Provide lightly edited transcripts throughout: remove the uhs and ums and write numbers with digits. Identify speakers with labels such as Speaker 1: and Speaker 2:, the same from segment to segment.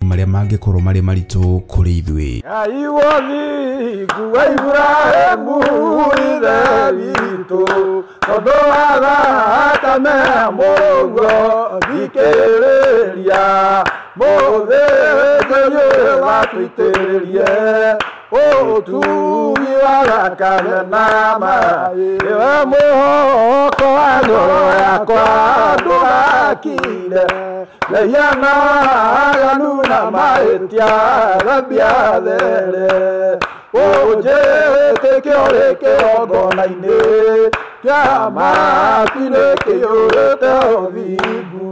Speaker 1: Marĩa mangĩkorwo marĩ maritũ kũrĩ ithuĩ.
Speaker 2: Ngai wothingu wa Iburahĩmu ithe witũ, tondũ wa thakame mũguo thikĩrĩria, mũthĩnjĩri ũyũ watũitĩrĩrie ũtugi wa thakame na maĩ, nĩwe mũhoko wa ngoro yakwa ndũgakire mehia na aganu na mahĩtia thambia there, ũnjĩtĩke ũrĩ kĩgongona-inĩ kĩa matu-inĩ kĩiyũrĩte ũthingu.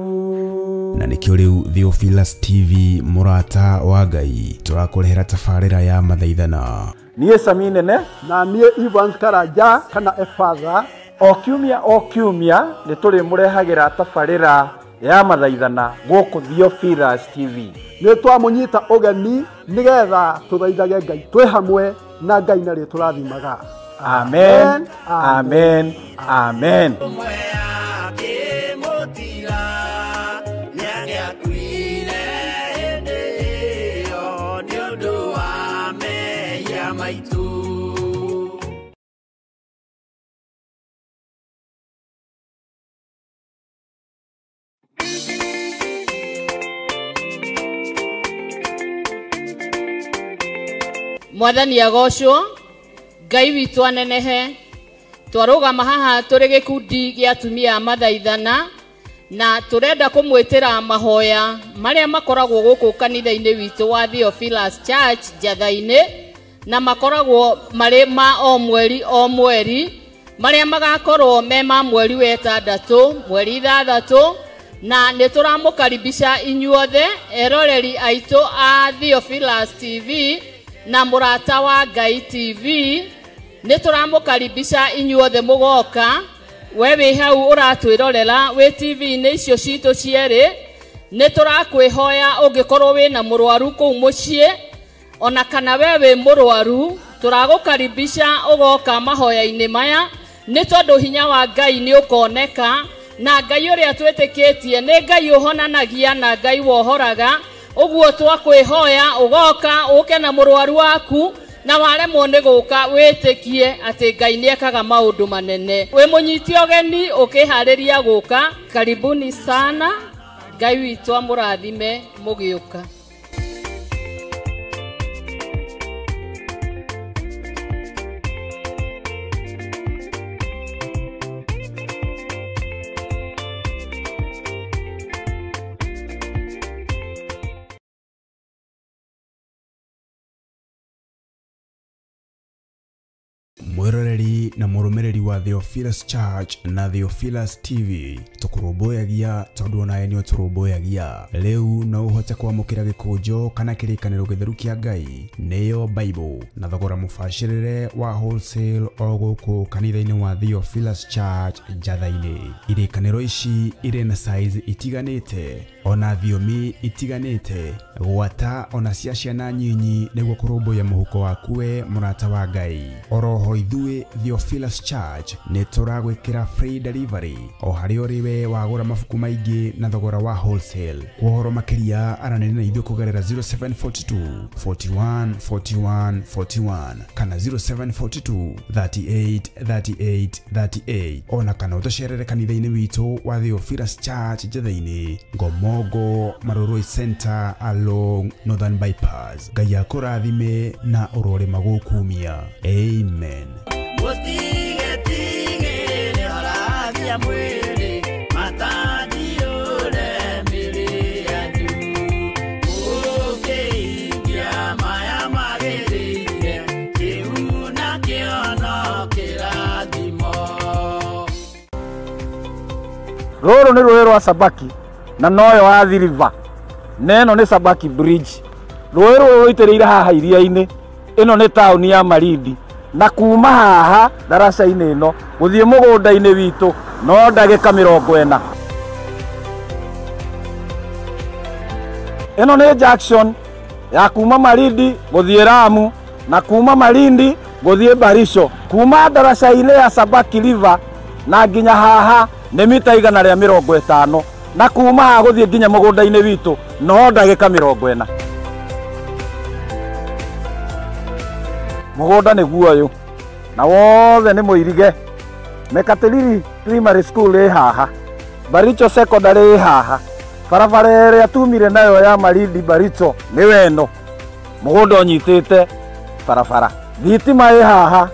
Speaker 1: Na nĩkĩo rĩu Theophilus TV, mũrata wa Ngai, tũrakũrehera tabarĩra ya mathaithana.
Speaker 2: Niĩ Sami Nene
Speaker 3: na niĩ Ivan Karanja kana Efatha.
Speaker 2: O kiumia o kiumia nĩ tũrĩmũrehagĩra tabarĩra ya mathaithana gũkũ Theophilus TV.
Speaker 3: Nĩ twamũnyita ũgeni nĩgetha tũthaithage Ngai twĩ hamwe na Ngai narĩ tũrathimaga.
Speaker 2: Amen, amen, amen.
Speaker 4: Mwathani agocwo, Ngai witũ anenehe. Twarũgama haha tũrĩ gĩkundi gĩa atumia a mathaithana na tũrenda kũmwĩtĩra mahoya marĩa makoragwo gũkũ kanitha-inĩ witũ wa Theophilus Church Njatha-inĩ, na makoragwo marĩ ma o mweri o mweri, marĩa magakorwo me ma mweri wa ĩtandatũ, mweri ithathatũ, na nĩ tũramũkaribisha inyuothe eroreri aitũ a Theophilus TV na mũrata wa Ngai TV. Nĩ tũramũkaribisha inyuothe mũgoka. We wĩ hau ũratwĩrorera wĩ TV-inĩ icio citũ cierĩ, nĩ tũrakwĩhoya ũngĩkorwo wĩna mũrwaru kũu mũciĩ, ona kana we wĩ mũrwaru, tũragũkaribisha ũgoka mahoya-inĩ maya, nĩ tondũ hinya wa Ngai nĩ ũkoneka, na Ngai ũrĩa twĩtĩkĩtie nĩ Ngai ũhonanagia na Ngai wohoraga. Ũguo twakwĩhoya ũgoka ũke na mũrwaru waku, na waremwo nĩ gũka wĩtĩkie atĩ Ngai nĩekaga maũndũ manene. Wĩ mũnyiti ũgeni ũkĩharĩria gũka, karibuni sana. Ngai witũ amũrathime mũgĩũka.
Speaker 1: Mwĩroreri na mũrũmĩrĩri wa Theophilus Church na Theophilus TV, tũkũrũmbũyagia tondũ onawe nĩ ũtũrũmbũyagia. Rĩu no ũhote kwamũkĩra gĩkũnjo kana kĩrĩkanĩro gĩtheru kĩa Ngai, nĩyo Bible, na thogora mũbacĩrĩre wa wholesale o gũkũ kanitha-inĩ wa Theophilus Church Njatha-inĩ. Irĩkanĩro ici irĩ na size itiganĩte ona thiomi itiganĩte, gwata ona cia ciana nyinyi, nĩguo kũrũmbũiya mũhuko waku we mũrata wa Ngai. Oroho ithuĩ Theophilus Church nĩ tũragwĩkĩra free delivery o harĩa ũrĩ we wagũra mabuku maingĩ na thogora wa wholesale. Kwa ũhoro makĩria aranĩria na ithuĩ kũgerera 0742 41 41 41 kana 0742 38 38 38, ona kana ũtũcerere kanitha-inĩ witũ wa Theophilus Church Njatha-inĩ, Ngomongo Marurui Center along Northern Bypass. Ngai akũrathime na ũrore magũkumia. Amen.
Speaker 2: Rũrũ nĩ rũĩ rwa Sabaki na noyo Athi River, na ĩno nĩ Sabaki Bridge. Rũĩ rũrũ rũitĩrĩire haha iria-inĩ. Ĩno nĩ taũni ya Malindi, na kuma haha ndaraca-inĩ ĩno gũthiĩ mũgũnda-inĩ witũ no ndagĩka 40. Ĩno nĩ junction ya kuma Malindi gũthiĩ Lamu na kuma Malindi gũthiĩ Barisho. Kuma ndaraca-inĩ ya Sabaki River na nginya haha nĩ mita 150, na kuma haha gũthiĩ nginya mũgũnda-inĩ witũ no ndagĩka 40. Mũgũnda nĩguo ũyũ na wothe nĩ mũirige. Mekatilili Primary School ĩ haha, Baricho Secondary ĩ haha, barabara ĩrĩa tumire nayo ya Malindi Baricho nĩ weno. Mũgũnda ũnyitĩte barabara, thitima ĩ haha,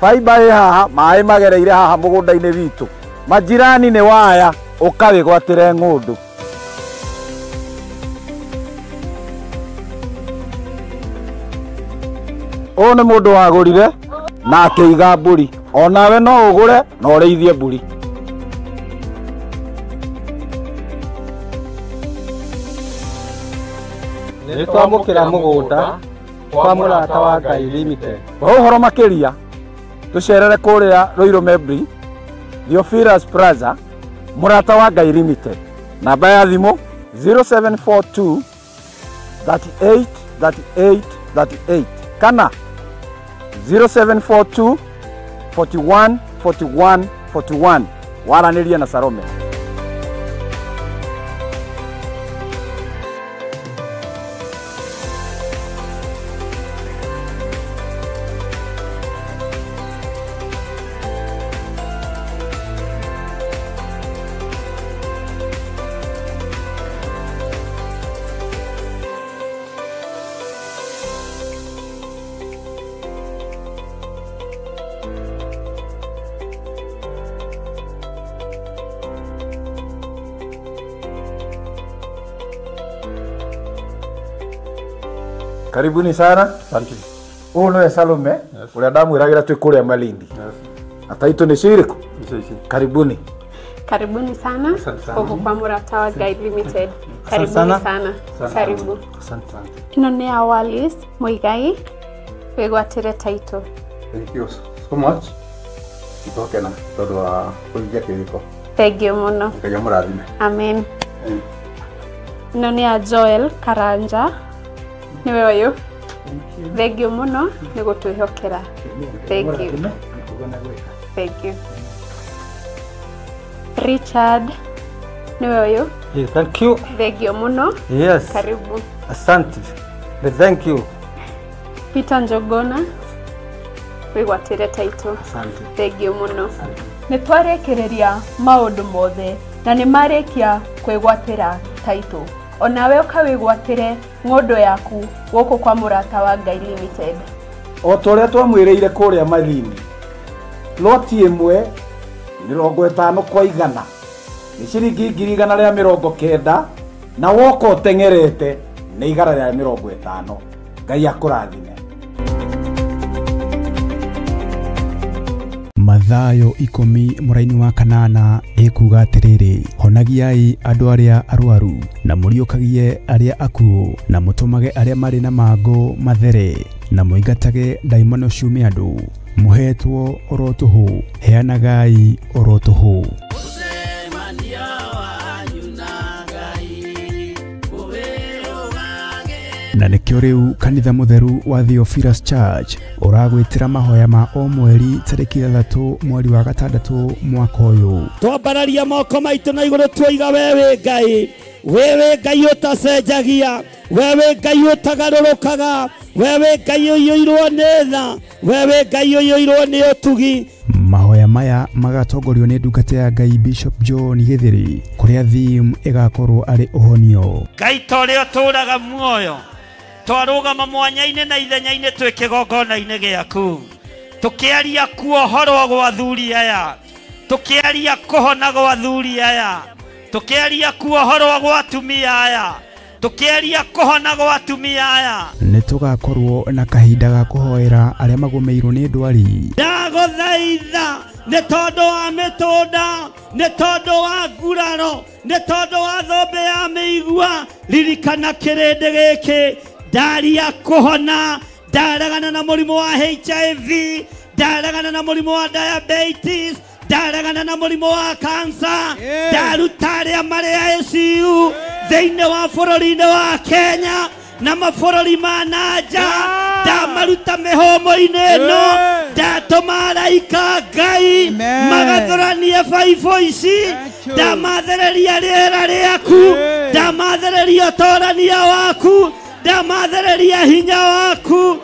Speaker 2: faiba ĩ haha, maĩ magereire haha mũgũnda-inĩ witũ. Majirani nĩ waya, ũkawĩgwatĩre ng'ũndũ. Ũyũ nĩ mũndũ wagũrire na akĩiga mbũri. Onawe no ũgũre na ũrĩithie mbũri.
Speaker 5: Nĩ twamũkĩra mũgũnda kwa Mũrata wa Ngai Limited.
Speaker 2: Kwa ũhoro makĩria tũcerere kũrĩa Ruiru Membri, Theophilus Plaza, Mũrata wa Ngai Limited. Namba ya thimũ 0742 38 38 38 kana 0742 41 41 41. Waranĩrie na Salome. Karibuni sana.
Speaker 3: Asante.
Speaker 2: Ũyũ nĩwe Salome, ũrĩa ndamwĩragĩra twĩ kũrĩa Malindi. Na taitũ nĩ cirĩkũ? Karibuni.
Speaker 6: Karibuni sana huku kwa Mũrata wa Ngai Limited. Karibuni sana. Karibu.
Speaker 3: Asante sana.
Speaker 6: Ĩno nĩ ya Wallis Muigai, wĩgwatĩre taitũ.
Speaker 7: Thank you so much. Nĩtwakena tondũ wa kũhingia kĩrĩko.
Speaker 6: Thank you mũno.
Speaker 7: Ngai amũrathime.
Speaker 6: Amen. Ĩno nĩ ya Joel Karanja, nĩwe ũyũ. Thank you mũno nĩ gũtwĩhokera. Thank you. Thank you. Richard, nĩwe ũyũ.
Speaker 5: Yeah, thank you.
Speaker 6: Thank you mũno.
Speaker 5: Yes.
Speaker 6: Karibu.
Speaker 5: Asante. Thank you.
Speaker 6: Peter Njogona, wĩgwatĩre taitũ.
Speaker 5: Asante.
Speaker 6: Thank you mũno.
Speaker 8: Nĩ twarĩkĩrĩria maũndũ mothe na nĩ marĩkia kwĩgwatĩra taitũ. Onawe ũkawĩgwatĩre ng'ũndũ yaku gũkũ kwa Mũrata wa Ngai Limited.
Speaker 2: O ta ũrĩa twamwĩrĩire kũrĩa Malindi, loti ĩmwe 50 kwa 100 nĩ ciringi 190,000 na woka ũteng'erete nĩ 150. Ngai akũrathime.
Speaker 1: Mathayo 10 mũraini wa 8 ĩkuga atĩrĩrĩ, honagiai andũ arĩa arwaru na mũriũkagie arĩa akuũ na mũtũmage arĩa marĩ na mangũ mathere na mũingatage ndaimono ciume andũ. Mũhetwo oro tũhũ, heanagai oro tũhũ. Na nĩkĩo rĩu kanitha mũtheru wa Theophilus Church ũragwĩtĩra mahoya ma o mweri tarĩki 6 mweri wa 6 mwaka ũyũ.
Speaker 9: Twambararia moko maitũ na igũrũ twoiga wewe Ngai, wewe Ngai ũtacenjagia, wewe Ngai ũtagarũrũkaga, wewe Ngai ũiyũirwo nĩ tha, wewe Ngai ũiyũirwo nĩ ũtugi.
Speaker 1: Mahoya maya magatongorio nĩ ndungata ya Ngai Bishop John Githiri, kũrĩa theme ĩgakorwo arĩ ũhonio.
Speaker 9: Ngai ta ũrĩa ũtũũraga muoyo, twarũgama mwanya-inĩ na ithenya-inĩ twĩ kĩgongona-inĩ gĩaku, tũkĩaria kuohorwo gwa athuri aya, tũkĩaria kũhona gwa athuri aya, tũkĩaria kuohorwo gwa atumia aya, tũkĩaria kũhona gwa atumia aya.
Speaker 1: Nĩ tũgakorwo na kahinda ga kũhoera arĩa magũmĩirwo nĩ ndwari.
Speaker 9: Ndagũthaitha nĩ tondũ wa mĩtũnda, nĩ tondũ wa nguraro, nĩ tondũ wa thũmbĩ ya mĩigua, ririkana kĩrĩndĩ gĩkĩ. Ndaria kũhona, ndaregana na mũrimũ wa HIV, ndaregana na mũrimũ wa diabetes, ndaregana na mũrimũ wa cancer, ndaruta arĩa marĩ ICU thĩinĩ wa bũrũri-inĩ wa Kenya na mabũrũri ma na nja, ndamaruta mĩhũmũ-inĩ ĩno, ndatũma araika Ngai magathũranie baibũ ici, ndamathereria rĩera rĩaku, ndamathereria ũtorania waku, ndamathereria hinya waku.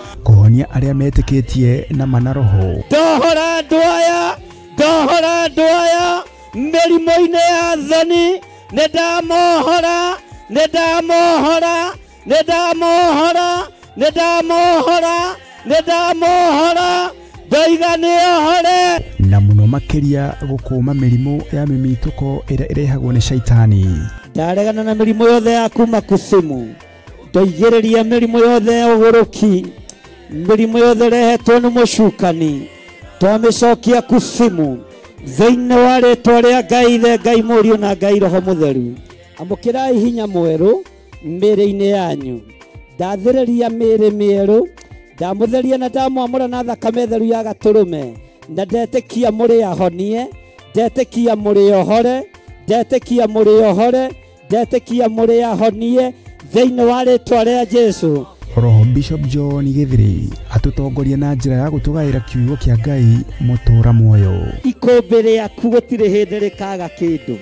Speaker 1: Kũhonia arĩa metĩkĩtie na mana roho.
Speaker 9: Ndohora andũ aya, ndohora andũ aya mĩrimũ-inĩ ya thoni, nĩ ndamohora, nĩ ndamohora, nĩ ndamohora, nĩ ndamohora, nĩ ndamohora, ndoiga nĩohore.
Speaker 1: Na mũno makĩria gũkũma mĩrimũ ya mĩmitũko ĩrĩa ĩrehagwo nĩ shaitani.
Speaker 9: Ndaregana na mĩrimũ yothe ya kuma kusimu, ndoigĩrĩria mĩrimũ yothe ya ũgũrũki, mĩrimũ yothe ĩrehetwo nĩ mũcukani, twamĩcokia kusimu thĩinĩ wa rĩtwa rĩa Ngai Ithe, Ngai Mũriũ na Ngai Roho Mũtheru. Amũkĩrai hinya mwerũ mĩĩrĩ-inĩ yanyu. Ndathĩrĩria mĩĩrĩ mĩerũ, ndamũtheria na ndamwamũra na thakame theru ya gatũrũme, na ndetĩkia mũrĩ ahonie, ndetĩkia mũrĩ ohore, ndetĩkia mũrĩ ohore, ndetĩkia mũrĩ ahonie thĩinĩ wa rĩtwa rĩa Jesũ.
Speaker 1: Roho Bishop John Githiri atũtongoria na njĩra ya gũtũgaĩra kiugo kĩa Ngai mũtũra muoyo.
Speaker 9: Ikũmbĩ rĩaku gũtirĩ hĩndĩ rĩkaga kĩndũ,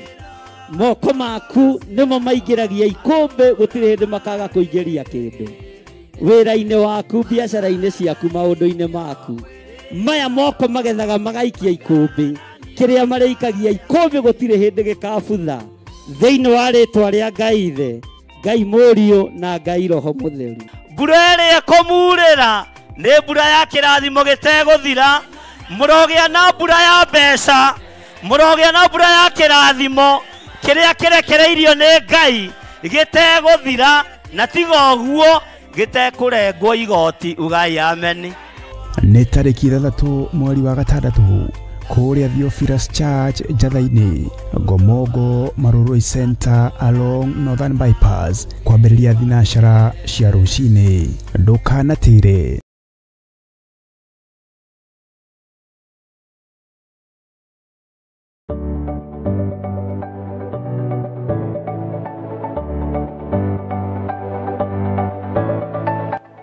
Speaker 9: moko maku nĩmo maingĩragia ikũmbĩ, gũtirĩ hĩndĩ makaga kũingĩria kĩndũ wĩra-inĩ waku, biacara-inĩ ciaku, maũndũ-inĩ maku. Maya moko magethaga magaikia ikũmbĩ, kĩrĩa marĩikagia ikũmbĩ gũtirĩ hĩndĩ gĩkabutha thĩinĩ wa rĩtwa rĩa Ngai Ithe, Ngai Mũriũ na Ngai Roho Mũtheru. Mbura ĩrĩa ĩkũmurĩra nĩ mbura ya kĩrathimo gĩtegũthira, mũrogĩa na mbura ya mbeca, mũrogĩa na mbura ya kĩrathimo kĩrĩa kĩrekereirio nĩ Ngai gĩtegũthira, na tiga ũguo gĩtekũrengwo igoti. Ugai ameni.
Speaker 1: Nĩ tarĩki 6 mweri wa 6 kũrĩa Theophilus Church Njatha-inĩ, Ngomongo Marurui Center along Northern Bypass, kwambĩrĩria thinacara cia rũcinĩ. Ndũkanatĩre.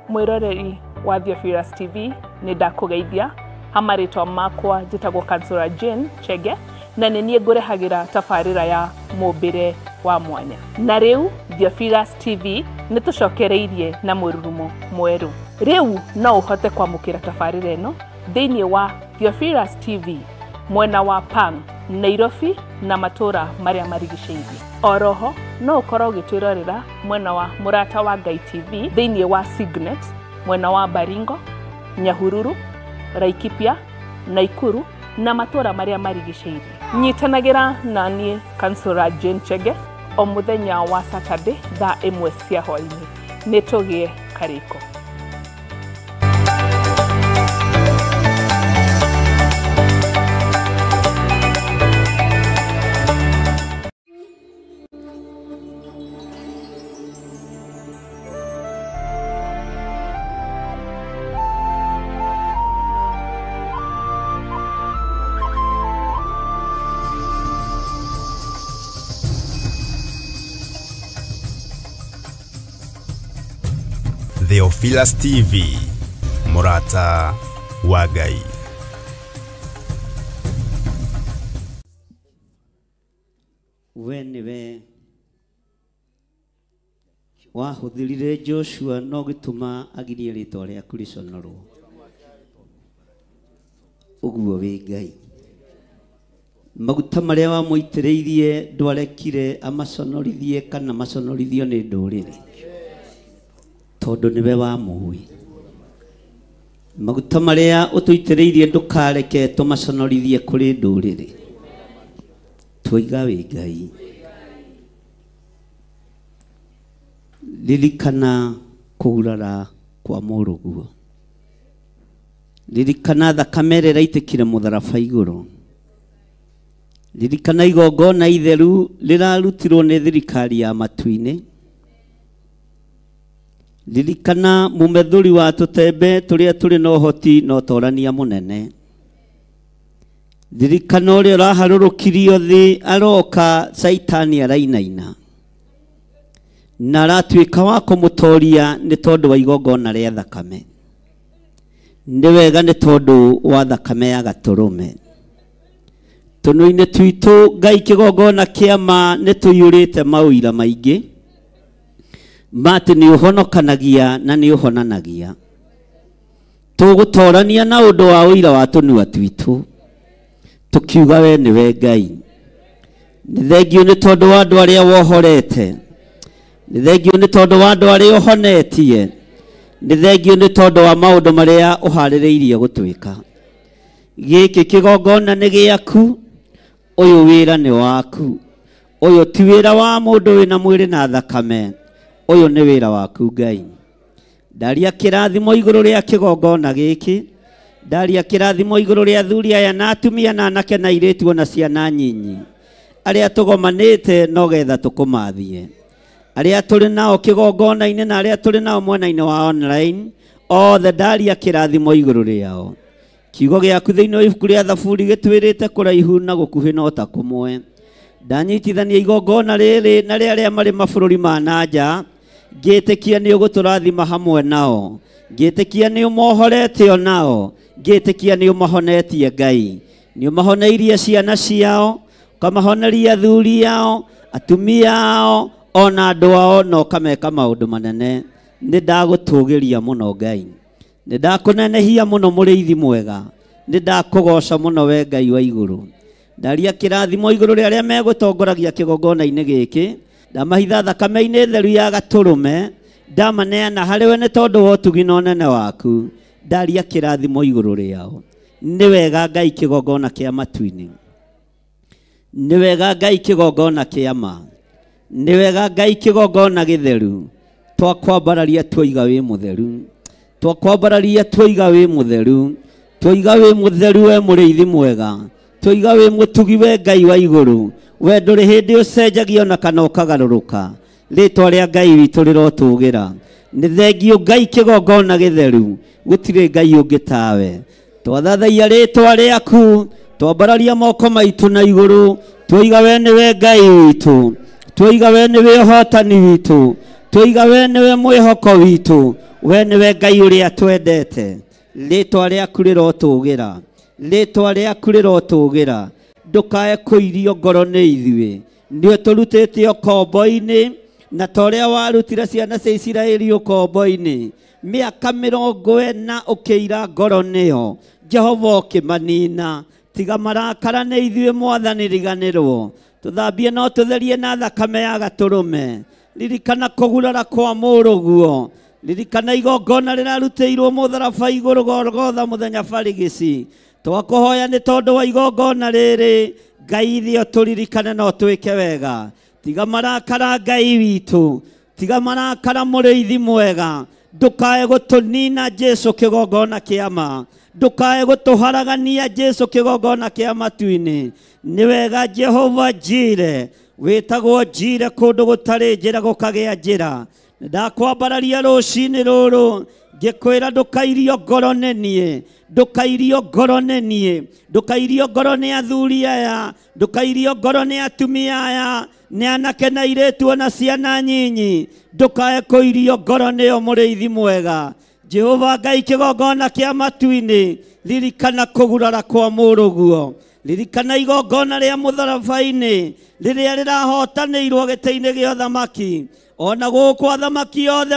Speaker 8: Mwĩroreri wa Theophilus TV, nĩ ndakũgeithia. Hamarĩtwa makwa njĩtagwo Kansura Jane Chege, na nĩ niĩ ngũrehagĩra tabarĩra ya mũmbĩre wa mwanya. Na rĩu Theophilus TV nĩ tũcokereirie na mũrurumo mwerũ. Rĩu no ũhote kwamũkĩra tabarĩra ĩno thĩinĩ wa Theophilus TV mwena wa Pang, Nairobi na matũra marĩa marigicĩirie. Oroho no ũkorwo ũgĩtwĩrorera mwena wa Mũrata wa Ngai TV thĩinĩ wa Signet mwena wa Baringo, Nyahururu, Laikipia, Naikuru na matũra marĩa marigicĩirie. Nyitanagĩra na niĩ Kansura Jane Chege o mũthenya wa Saturday thaa 1 cia hwaĩ-inĩ. Nĩ tũgĩe karĩko.
Speaker 1: Theophilus TV, Mũrata wa Ngai.
Speaker 9: We nĩwe wahũthĩrire Joshua no gĩtũma agirie rĩtwa rĩaku rĩconorwo. Ũguo wĩ Ngai. Maguta marĩa wamũitĩrĩirie ndwarekire amaconorithie kana maconorithio nĩ ndũrĩrĩ, tondũ nĩwe wamũĩ. Maguta marĩa ũtũitĩrĩirie ndũkareke tũmaconorithie kũrĩ ndũrĩrĩ. Twoiga wĩ Ngai. Ririkana kũgurara kwa mũrũguo, ririkana thakame ĩrĩa ĩraitĩkire mũtharaba igũrũ, ririkana igongona itheru rĩrarutirwo nĩ thirikari ya matu-inĩ, ririkana mumethũri wa tũtembe tũrĩa tũrĩ na ũhoti na ũtorania mũnene, ririkana ũrĩa ũraharũrũkirio thĩ aroka Caitani arainaina na aratuĩka wa kũmũtoria nĩ tondũ wa igongona rĩa thakame. Nĩ wega nĩ tondũ wa thakame ya gatũrũme. Tũnua-inĩ twitũ Ngai kĩgongona kĩa ma nĩ tũiyũrĩte maũira maingĩ ma atĩ nĩ ũhonokanagia na nĩ ũhonanagia. Tũgũtorania na ũndũ wa ũira wa tũnua twitũ, tũkiuga we nĩwe Ngai. Nĩ thengio nĩ tondũ wa andũ arĩa wohorete, nĩ thengio nĩ tondũ wa andũ arĩa ũhonetie, nĩ thengio nĩ tondũ wa maũndũ marĩa ũharĩrĩirie gũtwĩka. Gĩkĩ kĩgongona nĩ gĩaku, ũyũ wĩra nĩ waku, ũyũ ti wĩra wa mũndũ wĩna mwĩrĩ na thakame, ũyũ nĩ wĩra waku Ngai. Ndaria kĩrathimo igũrũ rĩa kĩgongona gĩkĩ, ndaria kĩrathimo igũrũ rĩa athuri aya na atumia na anake na airĩtu ona ciana nyinyi, arĩa tũgomanĩte no getha tũkũmathie, arĩa tũrĩ nao kĩgongona-inĩ na arĩa tũrĩ nao mwena-inĩ wa online, othe ndaria kĩrathimo igũrũ rĩao. Kiugo gĩaku thĩinĩ wa ibuku rĩa Thaburi gĩtwĩrĩte kũraihu na gũkuhĩ no ta kũmwe. Ndanyitithania igongona rĩrĩ na rĩa arĩa marĩ mabũrũri ma na nja, ngĩtĩkia nĩ ũgũtũrathima hamwe nao, ngĩtĩkia nĩ ũmohorete o nao, ngĩtĩkia nĩ ũmahonetie Ngai, nĩ ũmahoneirie ciana ciao, ũkamahoneria athuri ao, atumia ao, ona andũ ao, na ũkameka maũndũ manene. Nĩ ndagũtũgĩria mũno Ngai, nĩ ndakũnenehia mũno mũrĩithi mwega, nĩ ndakũgoca mũno we Ngai wa igũrũ. Ndaria kĩrathimo igũrũ rĩa arĩa megũtongoragia kĩgongona-inĩ gĩkĩ, ndamahitha thakame-inĩ theru ya gatũrũme, ndamaneana harĩ we nĩ tondũ wa ũtugi na ũnene waku. Ndaria kĩrathimo igũrũ rĩao. Nĩ wega Ngai kĩgongona kĩa matu-inĩ, nĩ wega Ngai kĩgongona kĩa ma, nĩ wega Ngai kĩgongona gĩtheru. Twakwambararia twoiga wĩ mũtheru, twakwambararia twoiga wĩ mũtheru, twoiga wĩ mũtheru we mũrĩithi mwega, twoiga wĩ mũtugi we Ngai wa igũrũ. We ndũrĩ hĩndĩ ũcenjagia ona kana ũkagarũrũka. Rĩtwa rĩa Ngai witũ rĩrotũgĩra. Nĩ thengio Ngai kĩgongona gĩtheru, gũtirĩ Ngai ũngĩ tawe. Twathathaia rĩtwa rĩaku, twambararia moko maitũ na igũrũ, twoiga we nĩwe Ngai witũ, twoiga we nĩwe ũhotani witũ, twoiga we nĩwe mwĩhoko witũ, we nĩwe Ngai ũrĩa twendete. Rĩtwa rĩaku rĩrotũgĩra, rĩtwa rĩaku rĩrotũgĩra. Ndũkae kũirio ngoro nĩ ithuĩ, nĩ ũtũrutĩte ũkombo-inĩ, na ta ũrĩa warutire ciana cia Isiraeli ũkombo-inĩ mĩaka 40 ũkĩira ngoro nĩyo, Jehova ũkĩmanina. Tiga marakara nĩ ithuĩ Mwathani, riganĩrwo. Tũthambie no tũtherie na thakame ya gatũrũme. Ririkana kũgurara kwa mũrũguo, ririkana igongona rĩrarutĩirwo mũtharaba igũrũ Golgotha mũthenya barigici. Twakũhoya nĩ tondũ wa igongona rĩrĩ, Ngai ithuĩ tũririkane no twĩke wega. Tiga marakara Ngai witũ, tiga marakara mũrĩithi mwega, ndũkae gũtũnina Jesu kĩgongona kĩa ma, ndũkae gũtũharagania Jesu kĩgongona kĩa matu-inĩ. Nĩ wega Jehova Jire, wĩtagwo Jire kũndũ gũtarĩ njĩra gũkagĩa njĩra. Ndakwambararia rũcinĩ rũrũ ngĩkwĩra ndũkairio ngoro nĩ niĩ, ndũkairio ngoro nĩ niĩ, ndũkairio ngoro nĩ athuri aya, ndũkairio ngoro nĩ atumia aya, nĩ anake na airĩtu ona ciana nyinyi, ndũkae kũirio ngoro nĩo mũrĩithi mwega. Jehova Ngai kĩgongona kĩa matu-inĩ, ririkana kũgurara kwa mũrũguo, ririkana igongona rĩa mũtharaba-inĩ rĩrĩa rĩrahotanĩirwo gĩtĩ-inĩ gĩa ũthamaki. Ona gũkũ athamaki othe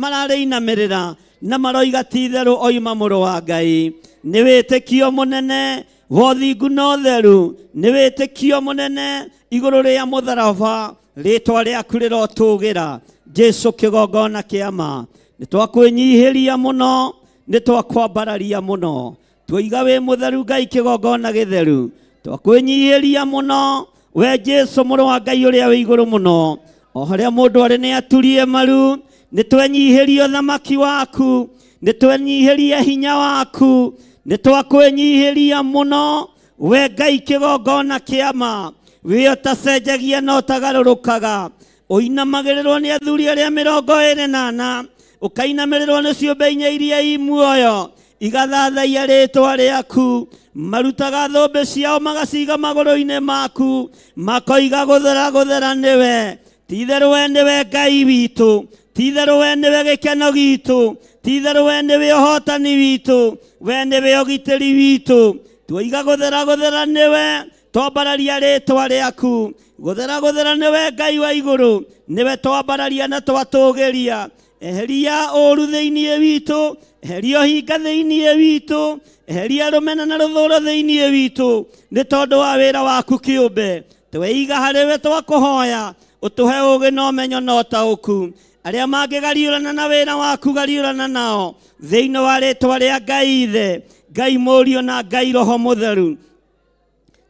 Speaker 9: mararĩinamĩrĩra na maroiga ti itherũ oima mũrũ wa Ngai. Nĩ wĩtĩkio mũnene wa ũthingu na ũtheru, nĩ wĩtĩkio mũnene igũrũ rĩa mũtharaba. Rĩtwa rĩaku rĩrotũgĩra Jesu kĩgongona kĩa ma. Nĩ twakwĩnyihĩria mũno, nĩ twakwambararia mũno, twoiga wĩ mũtheru Ngai kĩgongona gĩtheru. Twakwĩnyihĩria mũno we Jesu mũrũ wa Ngai ũrĩa wĩ igũrũ mũno. O harĩa mũndũ arĩ nĩ aturie maru, nĩ twenyihĩrie ũthamaki waku, nĩ twenyihĩrie hinya waku, nĩ twakwĩnyihĩria mũno we Ngai kĩgongona kĩa ma. Wĩ ũtacenjagia na ũtagarũrũkaga, ũinamagĩrĩrwo nĩ athuri arĩa 24, ũkainamĩrĩrwo nĩ ciũmbe inya iria i muoyo igathathaia rĩtwa rĩaku. Marutaga thũmbĩ ciao magaciga magũrũ-inĩ maku, makoiga gũthera gũthera nĩwe. Ti itherũ we nĩwe Ngai witũ, ti itherũ we nĩwe gĩkeno gitũ, ti itherũ we nĩwe ũhotani witũ, we nĩwe ũgitĩri witũ. Twoiga gũthera gũthera nĩwe, twambararia rĩtwa rĩaku. Gũthera gũthera nĩwe Ngai wa igũrũ, nĩwe twambararia na twatũgĩria. Eheria ũũru thĩinĩ witũ, eheria ũhinga thĩinĩ witũ, eheria rũmena na rũthũũro thĩinĩ witũ, nĩ tondũ wa wĩra waku kĩũmbe. Tweiga harĩ we twakũhoya, ũtũhe ũũgĩ na ũmenyo na ũtaũku. Arĩa mangĩgariũrana na wĩra waku gariũrana nao thĩinĩ wa rĩtwa rĩa Ngai Ithe, Ngai Mũriũ na Ngai Roho Mũtheru.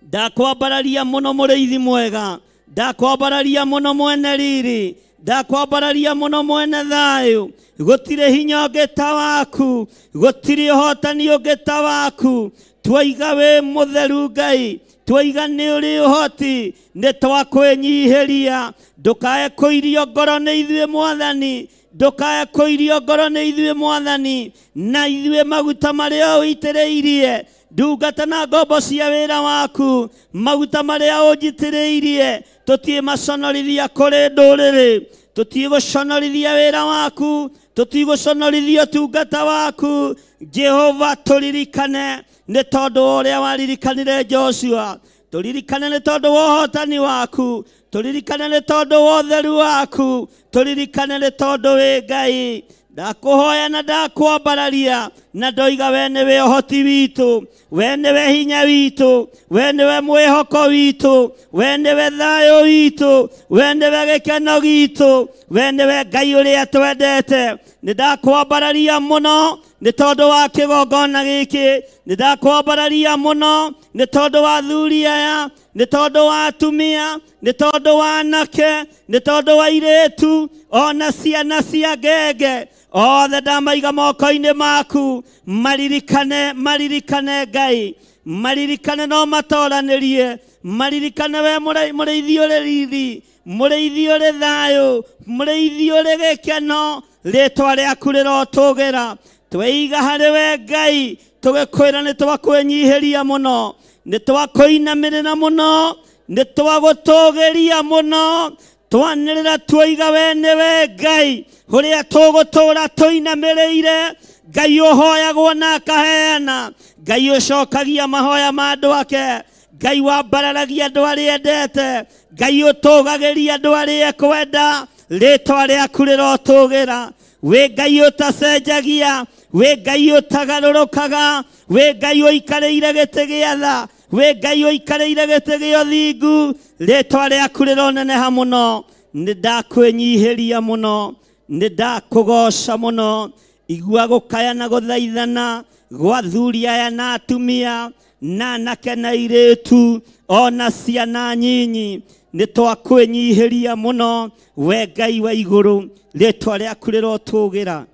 Speaker 9: Ndakwambararia mũno mũrĩithi mwega, ndakwambararia mũno mwene riri, ndakwambararia mũno mwene thayũ. Gũtirĩ hinya ũngĩ ta waku, gũtirĩ ũhotani ũngĩ ta waku. Twaiga wĩ mũtheru Ngai, twaiga nĩ ũrĩ ũhoti, nĩ twakwĩnyihĩria. Ndũkae kũirio ngoro nĩ ithuĩ Mwathani, ndũkae kũirio ngoro nĩ ithuĩ Mwathani, na ithuĩ maguta marĩa ũitĩrĩirie ndungata na ngombo cia wĩra waku, maguta marĩa ũnjitĩrĩirie tũtiĩ maconorithia kũrĩ ndũrĩrĩ, tũtiĩ gũconorithia wĩra waku, tũtiĩ gũconorithia ũtungata waku. Jehova tũririkane nĩ tondũ wa ũrĩa waririkanire Joshua, tũririkane nĩ tondũ wa ũhotani waku, tũririkane nĩ tondũ wa ũtheru waku, tũririkane nĩ tondũ wĩ Ngai. Ndakũhoya na ndakwambararia na ndoiga we nĩwe ũhoti witũ, we nĩwe hinya witũ, we nĩwe mwĩhoko witũ, we nĩwe thayũ witũ, we nĩwe gĩkeno gitũ, we nĩwe Ngai ũrĩa twendete. Nĩ ndakwambararia mũno nĩ tondũ wa kĩgongona gĩkĩ, nĩ ndakwambararia mũno nĩ tondũ wa athuri aya, nĩ tondũ wa atumia, nĩ tondũ wa anake, nĩ tondũ wa airĩtu, ona ciana cia ngenge. Othe ndamaiga moko-inĩ maku, maririkane, maririkane Ngai, maririkane no matoranĩrie, maririkane we mũrĩithi ũrĩ riri, mũrĩithi ũrĩ thayũ, mũrĩithi ũrĩ gĩkeno, rĩtwa rĩaku rĩrotũgĩra. Tweiga harĩ we Ngai, tũgĩkwĩra nĩ twakwĩnyihĩria mũno, nĩ twakũinamĩrĩra mũno, nĩ twagũtũgĩria mũno. Twanĩrĩra tuoiga we nĩwe Ngai ũrĩa tũgũtũũra tũinamĩrĩire, Ngai ũhoyagwo na akaheana, Ngai ũcokagia mahoya ma andũ ake, Ngai wambararagia andũ arĩa endete, Ngai ũtũgagĩria andũ arĩa ekwenda. Rĩtwa rĩaku rĩrotũgĩra. Wĩ Ngai ũtacenjagia, wĩ Ngai ũtagarũrũkaga, wĩ Ngai ũikarĩire gĩtĩ gĩa tha, wĩ Ngai ũikarĩire gĩtĩ gĩa ũthingu. Rĩtwa rĩaku rĩroneneha mũno. Nĩ ndakwĩnyihĩria mũno, nĩ ndakũgoca mũno. Igua gũkaya na gũthaithana gwa athuri aya na atumia na anake na airĩtu ona ciana nyinyi. Nĩ twakwĩnyihĩria mũno we Ngai wa igũrũ, rĩtwa rĩaku rĩrotũgĩra.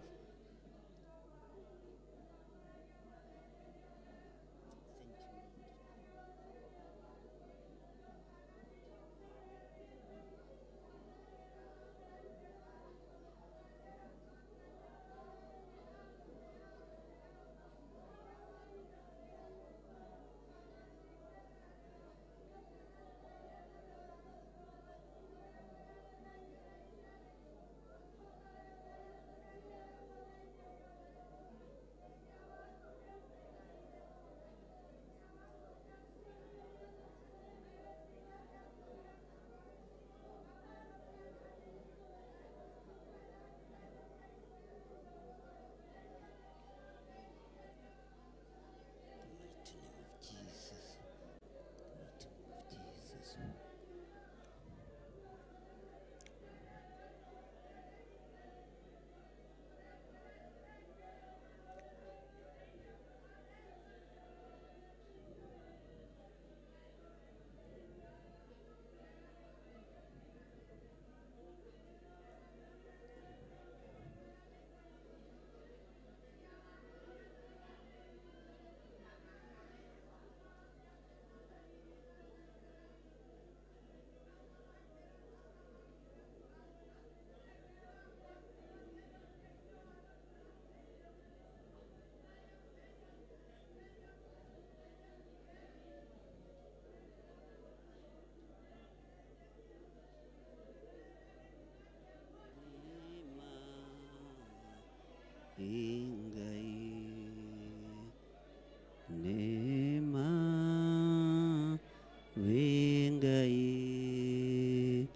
Speaker 10: Ngai,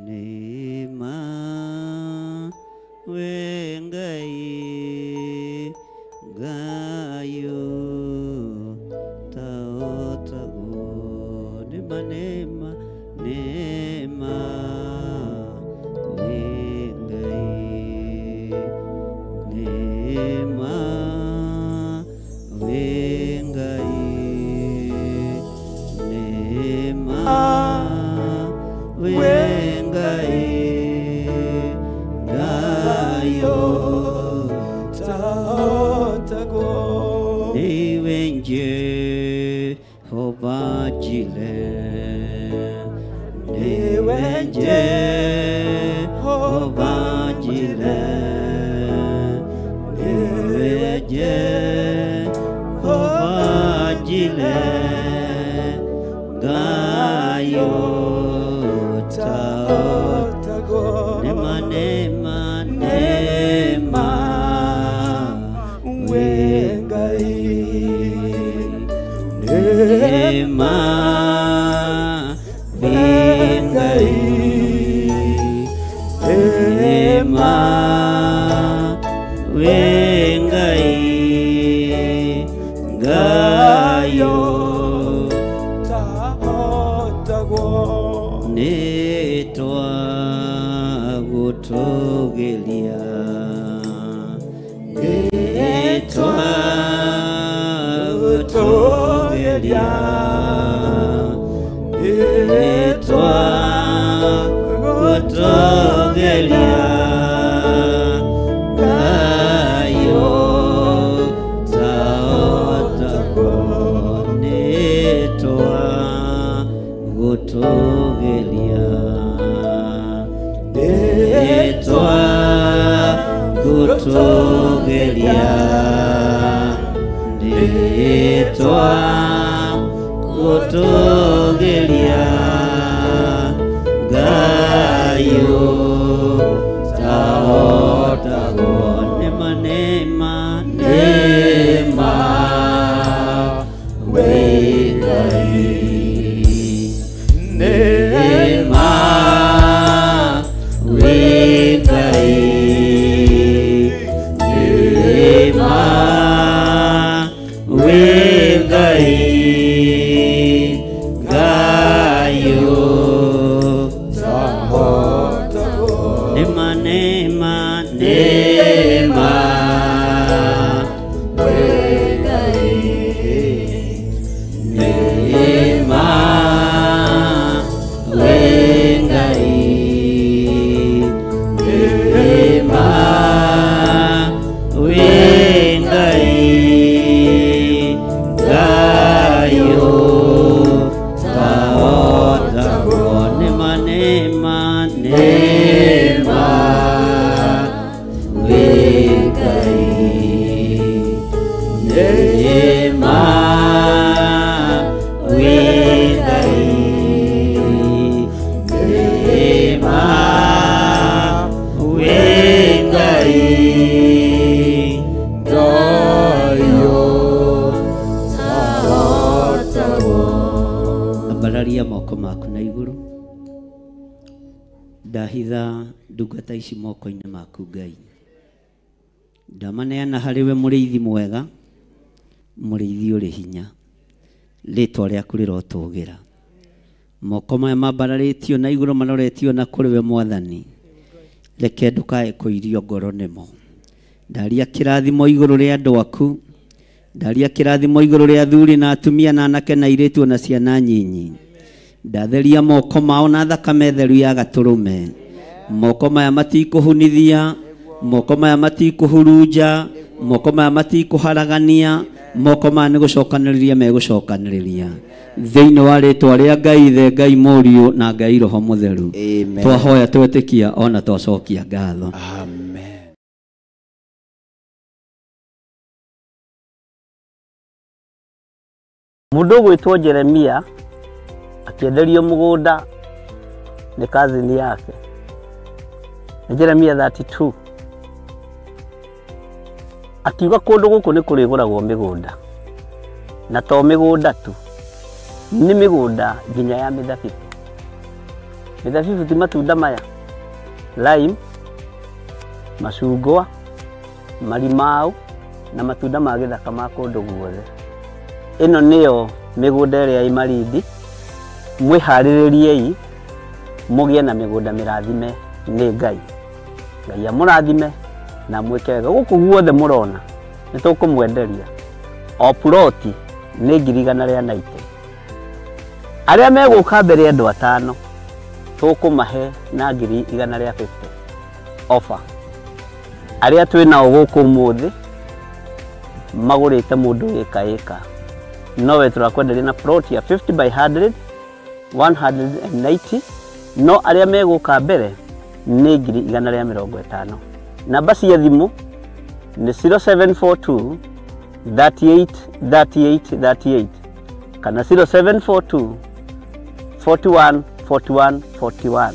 Speaker 10: Nema, wĩ
Speaker 9: Ngai Ngayo taotagwo nema nema nema we Ngai nema we Ngai nema we Ngai Ngayo taotagwo niwe Jehovah Jireh niwe Jehovah Jireh niwe Jehovah Jireh Ngayo taotagwo nema nema nema we Ngai nema we Ngai nema we Ngai Ngayo taotagwo nitwa gutugeria nitwa gutugeria nitwa gutugeria Ngayo taotagwo nitwa gutugeria nitwa gutugeria nitwa gutugeria Ngayo taotagwo nema nema nema we Ngai nema we Ngai nema we Ngai Ngayo taotagwo nema nema nema we Ngai nema we Ngai nema we Ngai Ngayo taotagwo nema nema nema we Ngai nema we Ngai nema we Ngai Ngayo taotagwo. Ambararia moko maku na iguru ndahitha ndungata ici moko-inĩ maku Ngai ndamaneana harĩ we mũrĩithi mwega mũrĩithi ũrĩ hinya rĩtwa rĩaku rĩrotũgĩra moko maya mambararĩtio na igũrũ maroretio na kũrĩ we Mwathani reke ndũkae kũirio ngoro nĩmo ndaria kĩrathimo igũrũ rĩa andũ aku ndaria kĩrathimo igũrũ rĩa athuri na atumia na anake na airĩtu na ciana nyinyi ndatheria moko mao na thakame theru ya gatũrũme moko maya matikũhunithia moko maya matikũhurunja moko maya matikũharagania moko maya nĩ gũcokanĩrĩria megũcokanĩrĩria thĩinĩ wa rĩtwa rĩa Ngai Ithe Ngai Mũriũ na Ngai Roho Mũtheru twahoya twetĩkia ona twacokia ngatho.
Speaker 1: Amen.
Speaker 10: Mundu ũgwĩtwo Jeremia akĩenderio mũgũnda nĩ cousin yake. Nĩ Jeremia 32. Akiuga kũndũ gũkũ nĩ kũrĩgũragwo mĩgũnda na to mĩgũnda tu, nĩ mĩgũnda nginya ya mĩthabibũ. Mĩthabibũ ti matunda maya, lime, macungwa marimau na matunda ma gĩthaka ma kũndũ guothe. Ĩno nĩyo mĩgũnda ĩrĩa ĩ Malindi. Mwĩharĩrĩriei mũgĩe na mĩgũnda mĩrathime nĩ Ngai. Ngai amũrathime na mwĩke wega. Gũkũ guothe mũrona nĩ tũkũmwenderia o ploti nĩ 190,000. Arĩa megũka mbere andũ 5 tũkũmahe na 150,000 offer. Arĩa twĩ nao gũkũ ũmũthĩ magũrĩte mũndũ ĩka ĩka, nowe tũrakwenderia na plot ya 50 by 100 190, no arĩa megũka mbere nĩ 150,000. Namba cia thimũ nĩ 0742 38 38 38 kana 0742 41 41 41.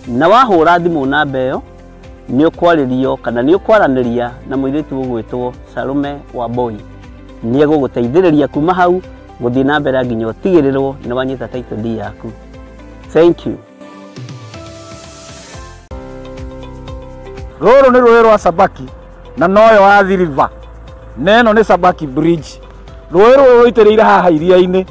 Speaker 10: Na wahũra thimũ namba ĩyo nĩ ũkwarĩrio kana nĩ ũkwaranĩria na mũirĩtu ũgwĩtwo Salome Wambui. Nĩ egũgũteithĩrĩria kuma hau gũthiĩ na mbere nginya ũtigĩrĩrwo nĩ wanyita title deed yaku. Thank you.
Speaker 2: Rũrũ nĩ rũĩ rwa Sabaki na noyo Athi River, na ĩno nĩ Sabaki Bridge. Rũĩ rũrũ rũitĩrĩire haha iria-inĩ.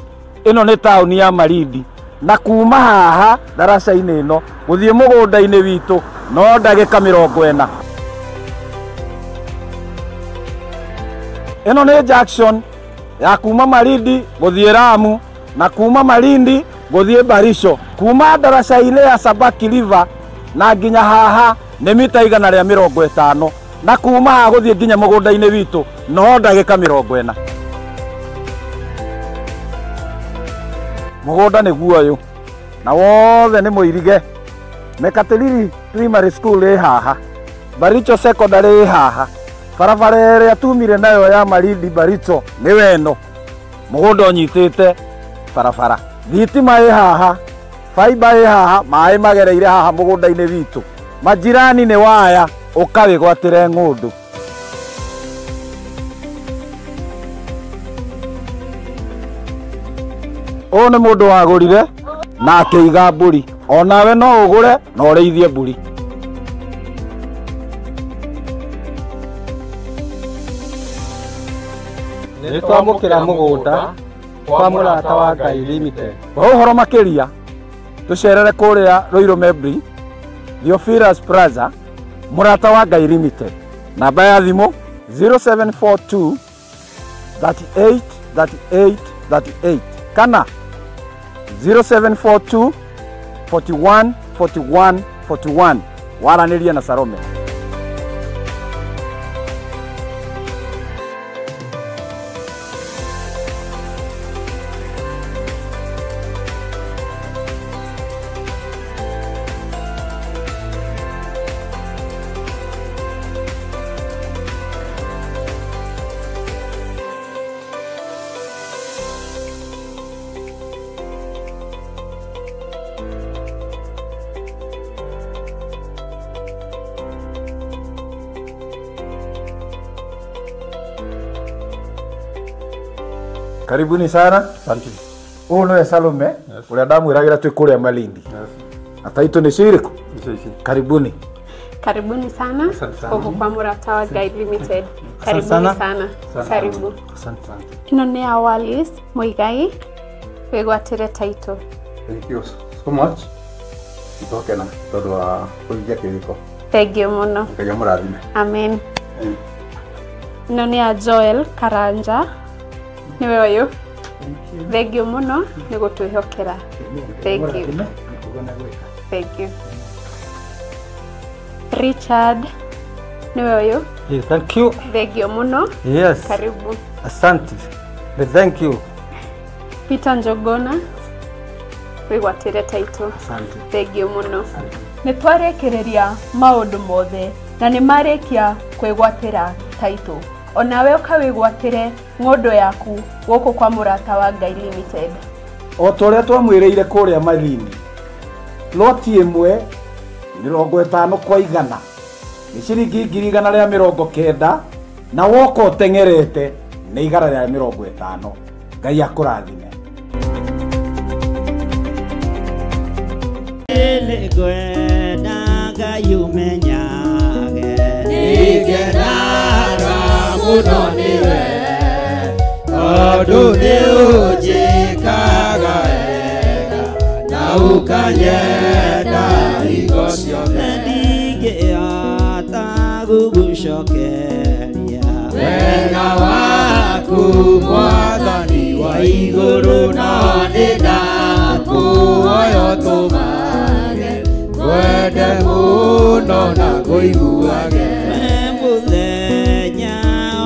Speaker 2: Ĩno nĩ taũni ya Malindi, na kuma haha ndaraca-inĩ ĩno gũthiĩ mũgũnda-inĩ witũ no ndagĩka 40. Ĩno nĩ junction ya kuma Malindi gũthiĩ Lamu na kuma Malindi gũthiĩ Barisho. Kuma ndaraca-inĩ ya Sabaki River na nginya haha nĩ mita 150, na kuma haha gũthiĩ nginya mũgũnda-inĩ witũ no ndagĩka 40. Mũgũnda nĩguo ũyũ na wothe nĩ mũirige. Mekatilili Primary School ĩ haha, Baricho Secondary ĩ haha, barabara ĩrĩa tumire nayo ya Malindi Baricho nĩwe ĩno. Mũgũnda ũnyitĩte barabara, thitima ĩ haha, faiba ĩ haha, maĩ magereire haha mũgũnda-inĩ witũ. Majirani nĩ waya, ũkawĩgwatĩre ng'ũndũ. Ũyũ nĩ mũndũ wagũrire na akĩiga mbũri. Onawe no ũgũre na ũrĩithie mbũri.
Speaker 5: Nĩ twamũkĩra mũgũnda kwa Mũrata wa Ngai Limited.
Speaker 2: Kwa ũhoro makĩria tũcerere kũrĩa Ruiru Membri, Theophilus Plaza, Mũrata wa Ngai Limited. Namba ya thimũ 0742 38 38 38 kana 0742 41 41 41. Waranĩria na Salome. Karibuni sana.
Speaker 7: Asante.
Speaker 2: Ũyũ nĩwe Salome, ũrĩa ndamwĩragĩra twĩ kũrĩa Malindi. Na taitũ nĩ cirĩkũ? Karibuni.
Speaker 6: Karibuni sana gũkũ kwa Mũrata wa Ngai Limited. Karibuni sana. Karibu.
Speaker 7: Asante.
Speaker 6: Ĩno nĩ ya Wallis Muigai, wĩgwatĩre title.
Speaker 7: Thank you so much. Nĩtwakena tondũ wa kũhingia kĩrĩko.
Speaker 6: Thank you mũno.
Speaker 7: Ngai amũrathime.
Speaker 6: Amen. Ĩno nĩ ya Joel Karanja, nĩwe ũyũ. Thank you mũno nĩ gũtwĩhokera. Thank you. Thank you. Richard, nĩwe ũyũ.
Speaker 5: Yes, thank you.
Speaker 6: Thank you mũno.
Speaker 5: Yes.
Speaker 6: Karibu.
Speaker 5: Asante. Thank you.
Speaker 6: Peter Njogona, wĩgwatĩre title.
Speaker 5: Asante.
Speaker 6: Thank you mũno.
Speaker 8: Nĩ twarĩkĩrĩria maũndũ mothe na nĩ marĩkia kwĩgwatĩra title. Onawe ũkawĩgwatĩre ng'ũndũ yaku gũkũ kwa Mũrata wa Ngai Limited.
Speaker 2: O ta ũrĩa twamwĩrĩire kũrĩa Malindi, loti ĩmwe 50 kwa 100 nĩ ciringi 190,000, na woka ũteng'erete nĩ 150. Ngai akũrathime.
Speaker 9: Nĩngwenda Ngai ũmenyage, nĩngwenda
Speaker 11: Mũno nĩwe tondũ nĩ ũnjĩkaga wega na ũkanyenda hingo ciothe.
Speaker 9: Ndingĩhota gũgũcokeria
Speaker 11: wega waku Mwathani wa igũrũ, no nĩ ndakũhoya ũtũmage ngwende mũno na ngũiguage
Speaker 9: mũthenya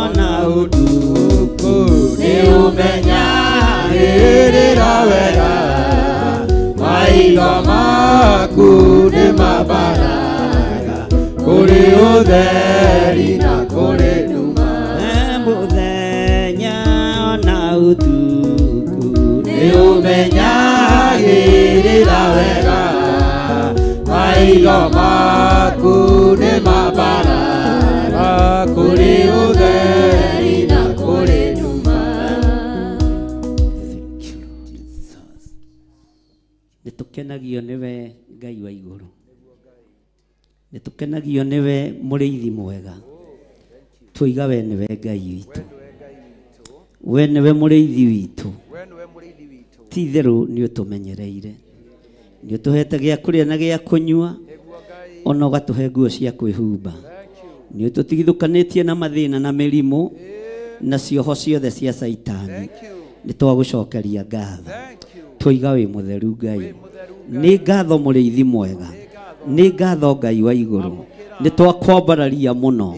Speaker 9: ona ũtukũ.
Speaker 11: Nĩ ũmenyagĩrĩra wega, maitho maku nĩ mambaraga kũrĩ ũtheri na kũrĩ nduma.
Speaker 9: Mũthenya ona ũtukũ
Speaker 11: nĩ ũmenyagĩrĩra wega, maitho maku nĩ mambaraga kũrĩ ũtheri na kũrĩ nduma.
Speaker 9: Nĩ tũkenagio nĩwe Ngai wa igũrũ, nĩ tũkenagio nĩwe mũrĩithi mwega. Twoiga we nĩwe Ngai witũ, we nĩwe mũrĩithi witũ. Ti itherũ nĩ ũtũmenyereire, nĩ ũtũhete gĩa kũrĩa na gĩa kũnyua, ona ũgatũhe nguo cia kwĩhumba. Nĩ ũtũtigithũkanĩtie na mathĩna na mĩrimũ na cioho ciothe cia Caitani. Nĩ twagũcokeria ngatho, twoiga wĩ mũtheru Ngai. Nĩ ngatho mũrĩithi mwega, nĩ ngatho Ngai wa igũrũ. Nĩ twakwambararia mũno,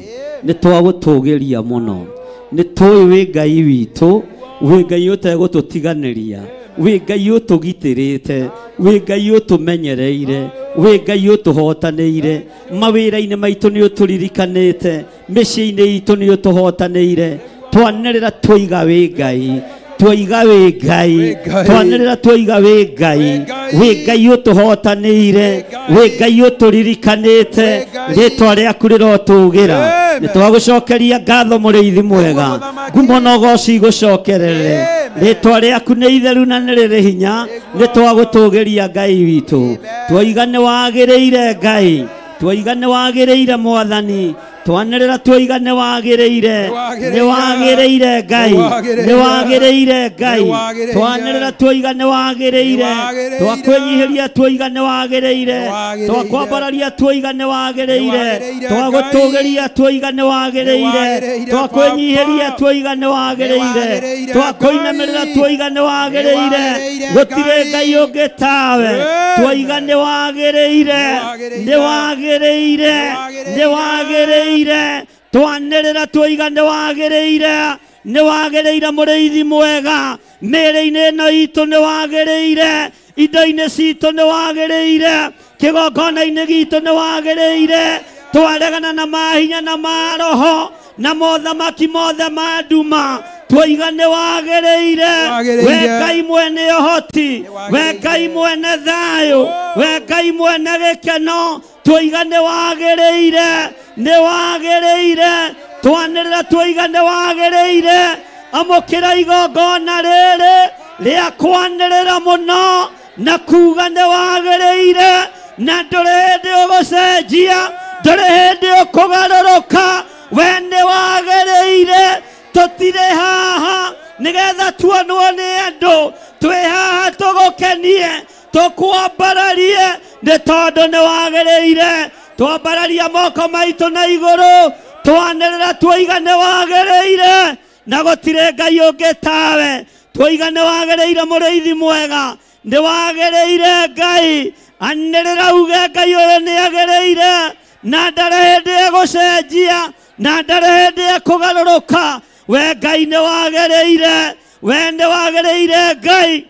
Speaker 9: nĩ twagũtũgĩria mũno. Nĩ tũĩ wĩ Ngai witũ, wĩ Ngai ũtegũtũtiganĩria, wĩ Ngai ũtũgitĩrĩte, wĩ Ngai ũtũmenyereire, wĩ Ngai ũtũhotanĩire. Mawĩra-inĩ maitũ nĩ ũtũririkanĩte, mĩciĩ-inĩ itũ nĩ ũtũhotanĩire. Twanĩrĩra twoiga wĩ Ngai, twoiga wĩ Ngai, twanĩrĩra twoiga wĩ Ngai, wĩ Ngai ũtũhotanĩire, wĩ Ngai ũtũririkanĩte. Rĩtwa rĩaku rĩrotũgĩra. Nĩ twagũcokeria ngatho mũrĩithi mwega, ngumo na ũgoci igũcokerere. Rĩtwa rĩaku nĩ itheru na nĩ rĩrĩ hinya. Nĩ twagũtũgĩria Ngai witũ. Twoiga nĩ wagĩrĩire Ngai, twoiga nĩ wagĩrĩire Mwathani. Twanĩrĩra twoiga nĩ wagĩrĩire, nĩ wagĩrĩire Ngai, nĩ wagĩrĩire Ngai. Twanĩrĩra twoiga nĩ wagĩrĩire, twakwĩnyihĩria twoiga nĩ wagĩrĩire, twakwambararia twoiga nĩ wagĩrĩire, twagũtũgĩria twoiga nĩ wagĩrĩire, twakwĩnyihĩria twoiga nĩ wagĩrĩire, twakũinamĩrĩra twoiga nĩ wagĩrĩire. Gũtirĩ Ngai ũngĩ tawe. Twoiga nĩ wagĩrĩire, nĩ wagĩrĩire, nĩ wagĩrĩire. Twanĩrĩra twoiga nĩ wagĩrĩire, nĩ wagĩrĩire mũrĩithi mwega. Mĩĩrĩ-inĩ ĩno itũ nĩ wagĩrĩire, indo-inĩ citũ nĩ wagĩrĩire, kĩgongona-inĩ gitũ nĩ wagĩrĩire. Twaregana na mahinya na maroho na mothamaki mothe ma nduma. Twoiga nĩ wagĩrĩire, we Ngai mwene ũhoti, we Ngai mwene thayũ, we Ngai mwene gĩkeno. Twoiga nĩ wagĩrĩire, nĩ wagĩrĩire. Twanĩrĩra twoiga nĩ wagĩrĩire. Amũkĩra igongona rĩrĩ rĩa kwanĩrĩra mũno na kuga nĩ wagĩrĩire, na ndũrĩ hĩndĩ ũgũcenjia, ndũrĩ hĩndĩ ũkũgarũrũka. We nĩ wagĩrĩire. Tũtirĩ haha nĩgetha tuonwo nĩ andũ, twĩ haha tũgũkenie, tũkwambararie, nĩ tondũ nĩ wagĩrĩire. Twambararia moko maitũ na igũrũ, twanĩrĩra twoiga nĩ wagĩrĩire, na gũtirĩ Ngai ũngĩ tawe. Twoiga nĩ wagĩrĩire mũrĩithi mwega, nĩ wagĩrĩire Ngai. Anĩrĩra uge Ngai ũyũ nĩ agĩrĩire, na ndarĩ hĩndĩ egũcenjia, na ndarĩ hĩndĩ ekũgarũrũka. We Ngai nĩ wagĩrĩire, we nĩ wagĩrĩire Ngai.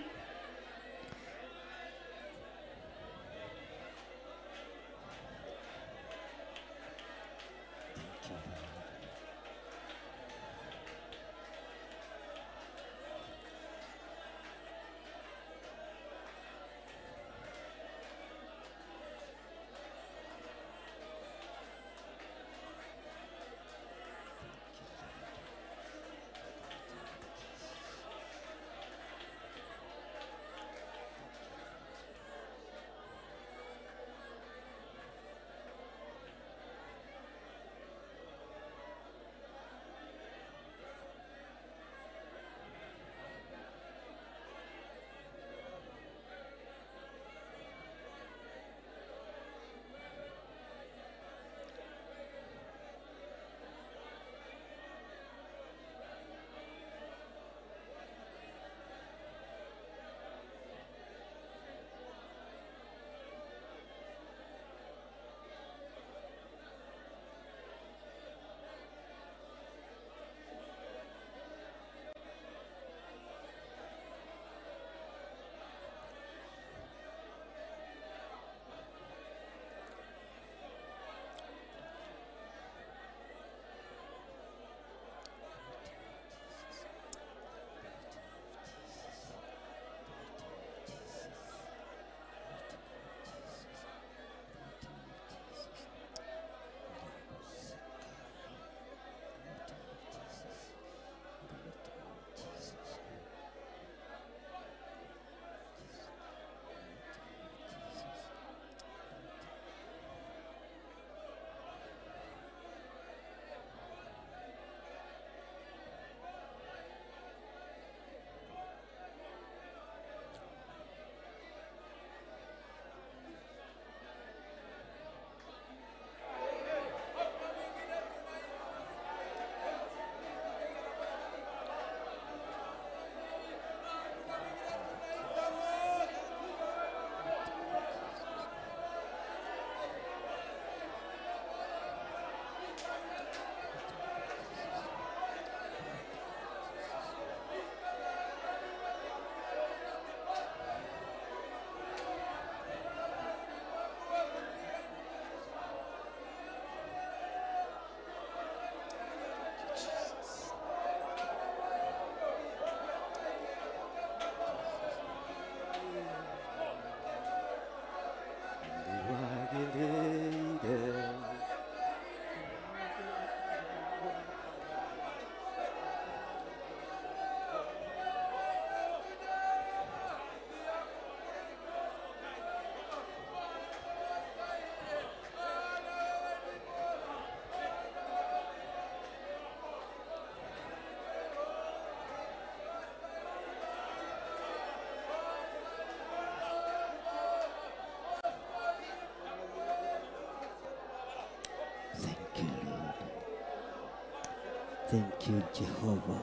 Speaker 9: Thank you, Jehovah.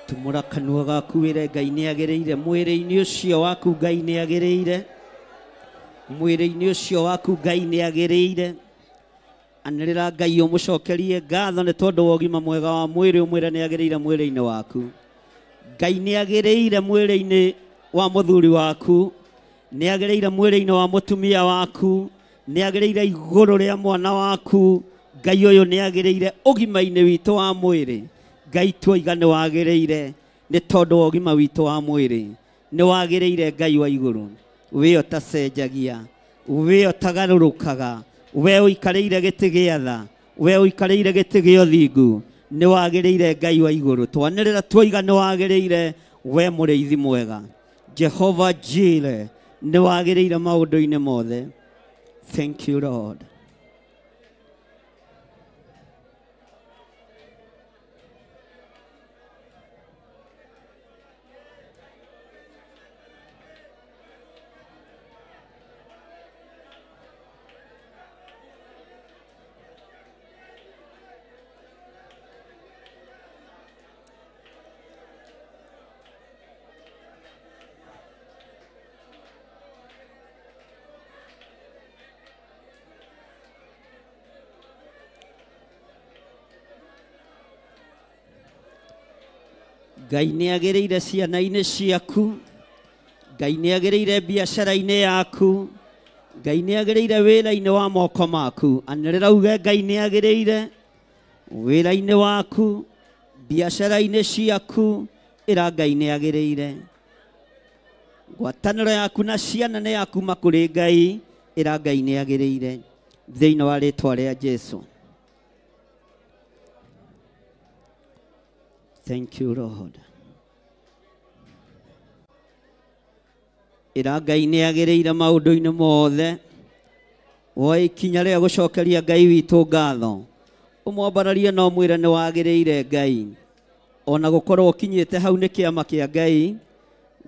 Speaker 9: Tumũra kanua gaku wĩre Ngai nĩ agĩrĩire mwĩrĩ-inĩ ũcio waku, Ngai nĩ agĩrĩire mwĩrĩ-inĩ ũcio waku, Ngai nĩ agĩrĩire. Anĩrĩra Ngai ũmũcokerie ngatho nĩ tondũ wa ũgima mwega wa mwĩrĩ, ũmwĩre nĩ agĩrĩire mwĩrĩ-inĩ waku. Ngai nĩ agĩrĩire mwĩrĩ-inĩ wa mũthuri waku, nĩ agĩrĩire mwĩrĩ-inĩ wa mũtumia waku, nĩ agĩrĩire igũrũ rĩa mwana waku. Ngai ũyũ nĩ agĩrĩire ũgima-inĩ witũ wa mwĩrĩ. Ngai tuoiga nĩ wagĩrĩire nĩ tondũ wa ũgima witũ wa mwĩrĩ, nĩ wagĩrĩire Ngai wa igũrũ. We ũtacenjagia, we ũtagarũrũkaga, we ũikarĩire gĩtĩ gĩa tha, we ũikarĩire gĩtĩ gĩa ũthingu, nĩ wagĩrĩire Ngai wa igũrũ. Twanĩrĩra tuoiga nĩ wagĩrĩire, we mũrĩithi mwega, Jehovah Jireh, nĩ wagĩrĩire maũndũ-inĩ mothe. Thank you, Lord. Ngai nĩ agĩrĩire ciana-inĩ ciaku, Ngai nĩ agĩrĩire biacara-inĩ yaku, Ngai nĩ agĩrĩire wĩra-inĩ wa moko maku. Anĩrĩra uge Ngai nĩ agĩrĩire wĩra-inĩ waku, biacara-inĩ ciaku, ĩra Ngai nĩ agĩrĩire. Ngwatanĩro yaku na ciana nĩ ya kuma kũrĩ Ngai, ĩra Ngai nĩ agĩrĩire thĩinĩ wa rĩtwa rĩa Jesu. Thank you, Lord. Ĩra Ngai nĩ agĩrĩire maũndũ-inĩ mothe. Woe ikinya rĩa gũcokeria Ngai witũ ngatho, ũmwambararie na ũmwĩre nĩ wagĩrĩire Ngai. Ona gũkorwo ũkinyĩte hau nĩ kĩama kĩa Ngai,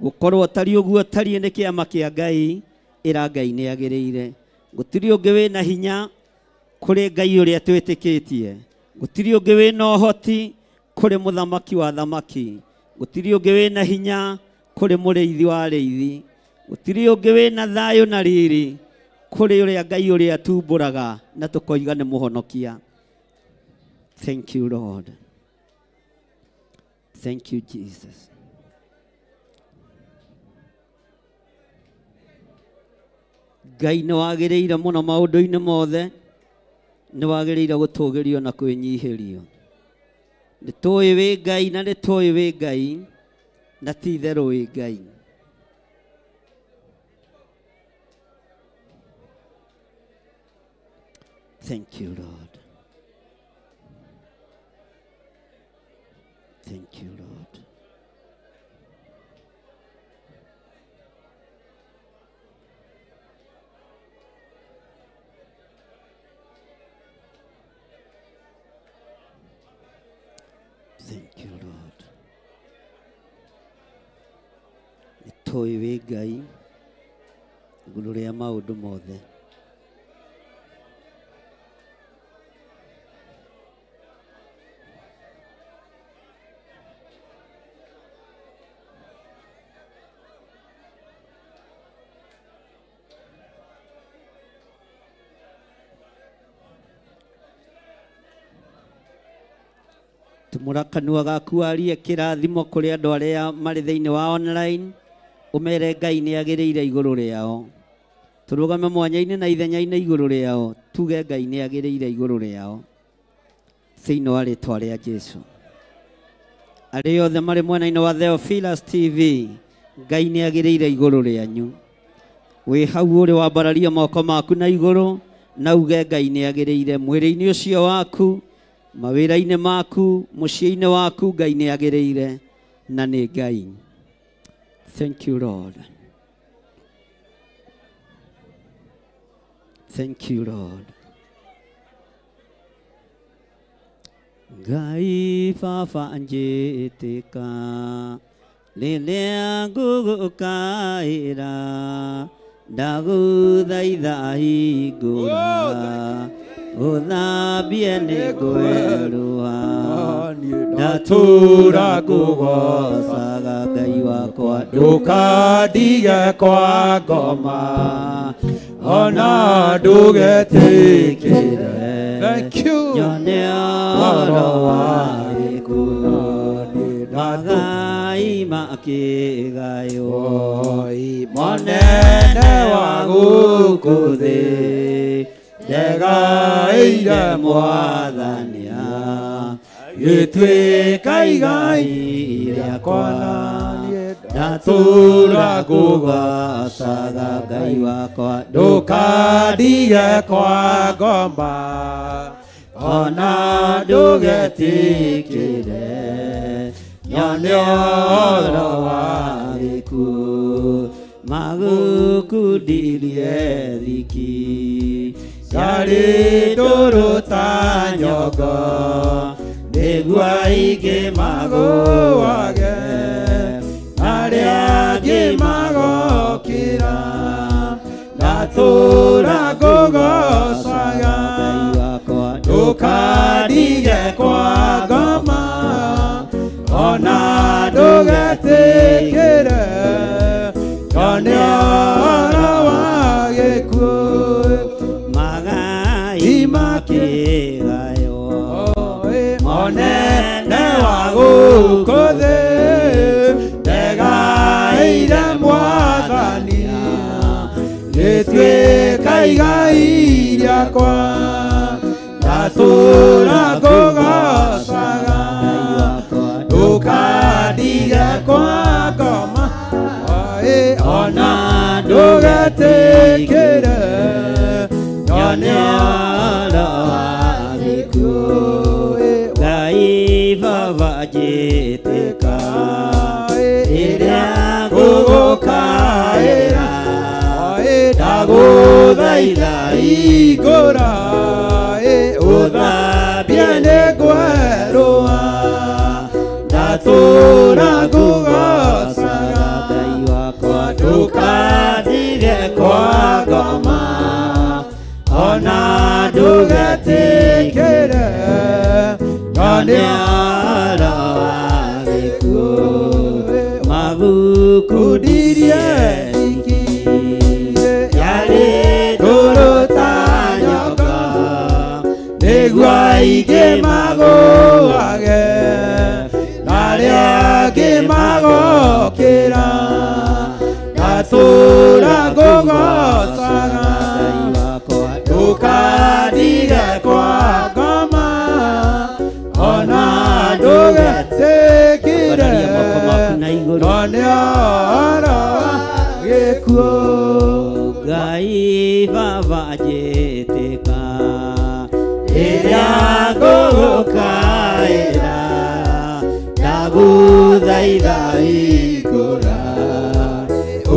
Speaker 9: gũkorwo ũtariĩ ũguo ũtariĩ nĩ kĩama kĩa Ngai, ĩra Ngai nĩ agĩrĩire. Gũtirĩ ũngĩ wĩna hinya kũrĩ Ngai ũrĩa twĩtĩkĩtie, gũtirĩ ũngĩ wĩna ũhoti kũrĩ mũthamaki wa thamaki, gũtirĩ ũngĩ wĩna hinya kũrĩ mũrĩithi wa arĩithi, gũtirĩ ũngĩ wĩna thayũ na riri kũrĩ ũrĩa Ngai ũrĩa tumbũraga na tũkoiga nĩ mũhonokia. Thank you, Lord. Thank you, Jesus. Ngai nĩ wagĩrĩire mũno maũndũ-inĩ mothe, nĩ wagĩrĩire gũtũgĩrio na kwĩnyihĩrio. Nĩ tũĩ wĩ Ngai na nĩ tũĩ wĩ Ngai na ti itherũ wĩ Ngai. Thank you, Lord. Thank you, Lord. Thank you, Lord. Nĩ tũĩ wĩ Ngai igũrũ rĩa maũndũ mothe. Tumũra kanua gaku warie kĩrathimo kũrĩ andũ arĩa marĩ thĩinĩ wa online, ũmere Ngai nĩ agĩrĩire igũrũ rĩao. Tũrũgame mwanya-inĩ na ithenya-inĩ igũrũ rĩao, tuge Ngai nĩ agĩrĩire igũrũ rĩao thĩinĩ wa rĩtwa rĩa Jesu. Arĩa othe marĩ mwena-inĩ wa Theophilus TV, Ngai nĩ agĩrĩire igũrũ rĩanyu. Wĩ hau ũrĩ wambararia moko maku na igũrũ na uge Ngai nĩ agĩrĩire mwĩrĩ-inĩ ũcio waku, mawĩra-inĩ maku, mũciĩ-inĩ waku, Ngai nĩ agĩrĩire na nĩ Ngai. Thank you, Lord. Thank you, Lord. Ngai Baba anjĩtĩka rĩrĩa ngũgũkaĩra, ndagũthaitha hingũra, ũthambie nĩ ngwerũha.
Speaker 11: Ndatũra ngũgoocaga Ngai wakwa ndũkandige kwa ngoma ona ndũgetĩkĩre.
Speaker 12: Thank you.
Speaker 9: Nyone ũhoro wa gĩkuũ magai makĩgaywo
Speaker 11: Monene wa gũkũ thĩ ndegaĩire Mwathani gĩtuĩka igai rĩakwa ndatũra ngũgoocaga Ngai wakwa ndũkandige kwa ngoma ona ndũgetĩkĩre nyone ũhoro wa gĩkuũ magũkundirie thiki ciarĩ ndũrũ ta nyongo nĩguo aingĩ magũage arĩa angĩ magokĩra ndatũra ngũgoocaga ndũkandige kwa ngoma ona ndũgetĩkĩre nyone ũhoro wa gĩkuũ
Speaker 9: magai makĩgaywo
Speaker 11: monene wa gũkũ thĩ ndegaĩire Mwathani rĩtuĩka igai rĩakwa ndatũra ngũgoocaga ndũkandige kwa ngoma ona ndũgetĩkĩre nyone ũhoro wa gĩkuũ.
Speaker 9: Ngai Baba njĩtĩka rĩrĩa
Speaker 11: ngũgũkaĩra ndagũthaitha hingũra ũthambie nĩngwerũha ndatũra ngũgoocaga
Speaker 9: Ngai wakwa
Speaker 11: ndũkandige kwa ngoma ona ndũgetĩkĩre nyone
Speaker 9: ũhoro wa gĩkuũ magũkundirie
Speaker 11: thiki
Speaker 9: yarĩ
Speaker 11: ndũrũ ta nyongo nĩguo aingĩ magũage na arĩa angĩ magokĩra ndatũra ngũgoocaga ndũkandige kwa ngoma ona ndũgetĩkĩre nyone ũhoro wa gĩkuũ.
Speaker 9: Ngai Baba njĩtĩka
Speaker 11: rĩrĩa ngũgũkaĩra ndagũthaitha hingũra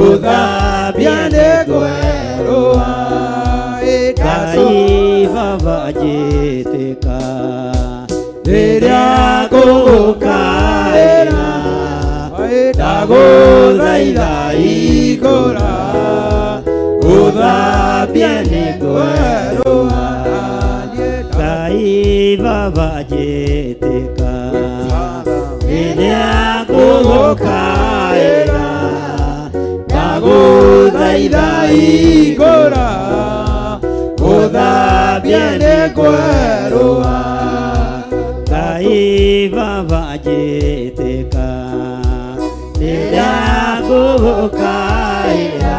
Speaker 11: ũthambie nĩngwerũha
Speaker 9: Ngai Baba njĩtĩka
Speaker 11: rĩrĩa ngũgũkaĩra ndagũthaitha hingũra ũthambie nĩngwerũha
Speaker 9: Ngai Baba njĩtĩka rĩrĩa
Speaker 11: ngũgũkaĩra ndagũthaitha hingũra ũthambie nĩngwerũha
Speaker 9: Ngai Baba njĩtĩka rĩrĩa ngũgũkaĩra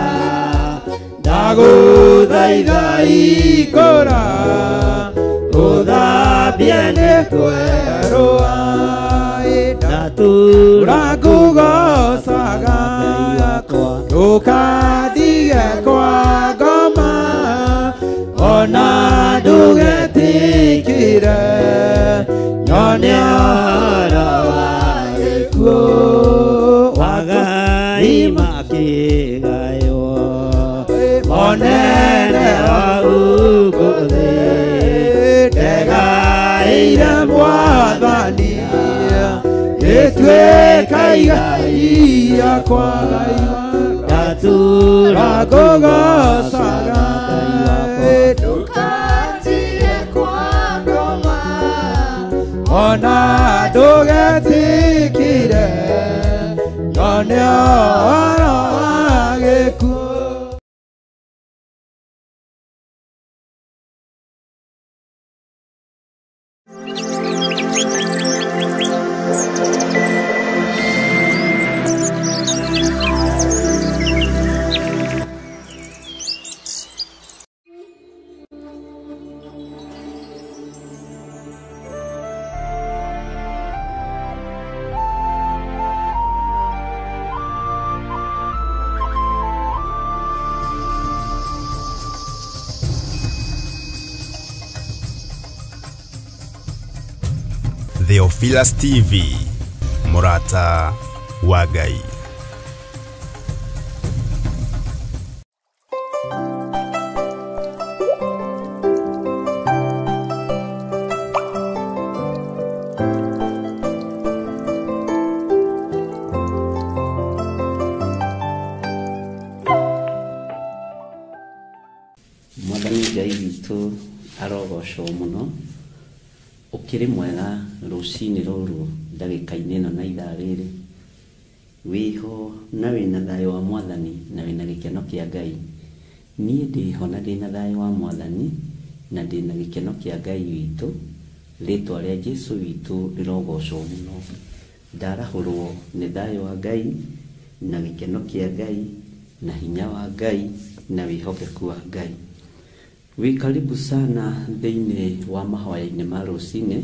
Speaker 11: ndagũthaitha hingũra ũthambie nĩngwerũha
Speaker 9: ndatũra
Speaker 11: ngũgoocaga ndũkandige kwa ngoma ona ndũgetĩkĩre nyone ũhoro wa gĩkuũ
Speaker 9: magai makĩgaywo
Speaker 11: monene wa gũkũ thĩ ndegaĩire Mwathani gĩtuĩka igai rĩakwa
Speaker 9: ndatũra
Speaker 11: ngũgoocaga
Speaker 13: Ndukatie kwa ngoma
Speaker 11: Ona ndũgetikire no nĩ ũhoro wa gĩkuũ.
Speaker 1: Theophilus TV, Murata wa Ngai.
Speaker 10: Mwathani Ngai witũ arogocwo mũno, ũkĩrĩ mwega rũcinĩ rũrũ ndagĩka-inĩ ĩno na ithaa rĩrĩ, wĩho na wĩna thayũ wa Mwathani na wĩna gĩkeno kĩa Ngai. Niĩ ndĩho na ndĩna thayũ wa Mwathani na ndĩna gĩkeno kĩa Ngai witũ, rĩtwa rĩa Jesũ witũ rĩrogocwo mũno. Ndarahũrwo nĩ thayũ wa Ngai na gĩkeno kĩa Ngai na hinya wa Ngai na wĩhokeku wa Ngai. Wĩ karibu sana thĩinĩ wa mahoya-inĩ ma rũcinĩ,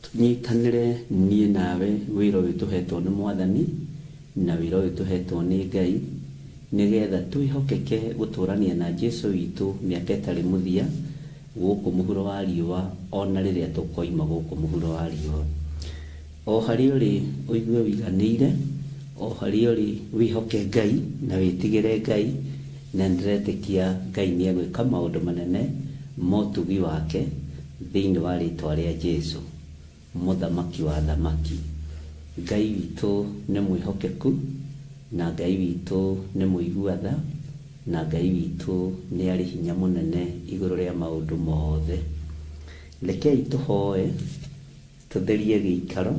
Speaker 10: tũnyitanĩre niĩ nawe wĩra ũyũ tũhetwo nĩ Mwathani na wĩra ũyũ tũhetwo nĩ Ngai, nĩgetha twĩhokeke gũtũrania na Jesũ witũ mĩaka ĩtarĩ mũthia gũkũ mũhuro wa riũa ona rĩrĩa tũkoima gũkũ mũhuro wa riũa. O harĩa ũrĩ ũigue ũiganĩire, o harĩa ũrĩ wĩhoke Ngai na wĩtigĩre Ngai, na ndĩretĩkia Ngai nĩ egwĩka maũndũ manene motugi wake thĩinĩ wa rĩtwa rĩa Jesũ, mũthamaki wa thamaki. Ngai witũ nĩ mwĩhokeku na Ngai witũ nĩ mũigua tha na Ngai witũ nĩ arĩ hinya mũnene igũrũ rĩa maũndũ mothe. Rekei tũhoe tũtherie gĩikaro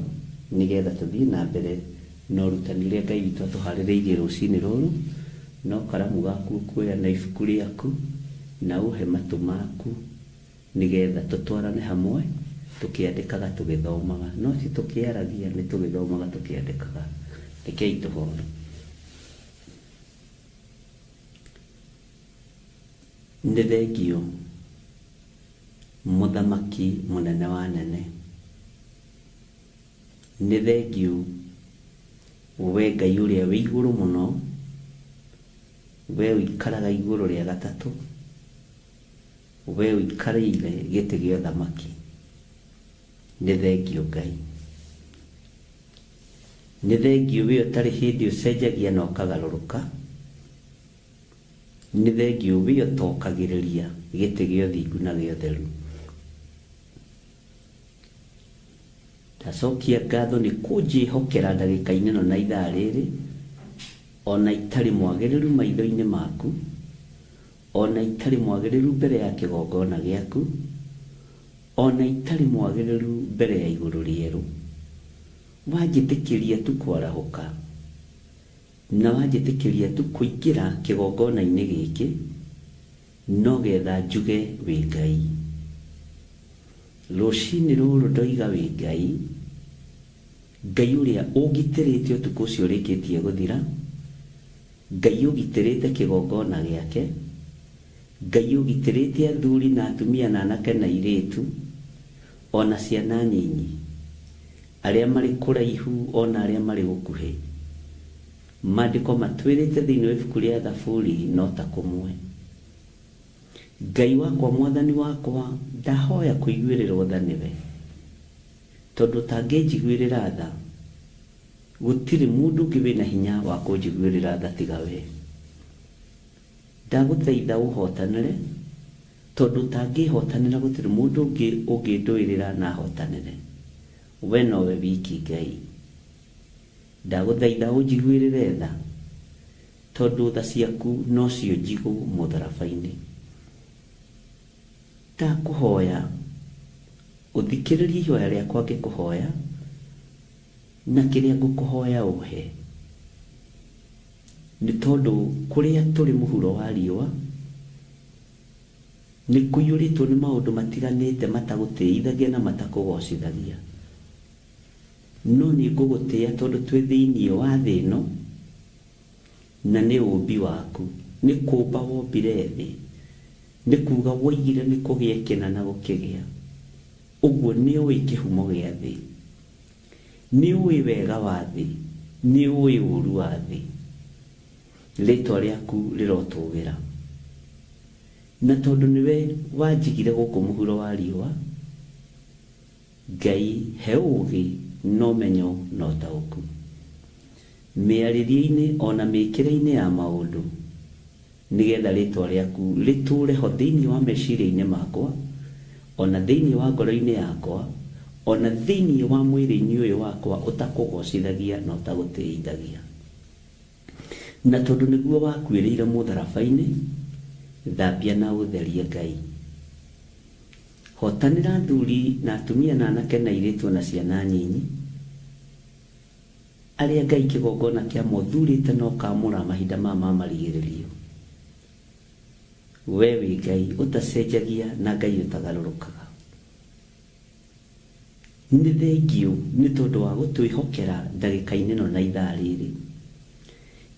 Speaker 10: nĩgetha tũthiĩ na mbere na ũrutani ũrĩa Ngai witũ atũharĩrĩirie rũcinĩ rũrũ. No karamu gaku ũkuoya na ibuku rĩaku na ũhe matũ maku nĩgetha tũtwarane hamwe tũkĩandĩkaga tũgĩthomaga, no ti tũkĩaragia, nĩ tũgĩthomaga tũkĩandĩkaga. Rekei tũhoe. Nĩ thengio mũthamaki mũnene wa nene, nĩ thengio we Ngai ũrĩa wĩ igũrũ mũno, we ũikaraga igũrũ rĩa gatatũ, we ũikarĩire gĩtĩ gĩa ũthamaki. Nĩ thengio Ngai, nĩ thengio we ũtarĩ hĩndĩ ũcenjagia na ũkagarũrũka, nĩ thengio we ũtokagĩrĩria gĩtĩ gĩa ũthingu na gĩa ũtheru. Ndacokia ngatho nĩ kũnjĩhokera ndagĩka-inĩ ĩno na ithaa rĩrĩ, ona itarĩ mwagĩrĩru maitho-inĩ maku, ona itarĩ mwagĩrĩru mbere ya kĩgongona gĩaku, ona itarĩ mwagĩrĩru mbere ya igũrũ rĩerũ. Wanjĩtĩkĩria tu kwarahũka na wanjĩtĩkĩria tu kũingĩra kĩgongona-inĩ gĩkĩ no getha njuge wĩ Ngai. Rũcinĩ rũrũ ndoiga wĩ Ngai, Ngai ũrĩa ũngitĩrĩte ũtukũ ũcio ũrĩkĩtie gũthira, Ngai ũgitĩrĩte kĩgongona gĩake, Ngai ũgitĩrĩte athuri na atumia na anake na airĩtu ona ciana nyinyi, arĩa marĩ kũraihu ona arĩa marĩ gũkuhĩ. Maandĩko matwĩrĩte thĩinĩ wa ibuku rĩa Thaburi no ta kũmwe. Ngai wakwa Mwathani wakwa, ndahoya kũiguĩrĩrwo tha nĩwe, tondũ ũtangĩnjiguĩrĩra tha gũtirĩ mũndũ ũngĩ wĩna hinya wa kũnjiguĩrĩra tha tiga we. Ndagũthaitha ũhotanĩre, tondũ ũtangĩhotanĩra gũtirĩ mũndũ ũngĩ ũngĩndũĩrĩra na ahotanĩre, we nowe wiki Ngai. Ndagũthaitha ũnjiguĩrĩre tha, tondũ tha ciaku nocio njigũ mũtharaba-inĩ. Ndakũhoya Ũthikĩrĩrie ihoya rĩakwa ngĩkũhoya na kĩrĩa ngũkũhoya ũhe. Nĩ tondũ kũrĩa tũrĩ mũhuro wa riũa nĩ kũiyũrĩtwo nĩ maũndũ matiganĩte matagũtĩithagia na matakũgocithagia. No nĩ ngũgũtĩĩa tondũ twĩ thĩinĩ wa thĩ ĩno na nĩ ũmbi waku, nĩ kũmba wombire thĩ, nĩ kuga woigire nĩ kũgĩe kĩna na gũkĩgĩa. Ũguo nĩ ũĩ kĩhumo gĩa thĩ, nĩ ũĩ wega wa thĩ, nĩ ũĩ ũũru wa thĩ. Rĩtwa rĩaku rĩrotũgĩra. Na tondũ nĩwe wanjigire gũkũ mũhuro wa riũa, Ngai he ũũgĩ na ũmenyo na ũtaũku mĩarĩrie-inĩ ona mĩkĩre-inĩ ya maũndũ, nĩgetha rĩtwa rĩaku rĩtũũre ho thĩinĩ wa meciria-inĩ makwa, ona thĩinĩ wa ngoro-inĩ yakwa, ona thĩinĩ wa mwĩrĩ-inĩ ũyũ wakwa ũtakũgocithagia na ũtagũtĩithagia. Na tondũ nĩguo wakuĩrĩire mũtharaba-inĩ, thambia na ũtherie Ngai. Hotanĩra athuri na atumia na anake na airĩtu na ciana nyinyi arĩa Ngai kĩgongona kĩa mothurĩte na ũkamũra mahinda ma marigĩrĩrio. We wĩ Ngai ũtacenjagia na Ngai ũtagarũrũkaga. Nĩ thengiũ nĩ tondũ wa gũtwĩhokera ndagĩka-inĩ ĩno na ithaa rĩrĩ.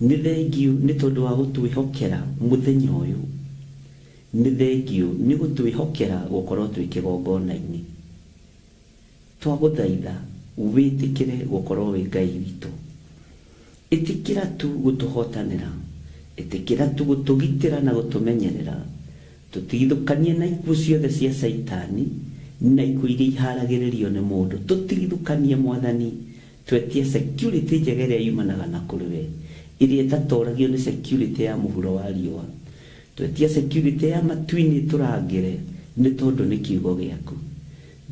Speaker 10: Nĩ thengiũ nĩ tondũ wa gũtwĩhokera mũthenya ũyũ. Nĩ thengiũ nĩ gũtwĩhokera gũkorwo twĩ kĩgongona-inĩ. Twagũthaitha wĩtĩkĩre gũkorwo wĩ Ngai witũ. Ĩtĩkĩra tu gũtũhotanĩra, ĩtĩkĩra tu gũtũgitĩra na gũtũmenyerera, tũtigithũkanie na ikuũ ciothe cia Caitani na ikuũ iria iharagĩrĩrio nĩ mũndũ. Tũtigithũkanie Mwathani, twetie security njega ĩrĩa yumanaga na kũrĩ we, ĩrĩa ĩtatoragio nĩ security ya mũhuro wa riũa. Twetie security ya matu-inĩ tũrangĩre nĩ tondũ nĩ kiugo gĩaku.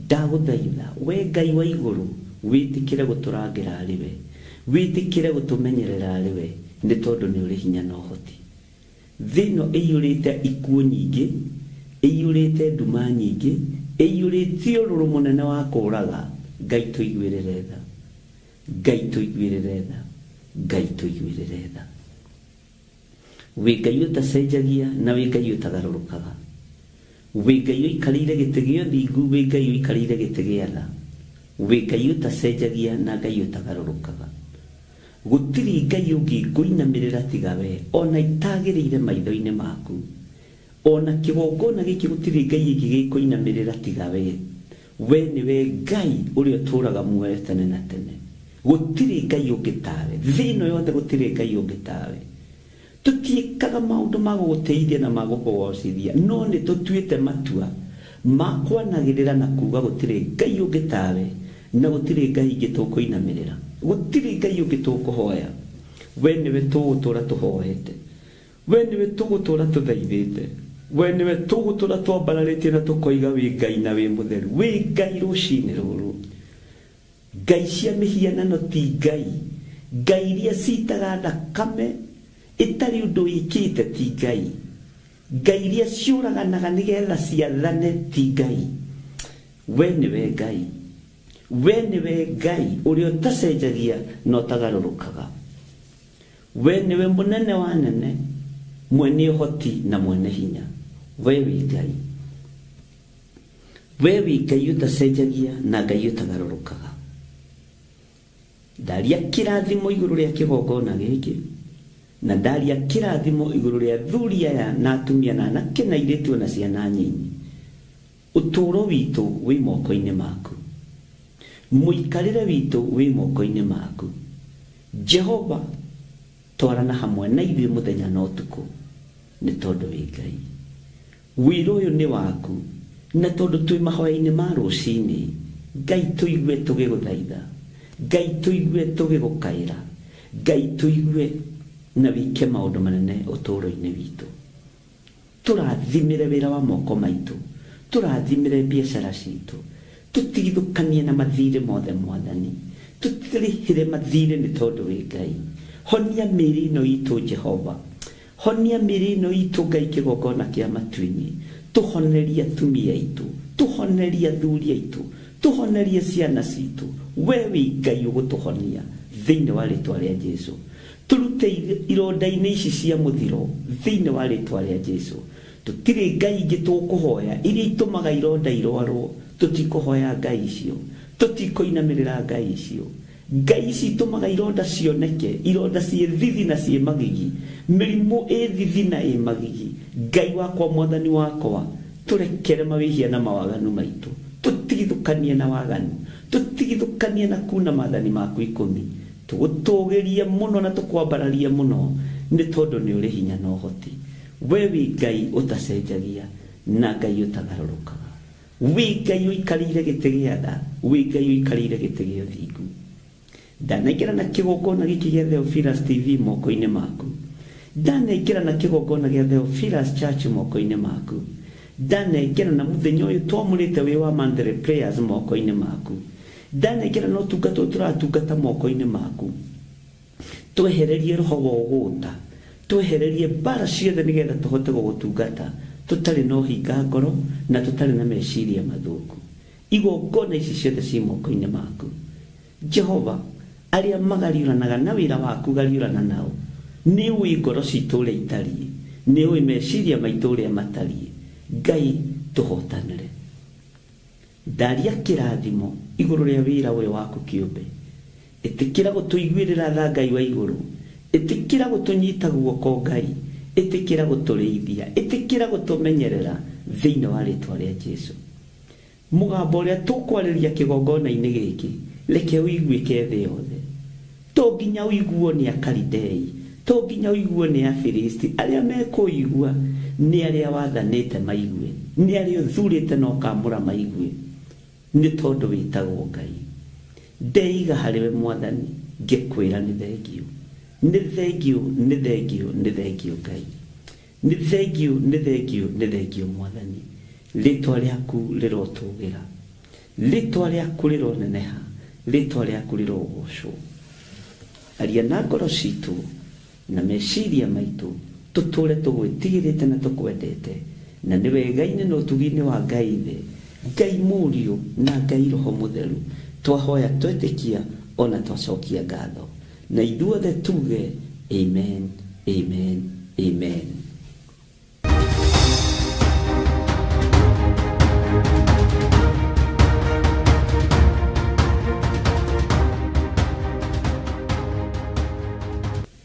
Speaker 10: Ndagũthaitha we Ngai wa igũrũ, wĩtĩkĩre gũtũrangĩra arĩ we, wĩtĩkĩre gũtũmenyerera arĩ we, nĩ tondũ nĩ ũrĩ hinya na ũhoti. Thĩ ĩno ĩiyũrĩte ikuũ nyingĩ, ĩiyũrĩte nduma nyingĩ, ĩiyũrĩte ũrũrũ mũnene wa kũũraga. Ngai tũiguĩrĩre tha, Ngai tũiguĩrĩre tha, Ngai tũiguĩrĩre tha. Wĩ Ngai ũtacenjagia na wĩ Ngai ũtagarũrũkaga. Wĩ Ngai ũikarĩire gĩtĩ gĩa ũthingu, wĩ Ngai ũikarĩire gĩtĩ gĩa tha. Wĩ Ngai ũtacenjagia na Ngai ũtagarũrũkaga. Gũtirĩ Ngai ũngĩ ngũinamĩrĩra tiga we, ona itagĩrĩire maitho-inĩ maku. Ona kĩgongona gĩkĩ gũtirĩ Ngai ĩngĩ gĩkũinamĩrĩra tiga we. We nĩwe Ngai ũrĩa ũtũũraga muoyo tene na tene. Gũtirĩ Ngai ũngĩ tawe. Thĩ ĩno yothe gũtirĩ Ngai ũngĩ tawe. Tũtiĩkaga maũndũ ma gũgũteithia na ma gũkũgocithia, no nĩ tũtuĩte matua ma kwanagĩrĩra na kuga gũtirĩ Ngai ũngĩ tawe, na gũtirĩ Ngai ingĩ tũkũinamĩrĩra, gũtirĩ Ngai ũngĩ tũkũhoya. We nĩwe tũgũtũũra tũhoete, we nĩwe tũgũtũũra tũthaithĩte, we nĩwe tũgũtũũra twambararĩtie na tũkoiga wĩ Ngai na wĩ mũtheru. Wĩ Ngai rũcinĩ rũrũ. Ngai cia mĩhianano ti Ngai. Ngai iria citaga thakame ĩtarĩ ũndũ wĩkĩte ti Ngai. Ngai iria ciũraganaga nĩgetha ciathane ti Ngai. We nĩwe Ngai. We nĩwe Ngai ũrĩa ũtacenjagia na ũtagarũrũkaga. We nĩwe mũnene wa nene, mwene ũhoti na mwene hinya. We wĩ Ngai. We wĩ Ngai ũtacenjagia na Ngai ũtagarũrũkaga. Ndaria kĩrathimo igũrũ rĩa kĩgongona gĩkĩ, na ndaria kĩrathimo igũrũ rĩa athuri aya na atumia na anake na airĩtu na ciana nyinyi. Ũtũũro witũ wĩ moko-inĩ maku, mũikarĩre witũ wĩ moko-inĩ maku. Jehova, twarana hamwe na ithuĩ mũthenya na ũtukũ, nĩ tondũ wĩ Ngai. Wĩra ũyũ nĩ waku, na tondũ twĩ mahoya-inĩ ma rũcinĩ, Ngai tũigue tũgĩgũthaitha, Ngai tũigue tũgĩgũkaĩra, Ngai tũigue na wĩke maũndũ manene ũtũũro-inĩ witũ. Tũrathimĩre wĩra wa moko maitũ, tũrathimĩre biacara citũ, tũtigithũkanie na mathirĩ mothe Mwathani, tũtirĩhĩre mathirĩ nĩ tondũ wĩ Ngai. Honia mĩĩrĩ ĩno itũ Jehova, honia mĩĩrĩ ĩno itũ Ngai kĩgongona kĩa matu-inĩ.
Speaker 9: Tũhonerie atumia aitũ, tũhonerie athuri aitũ, tũhonerie ciana citũ. We wĩ Ngai ũgũtũhonia thĩinĩ wa rĩtwa rĩa Jesu. Tũrute ironda-inĩ ici cia mũthiro thĩinĩ wa rĩtwa rĩa Jesu. Tũtirĩ ngai ingĩ tũkũhoya iria itũmaga ironda irwarwo. Tũtikũhoya ngai icio, tũtikũinamĩrĩra ngai icio. Ngai ici itũmaga ironda cioneke, ironda ciĩ thithi na ciĩ magigi, mĩrimũ ĩ thithi na ĩ magigi. Ngai wakwa, mwathani wakwa, tũrekere mawĩhia na mawaganu maitũ, tũtigithũkanie na waganu, tũtigithũkanie na kuna maathani maku 10. Tũgũtũgĩrie mũno na tũkwambararie mũno, nĩ tondũ nĩ ũrĩ hinya na ũhoti. We wĩ Ngai ũtacenjagia na Ngai ũtagarũrũkaga. Wĩ Ngai ũikarĩire gĩtĩ gĩa tha, wĩ Ngai ũikarĩire gĩtĩ gĩa ũthingu. Ndanengera na kĩgongona gĩkĩ gĩa Theophilus TV moko-inĩ maku. Ndanengera na kĩgongona gĩa Theophilus Church moko-inĩ maku. Ndanengera na mũthenya ũyũ twamũrĩte wĩ wa Monthly Prayers moko-inĩ maku. Ndanengera na ũtungata ũyũ tũratungata moko-inĩ maku. Twehererie roho wa ũgũta, twehererie mbara ciothe nĩgetha tũhote gũgũtungata tũtarĩ na ũhinga ngoro na tũtarĩ na meciria mathũku. Igongona ici ciothe ci moko-inĩ maku. Jehova, arĩa magariũranaga na wĩra waku gariũrana nao. Nĩ ũĩ ngoro citũ ũrĩa itariĩ, nĩ ũĩ meciria maitũ ũrĩa matariĩ. Ngai tũhotanĩre. Ndaria kĩrathimo igũrũ rĩa wĩra ũyũ waku kĩũmbe. Ĩtĩkĩra gũtũiguĩrĩra tha Ngai wa igũrũ, ĩtĩkĩra gũtũnyita guoko Ngai, ĩtĩkĩra gũtũrĩithia, ĩtĩkĩra gũtũmenyerera thĩinĩ wa rĩtwa rĩa Jesu. Mũgambo ũrĩa tũkwarĩria kĩgongona-inĩ gĩkĩ, reke ũiguĩke thĩ yothe. To nginya ũiguo nĩ Akalidei, to nginya ũiguo nĩ Afilisti. Arĩa mekũigua nĩ arĩa wathanĩte maigue, nĩ arĩa ũthurĩte na ũkamũra maigue, nĩ tondũ wĩtagwo Ngai. Ndeiga harĩ we mwathani, ngĩkwĩra nĩ thengiũ, nĩ thengiũ, nĩ thengiũ, nĩ thengiũ Ngai, nĩ thengiũ, nĩ thengiũ, nĩ thengiũ mwathani. Rĩtwa rĩaku rĩrotũgĩra, rĩtwa rĩaku rĩroneneha, rĩtwa rĩaku rĩrogocwo. Aria na ngoro citũ na meciria maitũ, tũtũre tũgwĩtigĩrĩte na tũkwendete, na nĩ wega-inĩ na ũtugi-inĩ wa Ngai Ithe, Ngai Mũriũ na Ngai Roho Mũtheru. Twahoya twetĩkia ona twacokia ngatho, na ithuothe tuge amen, amen, amen.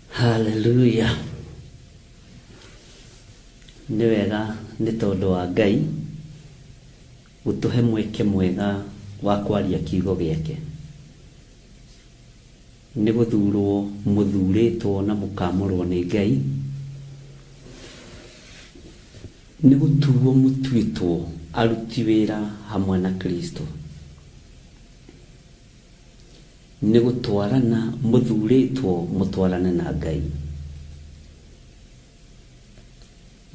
Speaker 9: Hallelujah. Nĩ wega nĩ tondũ wa Ngai gũtũhe mweke mwega wa kwaria kiugo gĩake. Nĩ gũthurwo mũthurĩtwo na mũkamũrwo nĩ Ngai, nĩ gũtuo mũtuĩtwo aruti wĩra hamwe na Kristo, nĩ gũtwarana mũthurĩtwo mũtwarane na Ngai,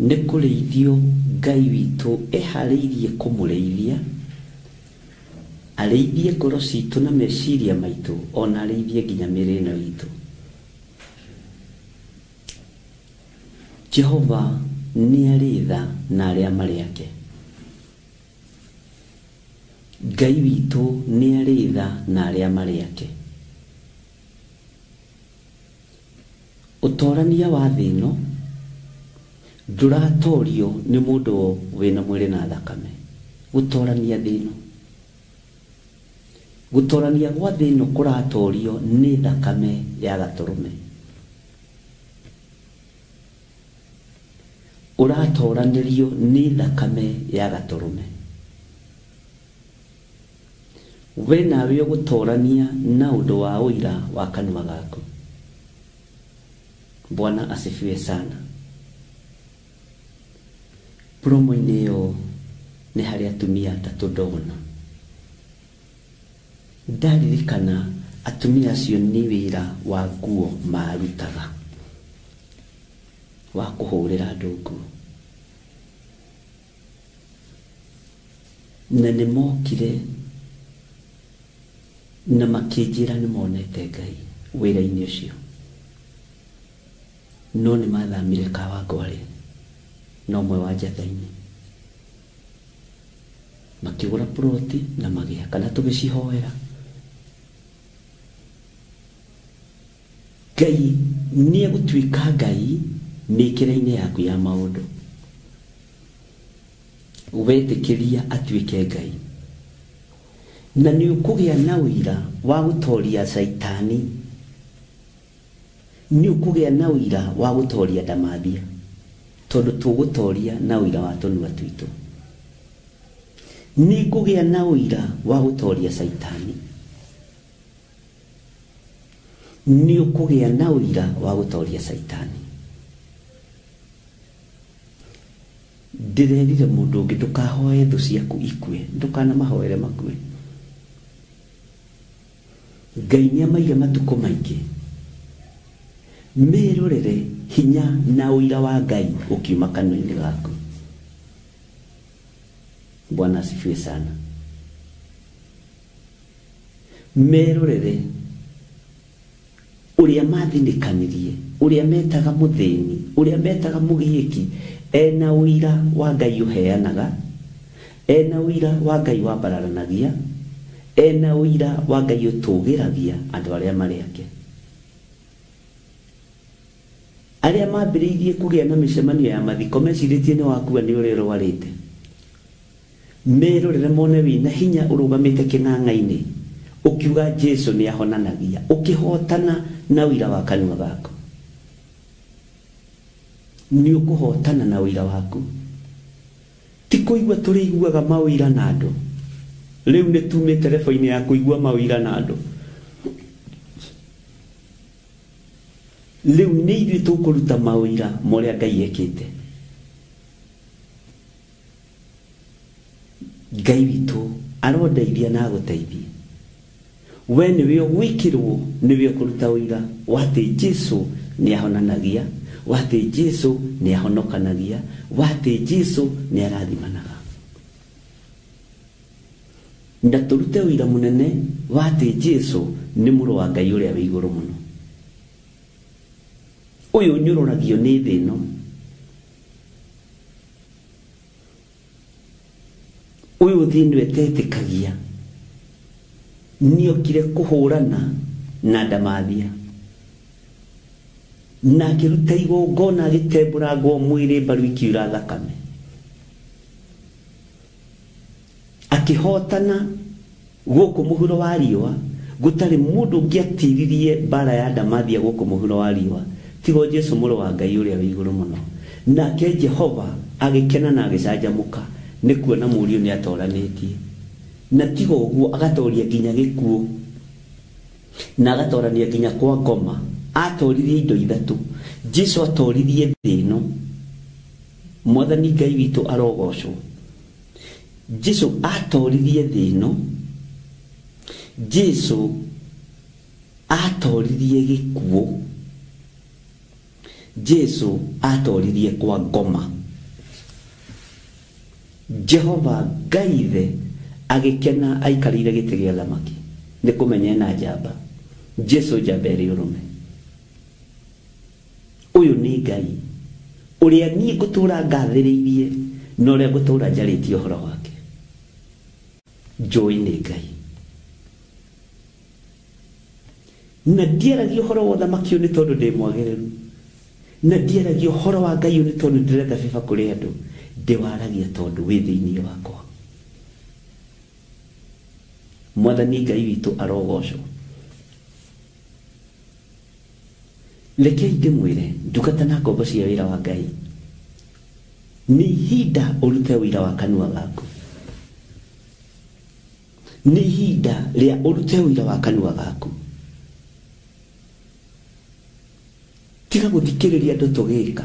Speaker 9: nĩ kũrĩithio Ngai witũ eharĩirie kũmũrĩithia, arĩithie ngoro citũ na meciria maitũ, ona arĩithie nginya mĩĩrĩ ĩno itũ. Jehova nĩ arĩ tha na arĩa marĩ ake. Ngai witũ nĩ arĩ tha na arĩa marĩ ake. Ũtorania wa thĩ ĩno ndũratorio nĩ mũndũ wĩna mwĩrĩ na thakame. Gũtorania thĩ ĩno, gũtorania gwa thĩ ĩno kũratorio nĩ thakame ya gatũrũme. Ũratoranĩrio nĩ thakame ya gatũrũme. We nawe ũgũtorania na ũndũ wa ũira wa kanua gaku. Bwana asifiwe sana. Promo-inĩ ĩyo nĩ harĩ atumia atatũ ndona. Ndaririkana atumia acio nĩ wĩra wa nguo marutaga, wa kũhũrĩra andũ nguo, na nĩ mokire na makĩnjĩra nĩ monete Ngai wĩra-inĩ ũcio, no nĩ mathamire Kawangware na ũmwe wa Njatha-inĩ.
Speaker 12: Makĩgũra ploti na magĩaka na tũgĩcihoera. Ngai nĩ egũtuĩka Ngai mĩkĩre-inĩ yaku ya maũndũ. Wetĩkĩria atuĩke Ngai. Na nĩ ũkũgĩa na ũira wa gũtoria Caitani. Nĩ ũkũgĩa na ũira wa gũtoria ndamathia. Tondũ tũgũtoria na ũira wa tũnua twitũ. Nĩ ngũgĩa na ũira wa gũtoria Caitani. Nĩ ũkũgĩa na ũira wa gũtoria Caitani. Ndĩrerire mũndũ ũngĩ ndũkahoe thũ ciaku ikue, ndũkanamahoere makue. Ngai nĩamaire matukũ maingĩ. Merorere hinya na ũira wa Ngai ũkiuma kanua-inĩ gaku. Bwana asifiwe sana. Merorere ũrĩa mathinĩkanirie, ũrĩa metaga mũthĩni, ũrĩa metaga mũgiĩki, ena ũira wa Ngai ũheanaga, ena ũira wa Ngai wambararanagia, ena ũira wa Ngai ũtũgĩragia andũ arĩa marĩ ake. Arĩa mambĩrĩirie kũgĩa na mĩcemanio ya mathiko mecirĩtie nĩ wakua nĩ ũrĩa ũrwarĩte. Merorere mone wĩna hinya ũrũgamĩte kĩng'ang'a-inĩ ũkiuga Jesu nĩ ahonanagia, ũkĩhotana na ũira wa kanua gaku. Nĩ ũkũhotana na ũira waku. Ti kũigua tũrĩiguaga maũira na andũ. Rĩu nĩ tumĩte rebo-inĩ ya kũigua maũira na andũ. Rĩu nĩ ithuĩ tũkũruta maũira ma ũrĩa Ngai ekĩte. Ngai witũ arondeithia na agũteithie. We nĩwe ũgwĩkĩrwo, nĩwe ũkũruta ũira wa atĩ Jesu nĩ ahonanagia, wa atĩ Jesu nĩ ahonokanagia, wa atĩ Jesu nĩ arathimanaga. Na tũrute ũira mũnene wa atĩ Jesu nĩ mũrũ wa Ngai ũrĩa wĩ igũrũ mũno. Ũyũ ũnyũrũragio nĩ thĩ ĩno. Ũyũ thĩ ĩno ĩtetĩkagia nĩokire kũhũrana na ndamathia. Na akĩruta igongona agĩtembũrangwo mwĩrĩ mbaru ikiura thakame. Akĩhotana gũkũ mũhuro wa riũa, gũtarĩ mũndũ ũngĩatiririe mbara ya ndamathia gũkũ mũhuro wa riũa tigo Jesu mũrũ wa Ngai ũrĩa wĩ igũrũ mũno. Nake Jehova agĩkena na agĩcanjamũka nĩ kuona mũriũ nĩ atoranĩtie. Na tigo ũguo agatoria nginya gĩkuũ na agatorania nginya kwa ngoma. Atoririe indo ithatũ. Jesu atoririe thĩ ĩno. Mwathani Ngai witũ arogocwo. Jesu atoririe thĩ ĩno. Jesu atoririe gĩkuũ. Jesu atoririe kwa ngoma. Jehova Ngai ithe agĩkena aikarĩire gĩtĩ gĩa thamaki nĩ kũmenya ena njamba. Jesu njamba ĩrĩ ũrũme. Ũyũ nĩ Ngai ũrĩa niĩ ngũtũra ngathĩrĩirie na ũrĩa ngũtũra njarĩtie ũhoro wake. Njũĩ nĩ Ngai. Na ndiaragia ũhoro wa ũthamaki ũyũ nĩ tondũ ndĩ mwagĩrĩru. Na ndiaragia ũhoro wa Ngai ũyũ nĩ tondũ ndĩrenda bĩba kũrĩ andũ. Ndĩwaragia tondũ wĩ thĩinĩ wakwa. Mwathani Ngai witũ arogocwo. Rekei ndĩmwĩre ndungata na ngombo cia wĩra wa Ngai, nĩ ihinda ũrute ũira wa kanua gaku. Nĩ ihinda rĩa ũrute ũira wa kanua gaku. Tiga gũthikĩrĩria andũ tũgĩka.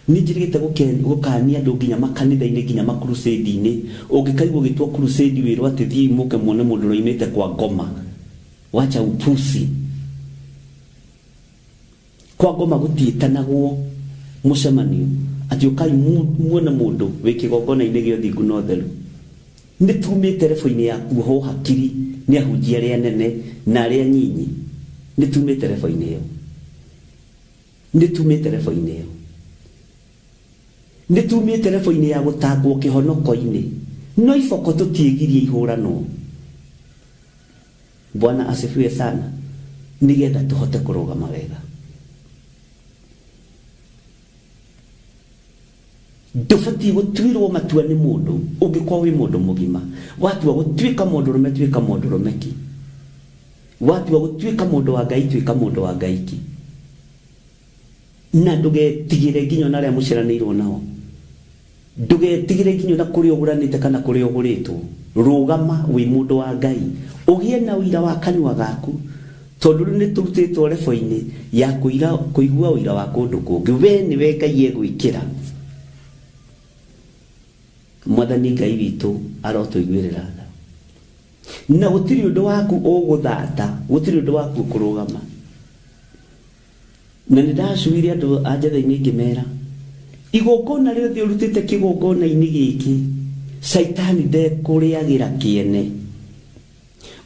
Speaker 12: Nĩ njĩrĩgĩte gũkania andũ nginya makanitha-inĩ nginya makrusade-inĩ. Ũngĩkaigua ũgĩtwo crusade wĩrwo atĩ thiĩi mũke muone mũndũ ũroimĩte kwa ngoma. Wacha upusi. Kwa ngoma gũtiĩtanagwo mũcemanio atĩ ũkai muone mũndũ wĩ kĩgongona-inĩ gĩa ũthingu na ũtheru. Nĩ tumĩte rebo-inĩ ya kuohwo hakiri nĩ ahunjia arĩa anene na arĩa nyinyi. Nĩ tumĩte rebo-inĩ ĩyo. Nĩ tumĩte rebo-inĩ ĩyo. Nĩ tumĩte rebo-inĩ ya gũtangwo kĩhonoko-inĩ. No iboko tũtiĩgirie ihũranwo. Bwana asifiwe sana. Nĩgetha tũhote kũrũgama wega. Ndũbatiĩ gũtuĩrwo matua nĩ mũndũ ũngĩkorwo wĩ mũndũ mũgima. Watua gũtuĩka mũndũrũme tuĩka mũndũrũme ki. Watua gũtuĩka mũndũ wa Ngai tuĩka mũndũ wa Ngai ki. Na ndũgetigĩre nginya ona arĩa mũciaranĩirwo nao. Ndũgetigĩre nginya ona kũrĩa ũgũranĩte kana kũrĩa ũgũrĩtwo. Rũgama wĩ mũndũ wa Ngai. Ũgĩe na ũira wa kanua gaku. Tondũ rĩu nĩtũrutĩtwo rebo-inĩ ya kũigua ũira wa kũndũ kũngĩ. We nĩwe Ngai egwĩkĩra. Mwathani Ngai witũ arotũiguĩrĩra tha. Na gũtirĩ ũndũ waku ũgũthata, gũtirĩ ũndũ waku ũkũrũgama. Na nĩ ndacuire andũ a njatha-inĩ ngĩmera, igongona rĩothe ũrutĩte kĩgongona-inĩ gĩkĩ, caitani ndekũrĩagĩra kĩene.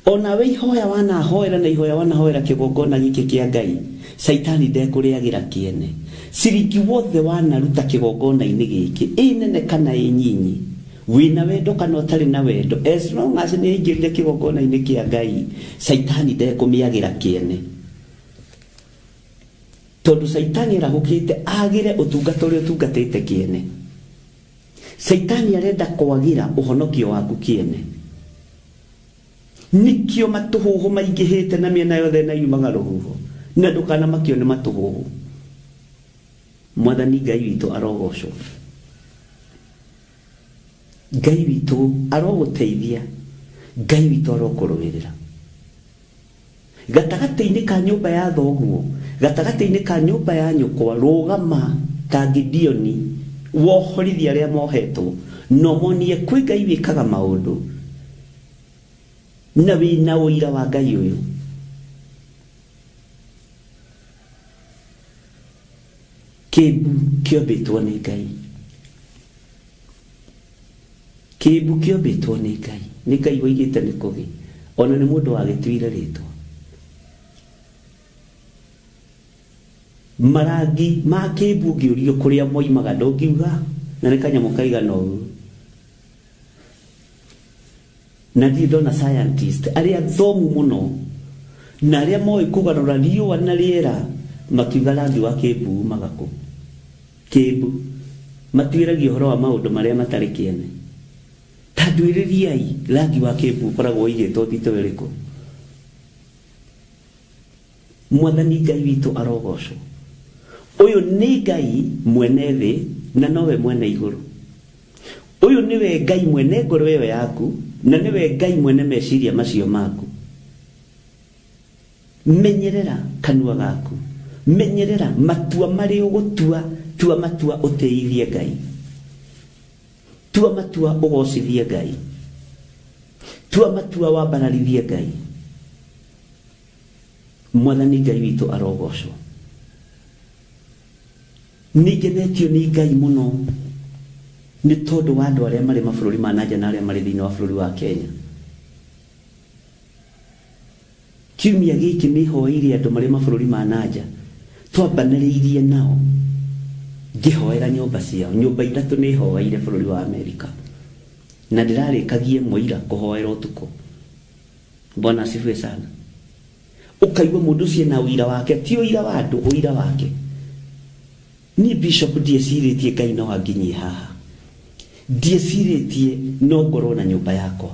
Speaker 12: Ona we ihoya wanahoera na ihoya wanahoera kĩgongona gĩkĩ kĩa Ngai, caitani ndekũrĩagĩra kĩene. Ciringi wothe wanaruta kĩgongona-inĩ gĩkĩ, ĩ nene kana ĩ nyinyi, wĩna wendo kana ũtarĩ na wendo, as long as nĩ ĩingĩrire kĩgongona-inĩ kĩa Ngai, caitani ndekũmĩagĩra kĩene. Tondũ caitani arahũkĩte agĩre ũtungata ũrĩa ũtungatĩte kĩene. Caitani arenda kwagĩra ũhonokio waku kĩene. Nĩkĩo matũhũhũ maingĩhĩte na mĩena yothe na yumaga rũhuho. Na ndũkanamakio nĩ matũhũhũ. Mwathani Ngai witũ arogocwo. Ngai witũ arogũteithia. Ngai witũ arokũrũĩrĩra. Gatagatĩ-inĩ ka nyũmba ya thoguo, gatagatĩ-inĩ ka nyũmba ya nyũkwa, rũgama ta Gideoni, wohorithie arĩa mohetwo, no monie kwĩ Ngai wĩkaga maũndũ, na wĩna ũira wa Ngai ũyũ. Kĩmbu kĩombĩtwo nĩ Ngai. Kĩmbu kĩombĩtwo nĩ Ngai. Nĩ Ngai woigĩte nĩ kũgĩ. Ona nĩ mũndũ wagĩtuire rĩtwa. Marangi ma kĩmbu ũngĩũrio kũrĩa moimaga ndũngiuga, na nĩ kanyamũ kaigana ũguo. Na ndirĩ ndona scientist arĩa athomu mũno na arĩa moĩ kũgarũra riũa na rĩera makiuga rangi wa kĩmbu umaga kũ. Kĩmbu matuĩragia ũhoro wa maũndũ marĩa matarĩ kĩene. Ta nduĩrĩriai rangi wa kĩmbu ũkoragwo ũigĩtwo thitũ ĩrĩkũ. Mwathani Ngai witũ arogocwo. Ũyũ nĩ Ngai mwene thĩ na nowe mwene igũrũ. Ũyũ nĩwe Ngai mwene ngoro ĩyo yaku na nĩwe Ngai mwene meciria macio maku. Menyerera kanua gaku. Menyerera matua marĩa ũgũtua, tua matua ũtĩithie Ngai. Tua matua ũgocithie Ngai. Tua matua wambararithie Ngai. Mwathani Ngai witũ arogocwo. Nĩngenetio nĩ Ngai mũno nĩ tondũ wa andũ arĩa marĩ mabũrũri ma nanja na arĩa marĩ thĩinĩ wa bũrũri wa Kenya. Kiumia gĩkĩ nĩhoeire andũ marĩ mabũrũri ma nanja, twambanĩrĩirie nao ngĩhoera nyũmba ciao. Nyũmba ithatũ nĩhoeire bũrũri wa Amerika na ndĩrarĩkagie mũira kũhoera ũtukũ. Bwana asifiwe sana. Ũkaigua mũndũ ũcio na ũira wake, ti ũira wa andũ, ũira wake. Niĩ Bishop ndiecirĩtie Ngai no anginyie haha. Ndiecirĩtie no ngorwo na nyũmba yakwa.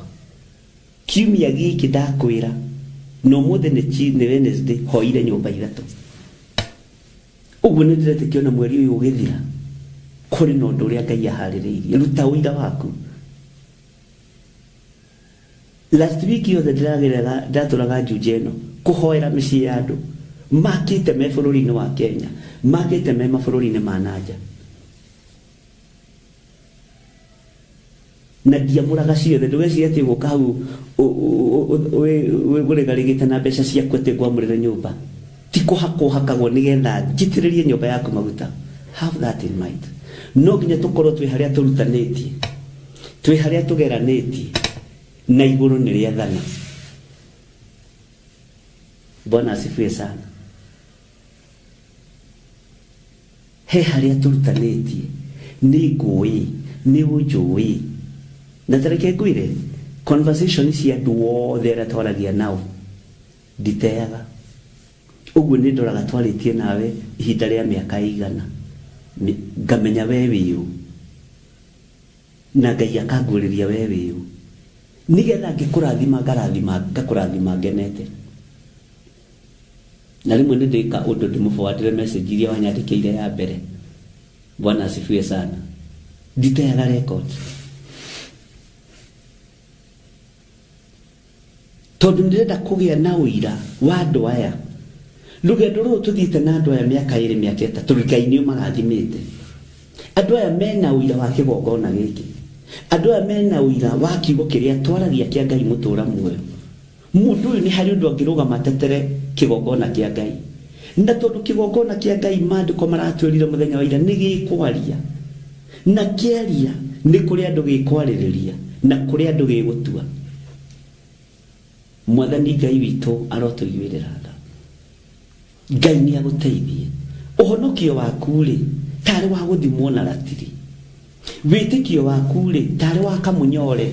Speaker 12: Kiumia gĩkĩ ndakwĩra, no ũmũthĩ nĩ Wednesday, hoire nyũmba ithatũ. Ũguo nĩ ndĩretĩkia ona mweri ũyũ ũgĩthira, kũrĩ na ũndũ ũrĩa Ngai aharĩrĩirie. Ruta ũira waku. Last week yothe ndĩragerera ndatũraga Juja ĩno kũhoera mĩciĩ ya andũ makĩte me bũrũri-inĩ wa Kenya, makĩte me mabũrũri-inĩ ma nanja. Na ndiamũraga ciothe, ndũgecirie atĩ ũgũka hau ũrĩgarĩgĩte na mbeca ciaku atĩ ngwamũrĩre nyũmba. Ti kũhakwo hakagwo nĩgetha njitĩrĩrie nyũmba yaku maguta. Have that in mind. No nginya tũkorwo twĩ harĩa tũrutanĩtie, twĩ harĩa tũgeranĩtie, na igũrũ nĩ rĩathana. Bwana asifiwe sana. He harĩa tũrutanĩtie, nĩ ngũĩ, nĩ ũnjũĩ. Na tareke ngwire conversation cia andũ othe arĩa twaragia nao nditeaga. Ũguo nĩ ndoraga twarĩtie nawe ihinda rĩa mĩaka igana, ngamenya we wĩũ na Ngai akangũrĩria we wĩũ, nĩgetha ngĩkũrathima ngarathima ngakũrathima ngenete. Na rĩmwe nĩ ndĩka ũndũ ndĩmũforwardĩre message iria wanyandĩkĩire ya mbere. Bwana asifiwe sana. Nditeaga record tondũ ndĩrenda kũgĩa na ũira wa andũ aya. Rũgendo rũrũ tũthiĩte na andũ aya mĩaka 2 mĩaka 3, Ngai nĩ ũmarathimĩte. Andũ aya mena ũira wa kĩgongona gĩkĩ, andũ aya mena ũira wa kiugo kĩrĩa twaragia kĩa Ngai mũtũra muoyo. Mũndũ ũyũ nĩ harĩ ũndũ angĩrũgama atetere kĩgongona kĩa Ngai, na tondũ kĩgongona kĩa Ngai maandĩko maratwĩrire mũthenya wa ira nĩ gĩkwaria, na kĩaria nĩ kũrĩ andũ gĩkwarĩrĩria na kũrĩ andũ gĩgũtua. Mwathani Ngai witũ arotũiguĩrĩra tha. Ngai nĩ agũteithie. Ũhonokio waku rĩ tarĩ wa gũthimwo na ratiri, wĩtĩkio waku rĩ tarĩ wa kamũnyore.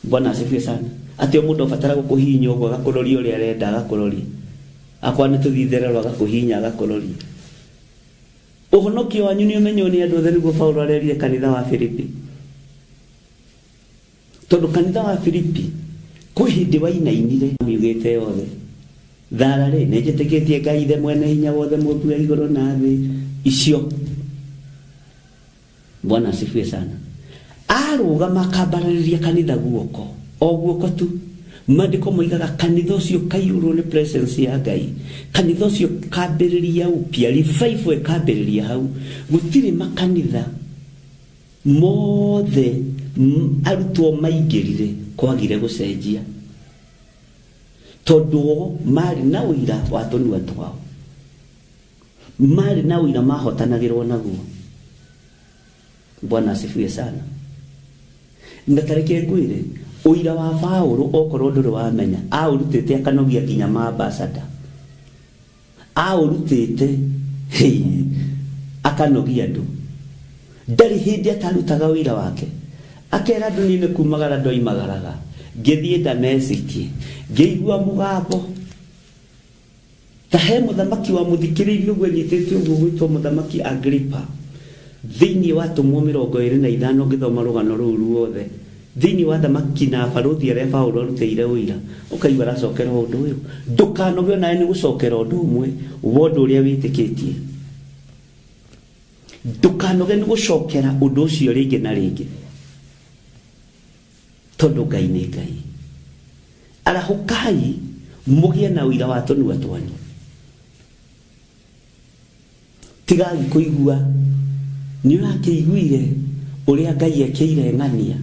Speaker 12: Bwana asifiwe sana. Atĩ o mũndũ abatara gũkũhihinya ũguo agakũroria ũrĩa arenda agakũroria, akwa nĩ tũthiĩ itherero agakũhihinya agakũroria. Ũhonokio wanyu nĩ ũmenywo nĩ andũ othe, nĩguo Paulo arerire kanitha wa Filipi. Tondũ kanitha wa Filipi kwĩ hĩndĩ wainainire miugĩte yothe thara rĩ nĩ njĩtĩkĩtie Ngai ithe mwene hinya wothe mũmbi wa igũrũ na thĩ icio. Bwana asifiwe sana. Arũgama akambarĩria kanitha guoko o guoko tu. Maandĩko moigaga kanitha ũcio kaiyũrwo nĩ presence ya Ngai, kanitha ũcio kambĩrĩria upya, revival ĩkambĩrĩria hau. Gũtirĩ makanitha mothe arutwo maingĩrire kwagire gũcenjia, tondũ o marĩ na ũira wa tũnua twao, marĩ na ũira mahotanagĩrwo naguo. Bwana asifiwe sana. Na tareke ngwĩre ũira wa Paũlũ okorwo ndũrĩ wamenya, aũrutĩte akanogia nginya maambasada, aũrutĩte akanogia andũ. Ndarĩ hĩndĩ atarutaga ũira wake, akera andũ niĩ nĩ kumagara ndoimagaraga, ngĩthiĩ Damesiki ngĩigua mũgambo ta he mũthamaki wa mũthikĩrĩirie ũguo anyitĩte ũguo gwĩtwo mũthamaki Agripa. Thĩinĩ wa atũmwo 25 ngĩthoma rũgano rũu ruothe, thĩinĩ wa thamaki na barũthi arĩa Paũlũ arutĩire ũira, ũkaigua aracokera ũndũ ũyũ. Ndũkanoge onawe nĩ gũcokera ũndũ ũmwe wa ũndũ ũrĩa wĩtĩkĩtie. Ndũkanoge nĩ gũcokera ũndũ ũcio rĩngĩ na rĩngĩ, tondũ Ngai nĩ Ngai. Arahũkai mũgĩe na ũira wa tũnua twanyu. Tigai kũigua nĩ ũrakĩiguire ũrĩa Ngai ekĩire ng'ania,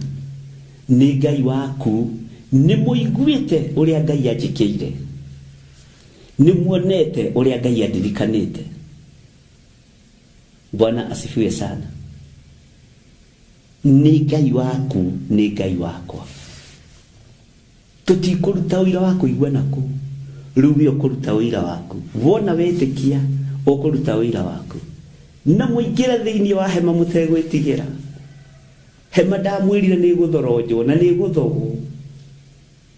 Speaker 12: nĩ Ngai waku, nĩ mũiguĩte ũrĩa Ngai anjĩkĩire, nĩ muonete ũrĩa Ngai andirikanĩte. Bwana asifiwe sana. Nĩ Ngai waku, nĩ Ngai wakwa. Tũtikũruta ũira wa kũigua naku, rĩu we ũkũruta ũira waku. Wona wetĩkia ũkũruta ũira waku. Na mũingĩre thĩinĩ wa hema mũtegwĩtigĩra. Hema ndamwĩrire nĩ ĩgũthoronjwo na nĩ ĩgũthogwo,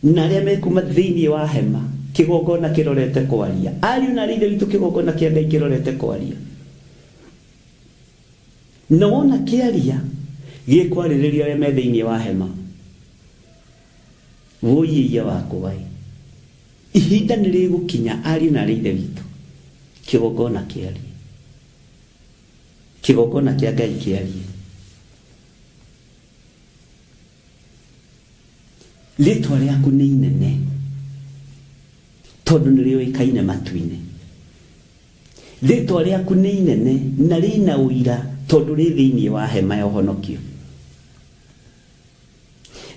Speaker 12: na arĩa mekuma thĩinĩ wa hema kĩgongona kĩrorete kwaria. Ariũ na ithe witũ, kĩgongona kĩa Ngai kĩrorete kwaria. Na wona kĩaria gĩkwarĩrĩria arĩa me thĩinĩ wa hema. Wũiĩia wakwa ĩ, ihinda nĩ rĩgũkinya ariũ na ithe witũ kĩgongona kĩarie, kĩgongona kĩa Ngai kĩarie. Rĩtwa rĩaku nĩ inene tondũ nĩ rĩũĩkaine matu-inĩ. Rĩtwa rĩaku nĩ inene na rĩna ũira tondũ rĩ thĩinĩ wa hema ya ũhonokio.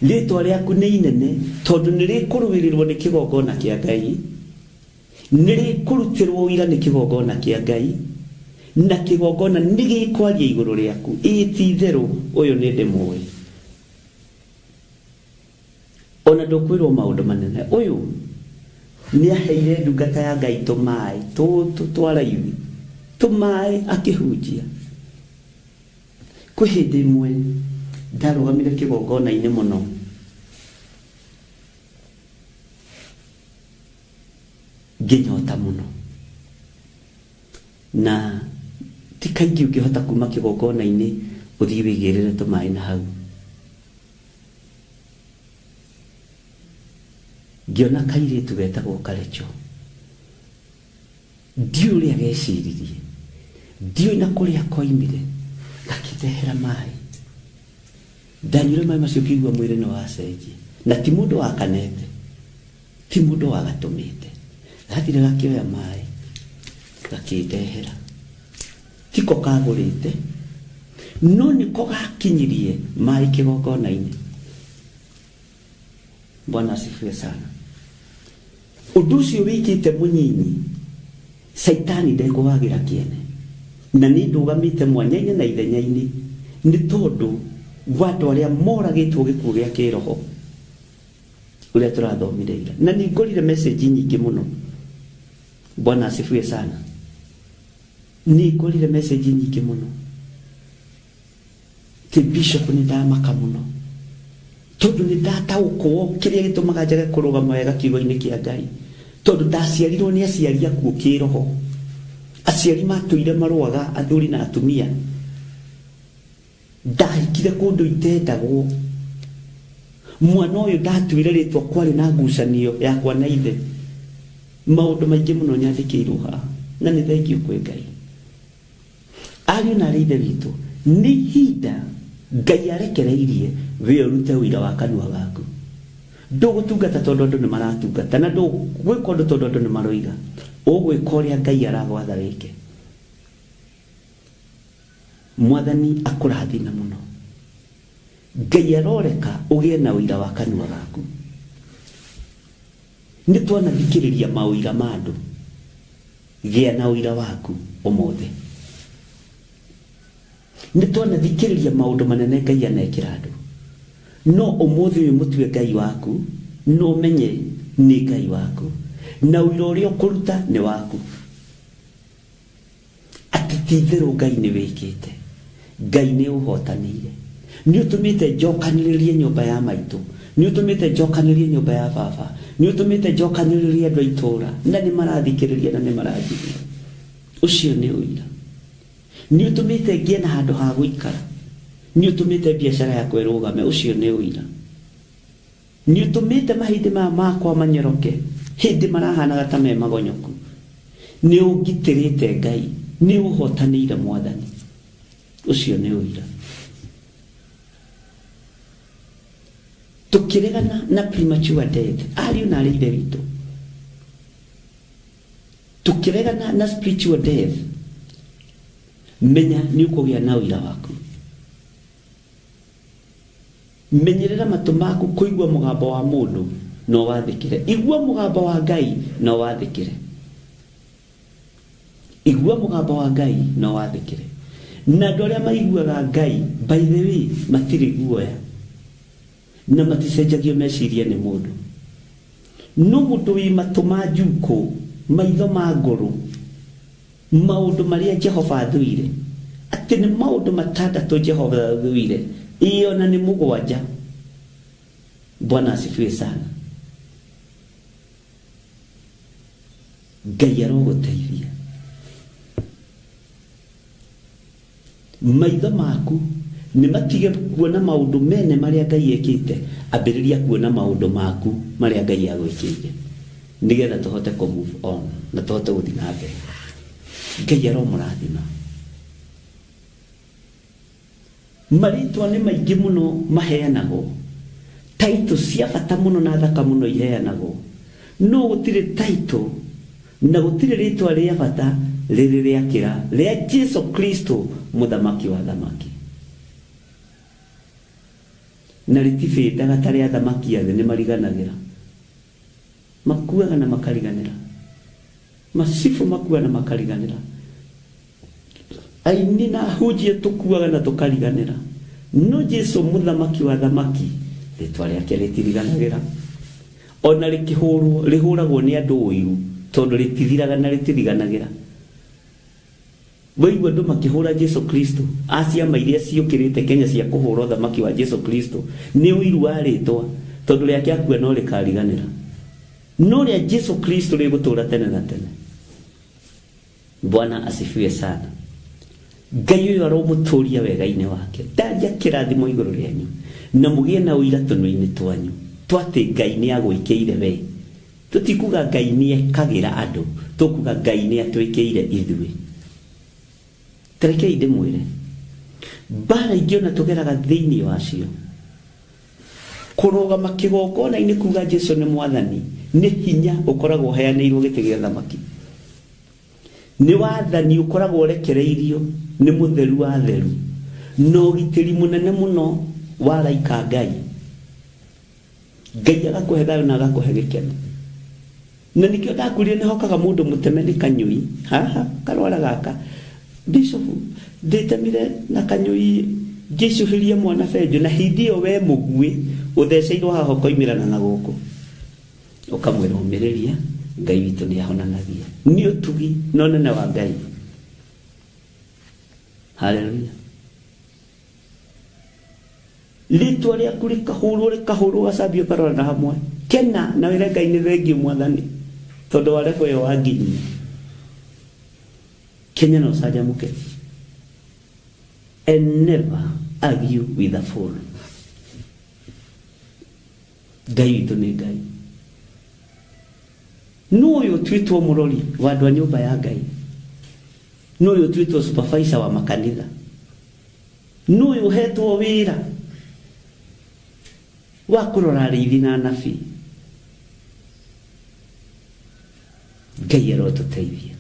Speaker 12: Rĩtwa rĩaku nĩ inene tondũ nĩ rĩkũrũĩrĩrwo nĩ kĩgongona kĩa Ngai, nĩ rĩkũrutĩrwo ũira nĩ kĩgongona kĩa Ngai, na kĩgongona nĩ gĩkwaria igũrũ rĩaku. Ĩĩ ti itherũ ũyũ nĩ ndĩmũĩ. Ona ndũkwĩrwo maũndũ manene. Ũyũ nĩ aheire ndungata ya Ngai tũmaĩ tũtũ twa raithi, tũmaĩ akĩhunjia. Kwĩ hĩndĩ ĩmwe Ndarũgamire kĩgongona-inĩ mũno. Ngĩnyota mũno. Na ti kaingĩ ũngĩhota kuma kĩgongona-inĩ ũthiĩ wĩigĩrĩre tũmaĩ na hau. Ngĩona kairĩtu getagwo Karecho. Ndiũĩ ũrĩa geciririe, ndiũĩ na kũrĩa koimire, gakĩndehera maĩ. Ndanyuire maĩ macio ngĩigua mwĩrĩ nĩ wacenjia. Na ti mũndũ wakanete, ti mũndũ wagatũmĩte. Gathire gakĩoya maĩ, gakĩndehera. Tiko kagũrĩte, no nĩko gakinyirie maĩ kĩgongona-inĩ. Bwana asifiwe sana. Ũndũ ũcio wĩkĩte mũnyinyi, Saitani ndekũwagĩra kĩene. Na nĩ ndũgamĩte mwanya-inĩ na ithenya-inĩ nĩ tondũ wa andũ arĩa moragĩtwo gĩkuũ gĩa kĩroho ũrĩa tũrathomire ira. Na nĩ ngorire message nyingĩ mũno. Bwana asifiwe sana. Nĩ ngorire message nyingĩ mũno. Ti bishop nĩ ndamaka mũno. Tondũ nĩ ndataũkwo kĩrĩa gĩtũmaga njage kũrũgama wega kiugo-inĩ kĩa Ngai. Tondũ ndaciarirwo nĩ aciari akuũ kĩroho. Aciari matũire marũaga athuri na atumia. Ndahikire kũndũ itendagwo. Mwana ũyũ ndatuire rĩtwa kwarĩ na ngucanio yakwa na ithe. Maũndũ maingĩ mũno nyandĩkĩirwo haha na nĩ thengiũ kwĩ Ngai. Ariũ na arĩ ithe witũ, nĩ ihinda Ngai arekereirie we ũrute ũira wa kanua gaku. Ndũgũtungata tondũ andũ nĩ maratungata, na ndũgwĩka ũndũ tondũ andũ nĩ maroiga. Ũgwĩka ũrĩa Ngai aragwatha wĩke. Mwathani akũrathime mũno. Ngai aroreka ũgĩe na ũira wa kanua gaku. Nĩ twanathikĩrĩria maũira ma andũ. Gĩa na ũira waku ũmũthĩ. Nĩ twanathikĩrĩria maũndũ manene Ngai anekĩra andũ. No ũmũthĩ ũyũ mũtue Ngai waku, no ũmenye nĩ Ngai waku. Na ũira ũrĩa ũkũruta nĩ waku. Atĩ ti itherũ Ngai nĩ wĩkĩte. Ngai nĩ ũhotanĩire. Nĩ ũtũmĩte njokanĩrĩrie nyũmba ya maitũ. Nĩ ũtũmĩte njokanĩrĩrie nyũmba ya baba. Nĩ ũtũmĩte njokanĩrĩrie andũ a itũũra. Na nĩ marathikĩrĩria na nĩ maranjigua. Ũcio nĩ ũira. Nĩ ũtũmĩte ngĩe na handũ ha gũikara. Nĩ ũtũmĩte biacara yakwa ĩrũgame. Ũcio nĩ ũira. Nĩ ũtũmĩte mahĩndĩ maya makwa manyoroke hĩndĩ marahanaga ta me magonyoku. Nĩ ũngitĩrĩte Ngai. Nĩ ũhotanĩire Mwathani. Ũcio nĩ ũira. Tũkĩregana na premature death, ariũ na arĩ ithe witũ. Tũkĩregana na spiritual death, menya nĩ ũkũgĩa na ũira waku. Menyerera matũ maku kũigua mũgambo wa mũndũ no wathĩkĩre. Igua mũgambo wa Ngai no wathĩkĩre. Igua mũgambo wa Ngai no wathĩkĩre. Na andũ arĩa maiguaga Ngai, by the way, matirĩ guoya. Na maticenjagio meciria nĩ mũndũ. No mũndũ wĩ matũ ma njukũ, maitho ma ngũrũ, maũndũ marĩa Jehova athũire, atĩ nĩ maũndũ matandatũ Jehova athũire, ĩĩ ona nĩ mũgwanja. Bwana asifiwe sana. Ngai arogũteithia. Maitho maku nĩ matige kuona maũndũ mene marĩa Ngai ekĩte, ambĩrĩria kuona maũndũ maku marĩa Ngai agwĩkĩire, nĩgetha tũhote kũ move on na tũhote gũthiĩ na mbere. Ngai aromũrathima. Marĩtwa nĩ maingĩ mũno maheanagwo. Taitũ cia bata mũno na thaka mũno iheanagwo. No gũtirĩ taitũ na gũtirĩ rĩtwa rĩa bata rĩrĩ rĩakĩra rĩa Jesu Kristo mũthamaki wa thamaki. Na rĩtibĩndaga ta rĩa thamaki a thĩ, nĩ mariganagĩra. Makuaga na makariganĩra. Macibũ makuaga na makariganĩra. Aini na ahunjia tũkuaga na tũkariganĩra. No Jesu mũthamaki wa thamaki, rĩtwa rĩake rĩtiriganagĩra. Ona rĩkĩhũrwo, rĩhũragwo nĩ andũ ũiru, tondũ rĩtithiraga na rĩtiriganagĩra. Waigua andũ makĩhũra Jesu Kristo, a ciama iria ciũkĩrĩte Kenya cia kũhũra ũthamaki wa Jesu Kristo nĩ ũiru wa rĩtwa, tondũ rĩake akua no rĩkariganĩra, no rĩa Jesu Kristo rĩgũtũra tene na tene. Bwana asifiwe sana. Ngai ũyũ aromũtũria wega-inĩ wake, ndaria kĩrathimo igũrũ rĩanyu na mũgĩe na ũira tũnua-inĩ twanyu twatĩ Ngai nĩ agwĩkĩire we. Tũtikuga Ngai nĩ ekagĩra andũ, tũkuga Ngai nĩ atwĩkĩire ithuĩ. Tarekei ndĩmwĩre, mbara ingĩ ona tũgeraga thĩinĩ wacio, kũrũgama kĩgongona-inĩ kuga Jesu nĩ mwathani nĩ hinya ũkoragwo ũheanĩirwo gĩtĩ gĩa thamaki, nĩ wathani ũkoragwo ũrekereirio nĩ mũtheru wa theru, na ũgitĩri mũnene mũno wa araika Ngai. Ngai agakũhe thayũ na agakũhe gĩkeno. Na nĩkĩo ndakwĩrire nĩ hokaga mũndũ mũteme nĩ kanyũi haha karwara gaka. Bishop ndĩtemire na kanyũi ngĩcuhĩria mwana benjo, na hĩndĩ ĩyo we mũguĩ ũtheceirwo haha ũkoimĩrana na gũkũ, ũkamwĩra ũmĩrĩria, Ngai witũ nĩ ahonanagia. Nĩ ũtugi na ũnene wa Ngai. Haleluya. Rĩtwa rĩaku rĩkahũrwo rĩkahũrwo ũgacambio ũkarora na hamwe. Kena na wĩre Ngai nĩ thengiũ mwathani, tondũ wa level ĩyo wanginyia. Kenya na ũcanjamũke. And never argue with a fool. Ngai witũ nĩ Ngai. Nũ ũyũ ũtuĩtwo mũrori wa andũ a nyũmba ya Ngai? Nũ ũyũ ũtuĩtwo supervisor wa makanitha? Nũ ũyũ ũhetwo wĩra wa kũrora arĩithi na anabii? Ngai arotũteithia.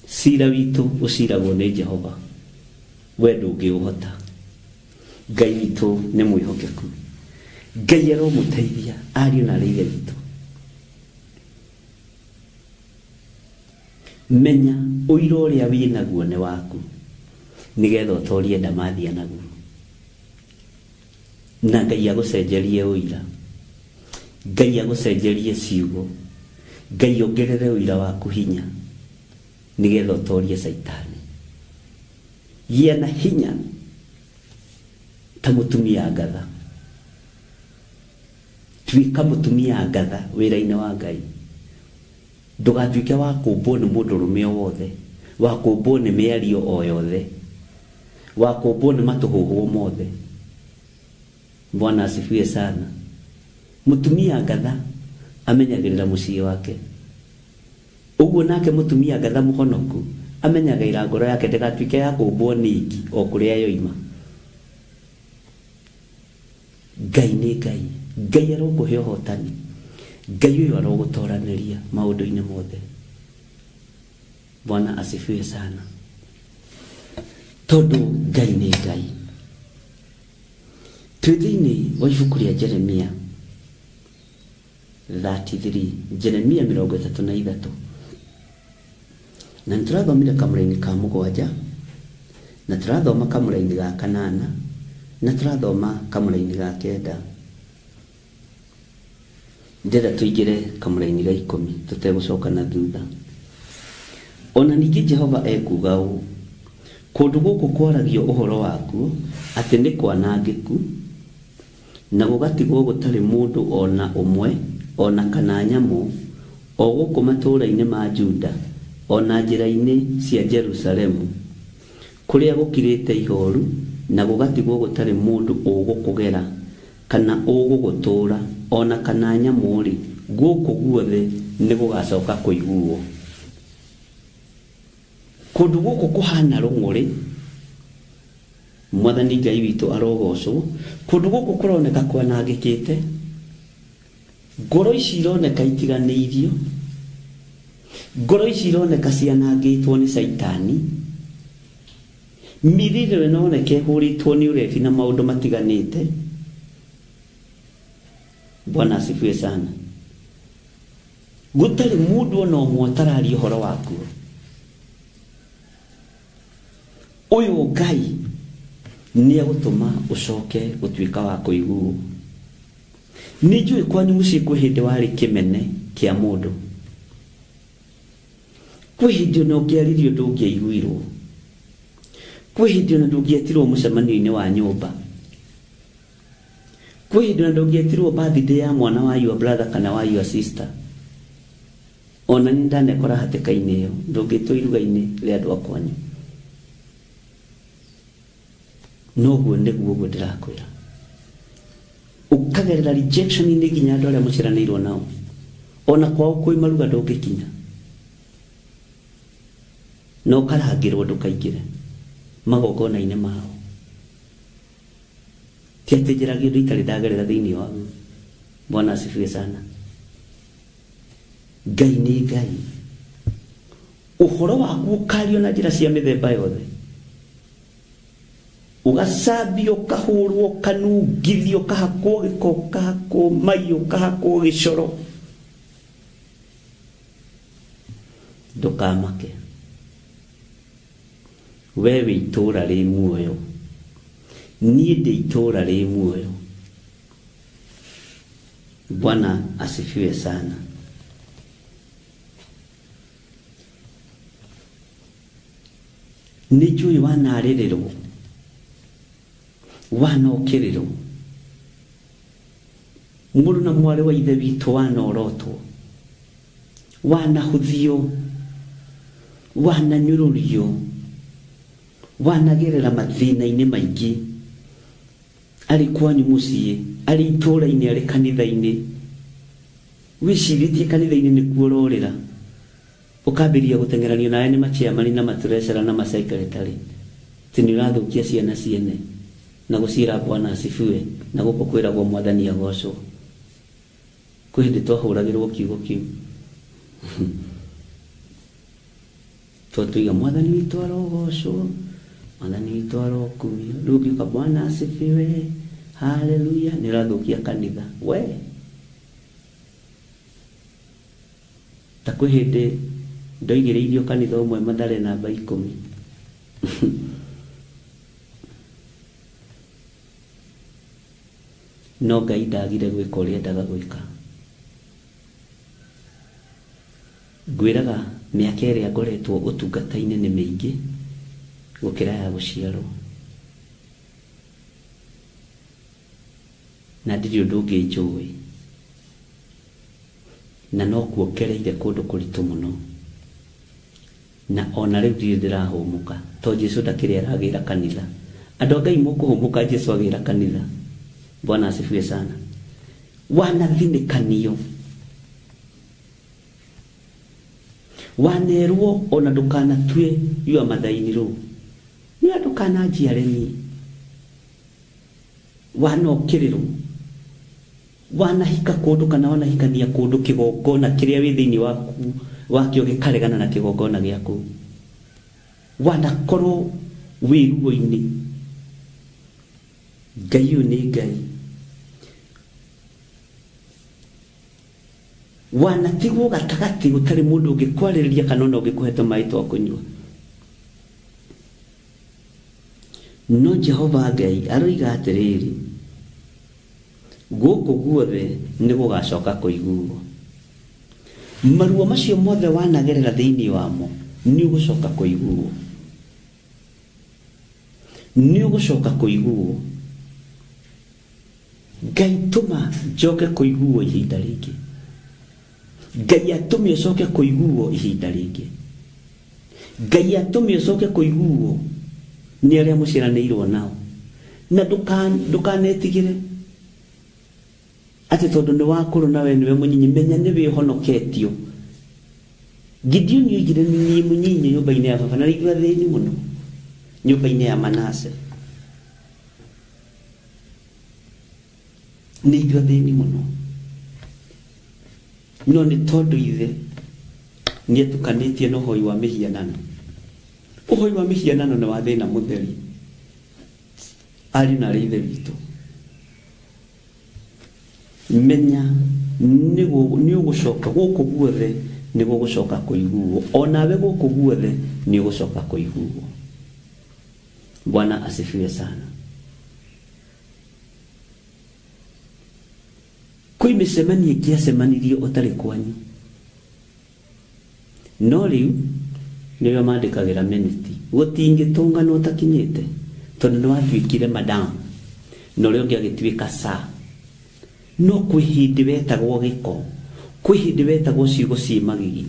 Speaker 12: Cira witũ ũciragwo nĩ Jehova, we ndũngĩũhota. Ngai witũ nĩ mwĩhokeku. Ngai aromũteithia ariũ na arĩ ithe witũ. Menya ũira ũrĩa wĩnaguo nĩ waku, nĩgetha ũtorie ndamathia naguo, na Ngai agũcenjerie ũira, Ngai agũcenjerie ciugo, Ngai ongerere ũira waku hinya, nĩgetha ũtorie Caitani. Gĩa na hinya ta mũtumia ngatha. Tuĩka mũtumia ngatha wĩra-inĩ wa Ngai. Ndũgatuĩke wa kũmbwo nĩ mũndũrũme o wothe, wa kũmbwo nĩ mĩario o yothe, wa kũmbwo nĩ matũhũhũ mothe. Bwana asifiwe sana. Mũtumia ngatha amenyagĩrĩra mũciĩ wake. Ũguo nake mũtumia ngatha mũhonoku amenyagĩrĩra ngoro yake ndĩgatuĩke ya kũmbwo nĩ ingi o kũrĩa yoima. Ngai nĩ Ngai. Ngai arokũhe ũhotani. Ngai ũyũ arogũtoranĩria maũndũ-inĩ mothe. Bwana asifiwe sana. Tondũ Ngai nĩ Ngai. Twĩ thĩinĩ wa ibuku rĩa Jeremia 33, Jeremia 33, na nĩtũrathomire kamũra-inĩ ka 7, na tũrathoma kamũra-inĩ ga 8, na tũrathoma kamũra-inĩ ga 9. Ndĩrenda tũingĩre kamũra-inĩ ga 10 tũtegũcoka na thutha. Ona ningĩ Jehova ekuuga ũũ, kũndũ gũkũ kwaragio ũhoro wakuo atĩ nĩ kwanangĩku, na gũgatigwo gũtarĩ mũndũ ona ũmwe ona kana nyamũ, o gũkũ matũũra-inĩ ma Juda ona njĩra-inĩ cia Jerusalemu, kũrĩa gũkirĩte ihoru na gũgatigwo gũtarĩ mũndũ ũgũkũgera kana ũgũgũtũũra ona kana nyamũ-rĩ, gũkũ guothe nĩ gũgacoka kũiguo. Kũndũ gũkũ kũhana rũng'ũrĩ, Mwathani Ngai witũ arogocwo. Kũndũ gũkũ kũroneka kwanangĩkĩte, ngoro ici ironeka itiganĩirio, ngoro ici ironeka cianangĩtwo nĩ Caitani, mĩrĩre ĩroneka ĩhũrĩtwo nĩ ũrebi na maũndũ matiganĩte. Bwana asifiwe sana. Gũtarĩ mũndũ ona ũmwe ũtararia ũhoro wakuo. Ũyũ Ngai nĩ egũtũma ũcoke gũtuĩka wa kũiguo. Nĩ njũĩ kwanyu mũciĩ kwĩ hĩndĩ warĩ kĩmene kĩa mũndũ. Kwĩ hĩndĩ ona ũngĩaririe ũndũ ũngĩaiguirwo. Kwĩ hĩndĩ ona ndũngĩetirwo mũcemanio-inĩ wa nyũmba. Kwĩ hĩndĩ ona ndũngĩetirwo birthday ya mwana wa your brother kana wa your sister. Ona nĩ ndanekora hatĩka-inĩ ĩyo, ndũngĩtwo iruga-inĩ rĩa andũ a kwanyu. Noguo nĩguo ũguo ndĩrakwĩra. Ũkagerera rejection-inĩ nginya andũ arĩa mũciaranĩirwo nao. Ona kwao kwĩ maruga ndũngĩkinya. Na ũkarangĩrwo ndũkaingĩre magongona-inĩ mao. Ti atĩ njaragia ũndũ itarĩ ndagerera thĩinĩ waguo. Bwana asifiwe sana. Ngai nĩ Ngai. Ũhoro waku ũkario na njĩra cia mĩthemba yothe. Ũgacambio, ũkahũrwo, ũkanungithio, ũkahakwo gĩko, ũkahakwo mai, ũkahakwo gĩcoro. Ndũkamake. We wĩ itũũra rĩ muoyo. Niĩ ndĩ itũũra rĩ muoyo. Bwana asifiwe sana. Nĩ njũĩ wanarĩrĩrwo, wanokĩrĩrwo, mũrũ na mwarĩ wa ithe witũ wanorotwo, wanahũthio, wananyũrũrio, wanagerera mathĩna-inĩ maingĩ, arĩ kwanyu mũciĩ, arĩ itũũra-inĩ, arĩ kanitha-inĩ. Wĩcirĩtie kanitha-inĩ nĩkuo ũrorĩra, ũkambĩrĩria gũteng'eranio nawe nĩ machairman na matreasurer na masecretary, atĩ nĩ ũrathũkia ciana ciene na gũciĩra Bwana asifiwe, na gũkũ kwĩragwo mwathani agocwo. Kwĩ hĩndĩ twahũragĩrwo kiugo kĩu. Twatuiga mwathani witũ arogocwo, mwathani witũ arokumio. Rĩu ũngĩũka Bwana asifiwe, haleluya, nĩ ũrathũkia kanitha. We ta kwĩ hĩndĩ ndoigĩrĩirio kanitha ũmwe Mathare namba 10. No Ngai ndagire gwĩka ũrĩa endaga gwĩka. Ngwĩraga mĩaka ĩrĩa ngoretwo ũtungata-inĩ nĩ mĩingĩ gũkĩra ya gũciarwo. Na ndirĩ ũndũ ũngĩ njũĩ. Na no kuongereire kũndũ kũritũ mũno. Na ona rĩu ndirĩ ndĩrahũmũka. To Jesũ ndakĩrĩ aragĩra kanitha. Andũ a Ngai mũkũhũmũka Jesũ agĩra kanitha. Bwana asifiwe sana. Wanathinĩkanio, wanerwo ona ndũkanatue yua mathaini rũu, nĩ ndũkananjiare niĩ. Wanokĩrĩrwo, wanahika kũndũ kana wanahikania kũndũ kĩgongona kĩrĩa wĩ thĩinĩ waku wakĩo gĩkaregana na kĩgongona gĩaku. Wanakorwo wĩ ruo-inĩ. Ngai ũyũ nĩ Ngai. Wanatigwo gatagatĩ gũtarĩ mũndũ ũngĩkwarĩrĩria kana ona ũngĩkũhe tũmaĩ twa kũnyua. No Jehova Ngai aroiga atĩrĩrĩ, gũkũ guothe nĩ gũgacoka kũiguo. Maruo macio mothe wanagerera thĩinĩ wamo nĩ ũgũcoka kũiguo. Nĩ ũgũcoka kũiguo. Ngai tũma njoke kũiguo ihinda rĩngĩ. Ngai atũme ũcoke kũiguo ihinda rĩngĩ. Ngai atũme ũcoke kũiguo nĩ arĩa mũciaranĩirwo nao. Na ndũkanetigĩre atĩ tondũ nĩ wakũrũ na we nĩwe mũnyinyi, menya nĩ wĩhonoketio. Gideoni oigire nĩ niĩ mũnyinyi nyũmba-inĩ ya baba, na nĩ athĩni mũno nyũmba-inĩ ya Manase. Nĩ ithuĩ athĩni mũno. No nĩ tondũ ithe nĩ atukanĩtie na ũhoi wa mĩhianano. Ũhoi wa mĩhianano nĩ wa thĩna mũtheri. Ariũ na arĩ ithe witũ, menya nĩ ũgũcoka gũkũ guothe nĩ gũgũcoka kũiguo. Onawe gũkũ guothe nĩ ũgũcoka kũiguo. Bwana asifiwe sana. Kwĩ mĩcemanio ĩngĩ yacemanirio ũtarĩ kwanyu. No rĩu Nĩwe mandĩkagĩra minute. Gũtingĩtũnganwo ũtakinyĩte tondũ nĩ watuĩkire madam na ũrĩa ũngĩ agĩtuĩka sa. No kwĩ hĩndĩ wetagwo gĩko, kwĩ hĩndĩ wetagwo ciugo ciĩ magigi,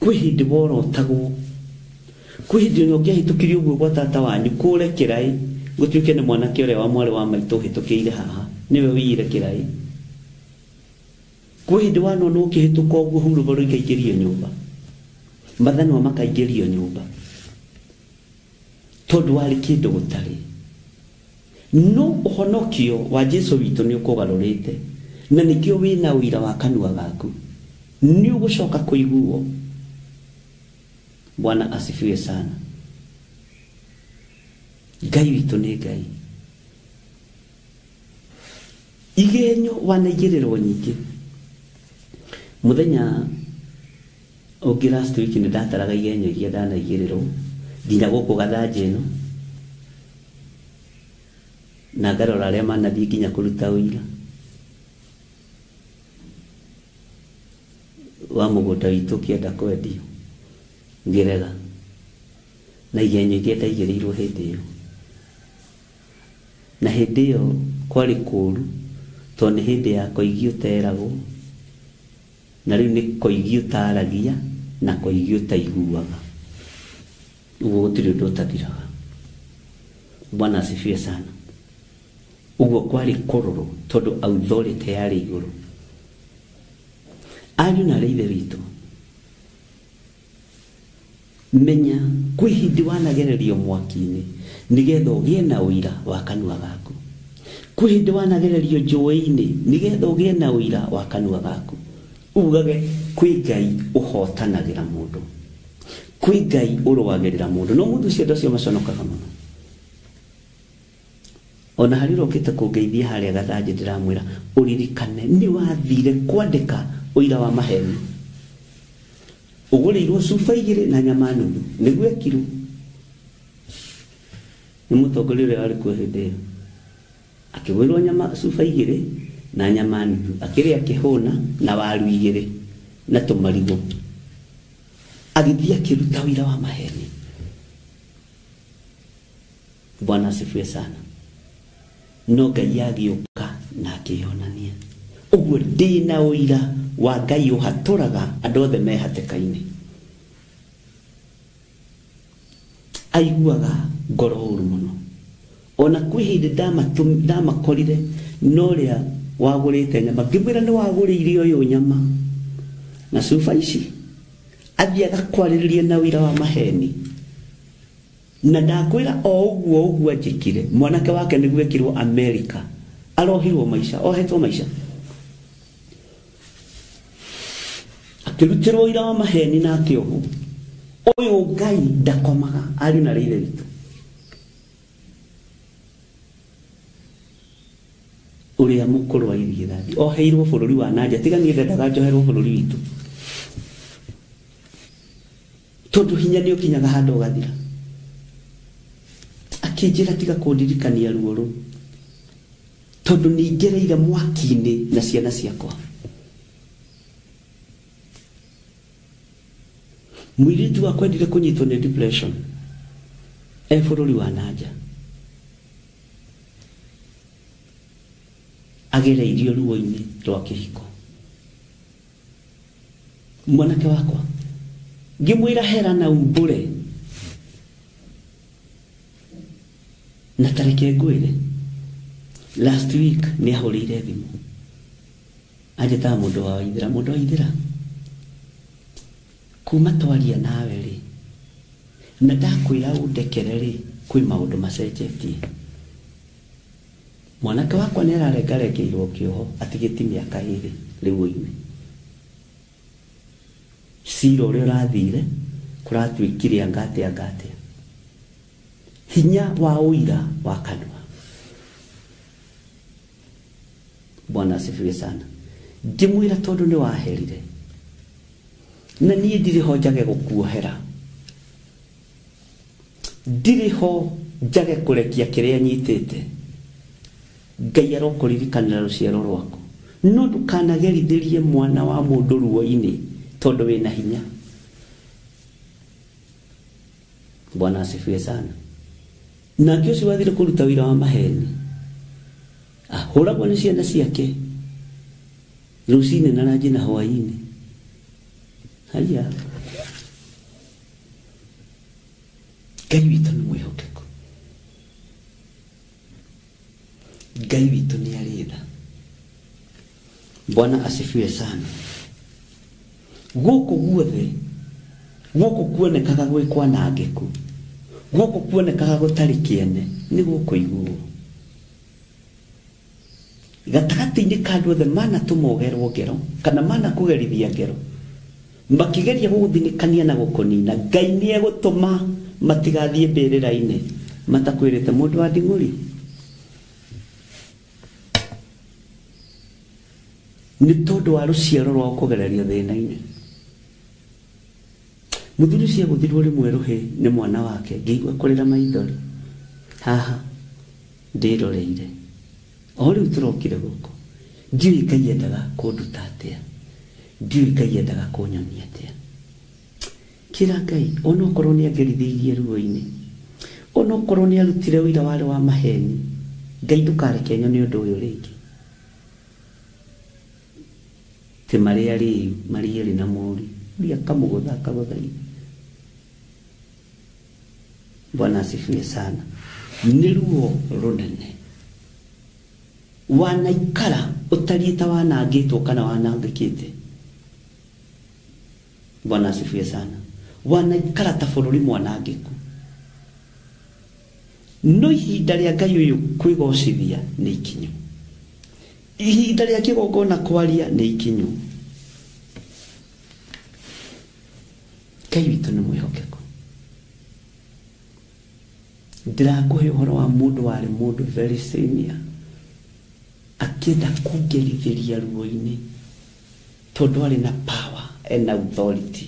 Speaker 12: kwĩ hĩndĩ worotagwo, kwĩ hĩndĩ ona ũngĩahĩtũkirie ũguo gwa tata wanyu kũre kĩraĩ gũtuĩke nĩ mwanake ũrĩa wa mwarĩ wa maitũ ũhĩtũkĩire haha nĩwe ũiyire kĩraĩ. Kwĩ hĩndĩ wanona ũkĩhĩtũka ũguo hurũbaro ikaingĩrio nyũmba, mathanwa makaingĩrio nyũmba tondũ warĩ kĩndũ gũtarĩ. No ũhonokio wa Jesu witũ nĩ ũkũgarũrĩte na nĩkĩo wĩna ũira wa kanua gaku, nĩ ũgũcoka kũiguo. Bwana asifiwe sana. Ngai witũ nĩ Ngai. Igenyo wanaigĩrĩrwo nyingĩ. Mũthenya ũngĩ last week nĩ ndataraga igenyo iria ndanaigĩrĩrwo nginya gũkũ gathanjĩ ĩno, na ngarora arĩa manathiĩ nginya kũruta ũira wa mũgũnda witũ ũkĩenda kwendio ngĩrega, na igenyo iria ndaigĩrĩirwo hĩndĩ ĩyo. Na hĩndĩ ĩyo kwarĩ kũũru tondũ nĩ hĩndĩ ya koigi ũteragwo, na rĩu nĩ koigi ũtaragia na koigi ũtaiguaga. Ũguo gũtirĩ ũndũ ũtathiraga. Bwana asifiwe sana. Ũguo kwarĩ kũrũrũ tondũ authority yarĩ igũrũ. Ariũ na aarĩ ithe witũ, menya kwĩ hĩndĩ wanagererio mwaki-inĩ nĩgetha ũgĩe na ũira wa kanua gaku. Kwĩ hĩndĩ wanagererio njũĩ-inĩ nĩgetha ũgĩe na ũira wa kanua gaku. Ugage kwĩ Ngai ũhotanagĩra mũndũ, kwĩ Ngai ũrũagĩrĩra mũndũ. No mũndũ ũcio andũ acio maconokaga mũno. Ona harĩ ũrokĩte kũngeithia harĩa gathanjĩ ndĩramwĩra ũririkane nĩ wathire kwandĩka ũira wa maheni, ũgũrĩirwo cuba igĩrĩ na nyama nuthu nĩguo ekirwo nĩ mũtongoria ũrĩa warĩ kuo hĩndĩ ĩyo. Akĩgũrĩrwo nyama cuba igĩrĩ na nyama nuthu, akĩrĩa akĩhũna na waru igĩrĩ na tũmarigũ, agĩthiĩ akĩruta ũira wa maheni. Bwana asifiwe sana. No Ngai agĩũka na akĩyonania. Ũguo ndĩna ũira wa Ngai ũhatũraga andũ othe me hatĩka-inĩ. Aiguaga ngoro ũru mũno. Ona kwĩ hĩndĩ ndamakorire na ũrĩa wagũrĩte nyama, ngĩmwĩra nĩ wagũrĩire ũyũ nyama na cuba ici, athiĩ agakwarĩrĩria na ũira wa maheni. Na ndakwĩra o ũguo ũguo anjĩkire, mwanake wake nĩguo ekirwo America, arohirwo maica, ohetwo maica, akĩrutĩrwo ũira wa maheni na akĩohwo. Ũyũ Ngai ndakomaga, ariũ na aarĩ ithe witũ. Ũrĩa mũkũrũ wa irigithathi oheirwo bũrũri wa nanja, tiga niĩ ndendaga njoherwo bũrũri witũ tondũ hinya nĩ ũkinyaga handũ ũgathira. Akĩnjĩra tiga kũndirikania ruo rũu tondũ nĩngereire mwaki-inĩ na ciana ciakwa. Mũirĩtu wakwa endire kũnyitwo nĩ depression e bũrũri wa nanja, agereirio ruo-inĩ rwa kĩhiko. Mwanake wakwa ngĩmwĩra hera na umbũre na tareke ngwĩre, last week nĩ ahũrĩire thimũ anjĩtaga mũndũ wa Waithĩra, mũndũ wa Waithĩra, kuma twaria nawe rĩ na ndakwĩra ũndekere rĩ, kwĩ maũndũ macenjetie. Mwanake wakwa nĩ ararengarengeirwo kĩoho atigĩti mĩaka ĩrĩ rĩu oime. Cira ũrĩa ũrathire kũratuĩkire anga atĩa anga atĩa. Hinya wa ũira wa kanua. Bwana asifiwe sana. Ngĩmwĩra tondũ nĩ waherire na niĩ ndirĩ ho njage gũkuohera, ndirĩ ho njage kũrekia kĩrĩa nyitĩte. Ngai arokũririkanĩra rũciaro rwaku, no ndũkanagerithĩrie mwana wa mũndũ ruo-inĩ tondũ wĩna hinya. Bwana asifiwe sana. Nake ũcio wathire kũruta wĩra wa maheni ahũragwo nĩ ciana ciake rũcinĩ na ranji na hwaĩ-inĩ. Haya, Ngai witũ nĩ mwĩhokeku, Ngai witũ nĩ arĩ tha. Bwana asifiwe sana. Gũkũ guothe, gũkũ kuonekaga gwĩ kwanangĩku, gũkũ kuonekaga gũtarĩ kĩene, nĩ gũkũiguo. Gatagatĩ-inĩ ka andũ othe manatũma ũgerwo ngero kana manakũgerithia ngero, makĩgeria gũgũthinĩkania na gũkũnina, Ngai nĩ egũtũma matigathiĩ mbĩrĩra-inĩ matakwĩrĩte mũndũ wa nding'ũri. Nĩ tondũ wa rũciaro rwao kũgererio thĩna-inĩ. Mũthuri ũcio agũthirwo rĩmwe rũhĩ nĩ mwana wake, ngĩigua kũrĩra maithori. Haha ndĩroreire o rĩu tũrokire gũkũ, ndiũĩ Ngai endaga kũnduta atĩa, ndiũĩ Ngai endaga kũnyonia atĩa. Kĩra Ngai onokorwo nĩ angerithĩirie ruo-inĩ, onokorwo nĩ arutire ũira warĩ wa maheni, Ngai ndũkareke nyone ũndũ ũyũ rĩngĩ. Ti marĩa rĩu marĩ erĩ na mũri ũrĩa akamũgũtha akagũtha ithe. Bwana asifiwe sana. Nĩ ruo rũnene wanaikara ũtariĩ ta wanangĩtwo kana wanangĩkĩte. Bwana asifiwe sana. Wanaikara ta bũrũri mwanangĩku, no ihinda rĩa Ngai ũyũ kwĩgocithia nĩ ikinyu, ihinda rĩa kĩgongona kwaria nĩ ikinyu. Ngai witũ nĩ mwĩhokeku. Ndĩrakũhe ũhoro wa mũndũ warĩ mũndũ very senior, akĩenda kũngerithĩria ruo-inĩ tondũ arĩ na power and authority.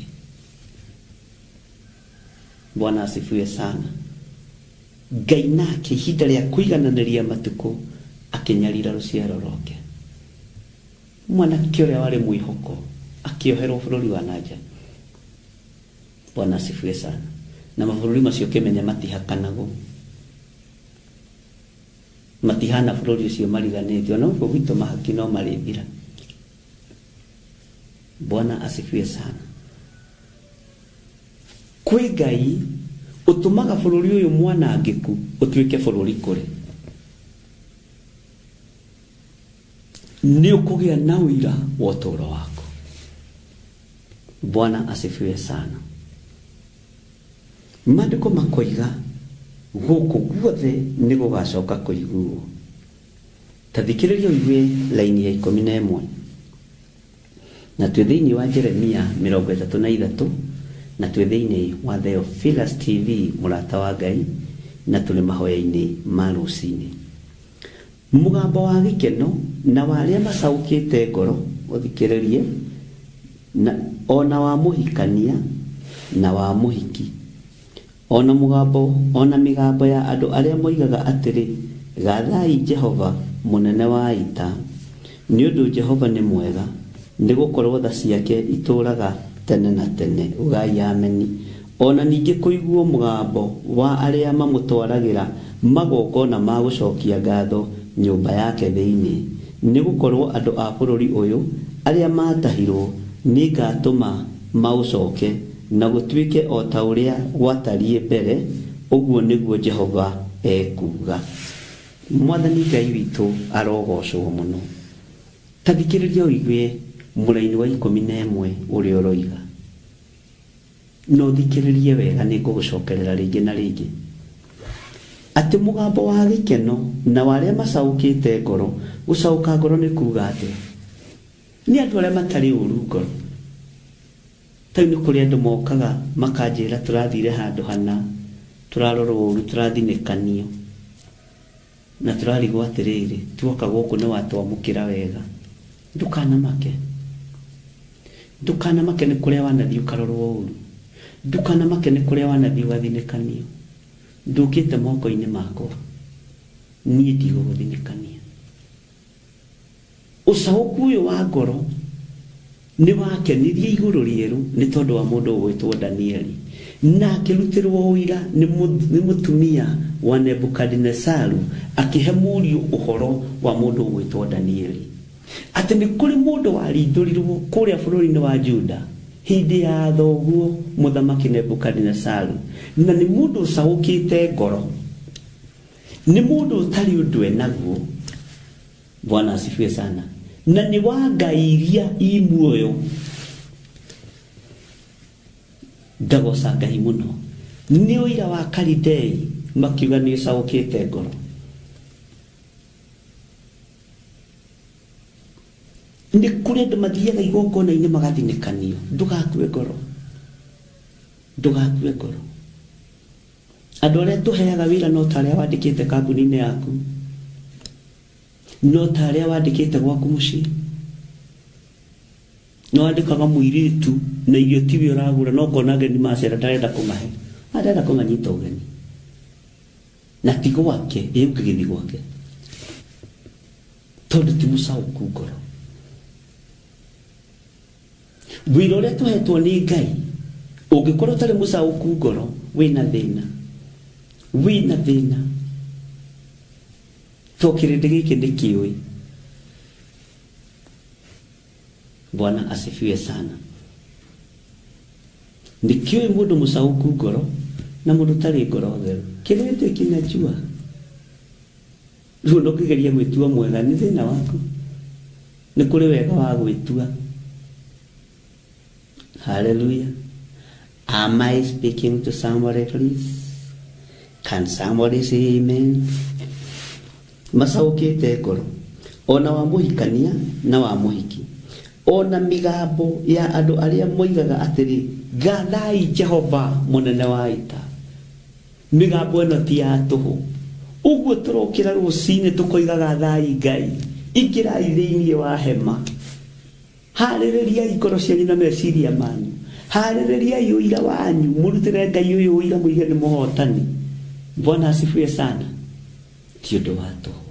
Speaker 12: Bwana asifiwe sana. Ngai nake ihinda rĩa kũigananĩria matukũ akĩnyarira rũciaro rwake. Mwanake ũrĩa warĩ mwĩhoko akĩoherwo bũrũri wa nanja. Bwana asifiwe sana. Na mabũrũri macio kĩmenya matihakanagwo, matihana bũrũri ũcio mariganĩte, ona gũkũ gwitũ mahaki no marĩthira. Bwana asifiwe sana. Kwĩ Ngai ũtũmaga bũrũri ũyũ mwanangĩku ũtuĩke bũrũri kũrĩ, nĩ ũkũgĩa na ũira wa ũtũũro waku. Bwana asifiwe sana. Maandĩko makoiga gũkũ guothe nĩ gũgacoka kũiguo. Ta thikĩrĩria ũigue laini ya 11, na twĩ thĩinĩ wa Jeremia 33, na twĩ thĩinĩ wa Theophilus TV mũrata wa Ngai, na tũrĩ mahoya-inĩ ma rũcinĩ. Mũgambo wa gĩkeno na wa arĩa macaũkĩte ngoro ũthikĩrĩrie, na ona wa mũhikania na wa mũhiki, ona mũgambo ona mĩgambo ya andũ arĩa moigaga atĩrĩ, gathai Jehova mũnene wa ita, nĩ ũndũ Jehova nĩ mwega, nĩ gũkorwo tha ciake itũũraga tene na tene. Ugai ameni. Ona ningĩ kũiguo mũgambo wa arĩa mamũtwaragĩra magongona ma gũcokia ngatho nyũmba yake thĩinĩ, nĩ gũkorwo andũ a bũrũri ũyũ arĩa matahirwo nĩ ngatũma maũcoke na gũtuĩke o ta ũrĩa gwatariĩ mbere, ũguo nĩguo Jehova ekuuga. Mwathani Ngai witũ arogocwo mũno. Ta thikĩrĩria ũigue mũraini wa 11 ũrĩa ũroiga, no thikĩrĩrie wega, nĩ ngũgũcokerera rĩngĩ na rĩngĩ, atĩ mũgambo wa gĩkeno na wa arĩa macaũkĩte ngoro. Gũcaũka ngoro nĩ kuuga atĩa? Nĩ andũ arĩa matarĩ ũru ngoro. Ta rĩu nĩ kũrĩ andũ mokaga makanjĩra tũrathire handũ hana, tũrarorwo ũru, tũrathinĩkanio, na tũrarigwo atĩrĩrĩ, tuoka gũkũ nĩ watwamũkĩra wega. Ndũkanamake, ndũkanamake nĩ kũrĩa wanathiĩ ũkarorwo ũru, ndũkanamake nĩ kũrĩa wanathiĩ ũgathinĩkanio. Ndũkĩte moko-inĩ makwa, niĩ ndigũgũthinĩkania. Ũcaũku ũyũ wa ngoro nĩ wakenirie igũrũ rĩerũ nĩ tondũ wa mũndũ ũgwĩtwo Danieli. Na akĩrutĩrwo ũira nĩ mũtumia wa Nebukadinesaru akĩhe mũriũ ũhoro wa mũndũ ũgwĩtwo Danieli. Atĩ nĩ kũrĩ mũndũ warindũrirwo kũrĩa bũrũri-inĩ wa Juda hĩndĩ ya thoguo mũthamaki Nebukadinesaru, na nĩ mũndũ ũcaũkĩte ngoro, nĩ mũndũ ũtarĩ ũndũ enaguo. Bwana asifiwe sana. Na nĩ wa ngai iria i muoyo. Ndagoca Ngai mũno nĩ ũira wa Kalidei makiuga nĩ ũcaũkĩte ngoro. Nĩ kũrĩ andũ mathiaga igongona-inĩ magathinĩkanio. Ndũgakue ngoro, ndũgakue ngoro. Andũ arĩa tũheaga wĩra no ta arĩa wandĩkĩte kambuni-inĩ yaku, no ta arĩa wandĩkĩte gwaku mũciĩ. No wandĩkaga mũirĩtu na irio tiwe ũragũra, no ũkona ageni macera ndarenda kũmahe, arenda kũmanyita ũgeni na ti gwake, ĩ ũngĩgĩthiĩ gwake tondũ ti mũcaũku ngoro. Wĩra ũrĩa tũhetwo nĩ Ngai, ũngĩkorwo ũtarĩ mũcaũku ngoro, wĩna thĩna, wĩna thĩna. To kĩrĩndĩ gĩkĩ nĩ kĩũĩ. Bwana asifiwe sana. Nĩ kĩũĩ mũndũ mũcaũku ngoro na mũndũ ũtarĩ ngoro theru. Kĩrĩndĩ kinajua. Rĩu ndũngĩgeria gwĩtua mwega, nĩ thĩna waku. Nĩ kũrĩ wega wa gwĩtua. Hallelujah. Am I speaking to somebody, please? Can somebody say amen? Macaũkĩte ngoro, ona wa mũhikania na wa mũhiki, ona mĩgambo ya andũ arĩa moigaga atĩrĩ, gathai Jehova mũnene wa ita. Mĩgambo ĩno ti ya tũhũ. Ũguo tũrokĩra rũcinĩ tũkoiga gathai Ngai, ingĩrai thĩinĩ wa hema, harĩrĩriai ngoro cianyu na meciria manyu, harĩrĩriai ũira wanyu, mũrutĩre Ngai ũyũ ũira mũige nĩ mũhotani. Bwana asifiwe sana. Ti ũndũ wa tũhũ,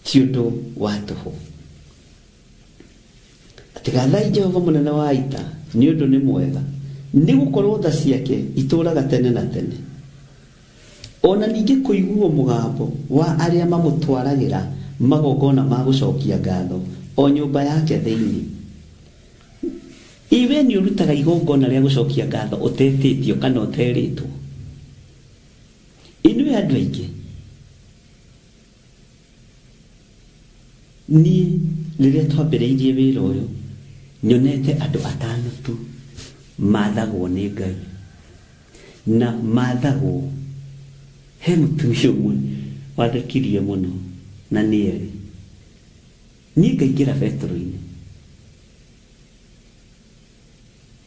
Speaker 12: ti ũndũ wa tũhũ. Atĩ gathai Jehova mũnene wa ita nĩ ũndũ nĩ mwega, nĩ gũkorwo tha ciake itũũraga tene na tene. Ona ningĩ kũiguo mũgambo wa arĩa mamũtwaragĩra magongona ma gũcokia ngatho o nyũmba yake thĩinĩ. Iwe nĩ ũrutaga igongona rĩa gũcokia ngatho ũtetĩtio kana ũterĩtwo. Inyuĩ andũ aingĩ, niĩ rĩrĩa twambĩrĩirie wĩra ũyũ nyonete andũ atano tu mathagwo nĩ Ngai, na mathagwo. He mũtumia ũmwe wathekirie mũno na nĩ erĩ. Niĩ ngaingĩra betũrũ-inĩ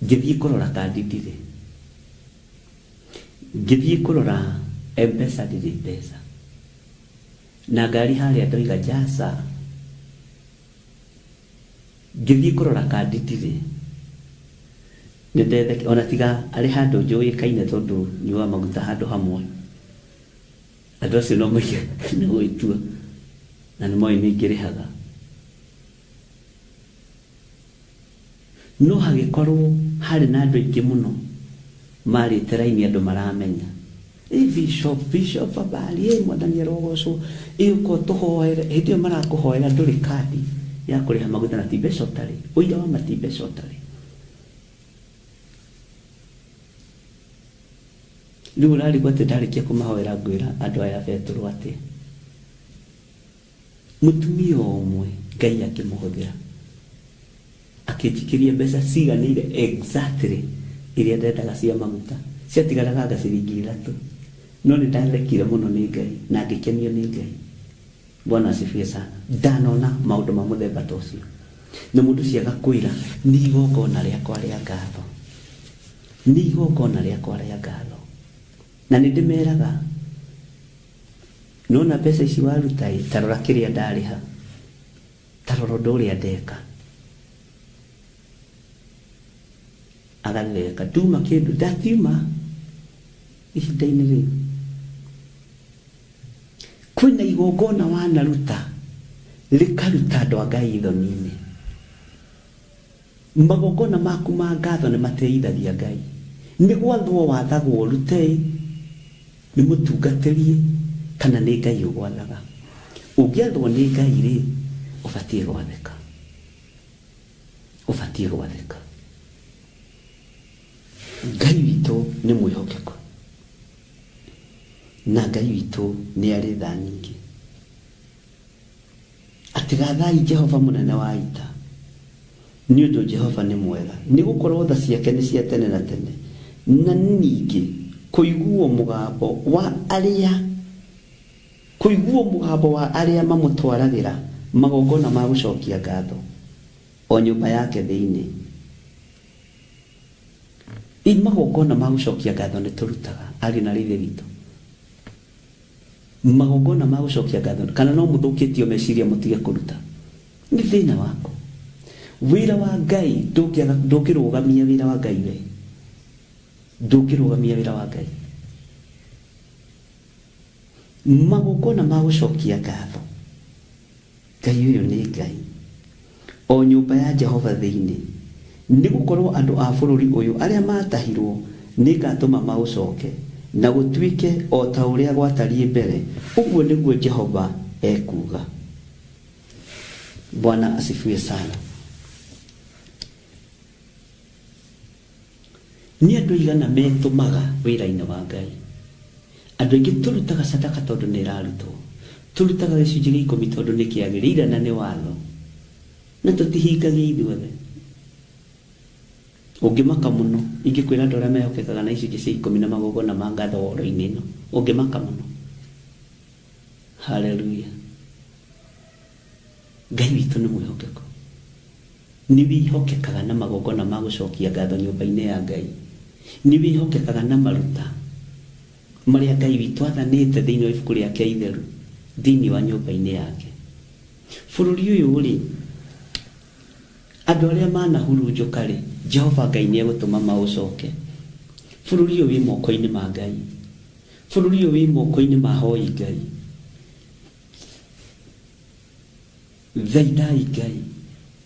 Speaker 12: ngĩthiĩ kũrora kandi ndirĩ, ngĩthiĩ kũrora M-Pesa ndirĩ mbeca, na ngari harĩa ndoiga jaca. Ngĩthiĩ kũrora kandi ndirĩ, nĩndetheke ona tiga arĩ handũ njũĩkaine tondũ nyuaga maguta handũ hamwe. Andũ acio no moige nĩ gwĩtua na nĩ moĩ nĩ ngĩrĩhaga. No hagĩkorwo harĩ na andũ aingĩ mũno marĩte raini, andũ maramenya ĩ bishop, bishop habari, ĩ mwathani arogocwo, ĩ ũka ũtũhoere. Hĩndĩ ĩyo marakũhoera ndũrĩ kandi ya kũrĩha maguta na ti mbeca ũtarĩ, ũira wa ma ti mbeca ũtarĩ. Rĩu ũrarigwo atĩ ndarĩkia kũmahoera ngwĩra andũ aya betũrũ atĩ mũtumia ũmwe Ngai akĩmũhũthĩra akĩnjikĩria mbeca ciganĩire exactly iria ndendaga cia maguta, ciatigaraga anga ciringi 3. No nĩ ndathekire mũno nĩ Ngai na ngĩkenio nĩ Ngai. Bwana asifiwe sana. Ndanona maũndũ ma mũthemba ta ũcio, na mũndũ ũcio agakwĩra nĩ igongona rĩakwa rĩa ngatho, nĩ igongona rĩakwa rĩa ngatho. Na nĩ ndĩmeraga, nona mbeca ici waruta ĩ, ta rora kĩrĩa ndarĩha, ta rora ũndũ ũrĩa ndeka. Agatheka, nduma kĩndũ, ndatiuma ihinda-inĩ rĩu. Kwĩna igongona wanaruta rĩkaruta andũ a Ngai thoni-inĩ. Magongona maku ma ngatho nĩ mateithagia Ngai. Nĩ gwathwo wathagwo ũrute, nĩ mũtungatĩrie, kana nĩ Ngai ũgwathaga. Ũngĩathwo nĩ Ngai rĩ, ũbatiĩ gwathĩka. Ũbatiĩ gwathĩka. Ngai witũ nĩ mwĩhokeku. Na Ngai witũ nĩ arĩ tha nyingĩ. Atigathai Jehova mũnene wa ita, nĩ ũndũ Jehova nĩ mwega, nĩ gũkorwo tha ciake nĩ cia tene na tene. Na ningĩ kũiguo mũgambo wa arĩa kũiguo mũgambo wa arĩa mamũtwaragĩra magongona ma gũcokia ngatho o nyũmba yake thĩinĩ. I magongona ma gũcokia ngatho nĩ tũrutaga ariũ na ithe witũ. Magongona ma gũcokia ngatho kana no mũthũkĩtio meciria mũtige kũruta, nĩ thĩna waku. Wĩra wa Ngai ndũngĩrũgamia wĩra wa Ngai we. Ndũngĩrũgamia wĩra wa Ngai. Magongona ma gũcokia ngatho, Ngai ũyũ nĩ Ngai o nyũmba ya Jehova thĩinĩ, nĩ gũkorwo andũ a bũrũri ũyũ arĩa matahirwo nĩ ngatũma maũcoke na gũtuĩke o ta ũrĩa gwatariĩ mbere, ũguo nĩguo Jehova ekuuga. Bwana asifiwe sana. Nĩ andũ aigana metũmaga wĩra-inĩ wa Ngai. Andũ aingĩ tũrutaga sadaka tondũ nĩ ĩrarutwo, tũrutaga gĩcunjĩ gĩa ikũmi tondũ nĩ kĩagĩrĩire na nĩ watho, na tũtihingagia ithuothe. Ũngĩmaka mũno ingĩkwĩra andũ arĩa mehokekaga na icunjĩ cia ikũmi na magongona ma ngatho woro-inĩ ĩno, ũngĩmaka mũno. Haleluya. Ngai witũ nĩ mwĩhokeku. Nĩ wĩhokekaga na magongona ma gũcokia ngatho nyũmba-inĩ ya Ngai. Nĩ wĩhokekaga na maruta marĩa Ngai witũ athanĩte thĩinĩ wa ibuku rĩake itheru thĩinĩ wa nyũmba-inĩ yake. Bũrũri ũyũ rĩ, andũ arĩa manahurunjũka rĩ, Jehova Ngai nĩ egũtũma maũcoke. Bũrũri ũyũ wĩ moko-inĩ ma Ngai. Bũrũri ũyũ wĩ moko-inĩ ma hoi Ngai. Thaithai Ngai,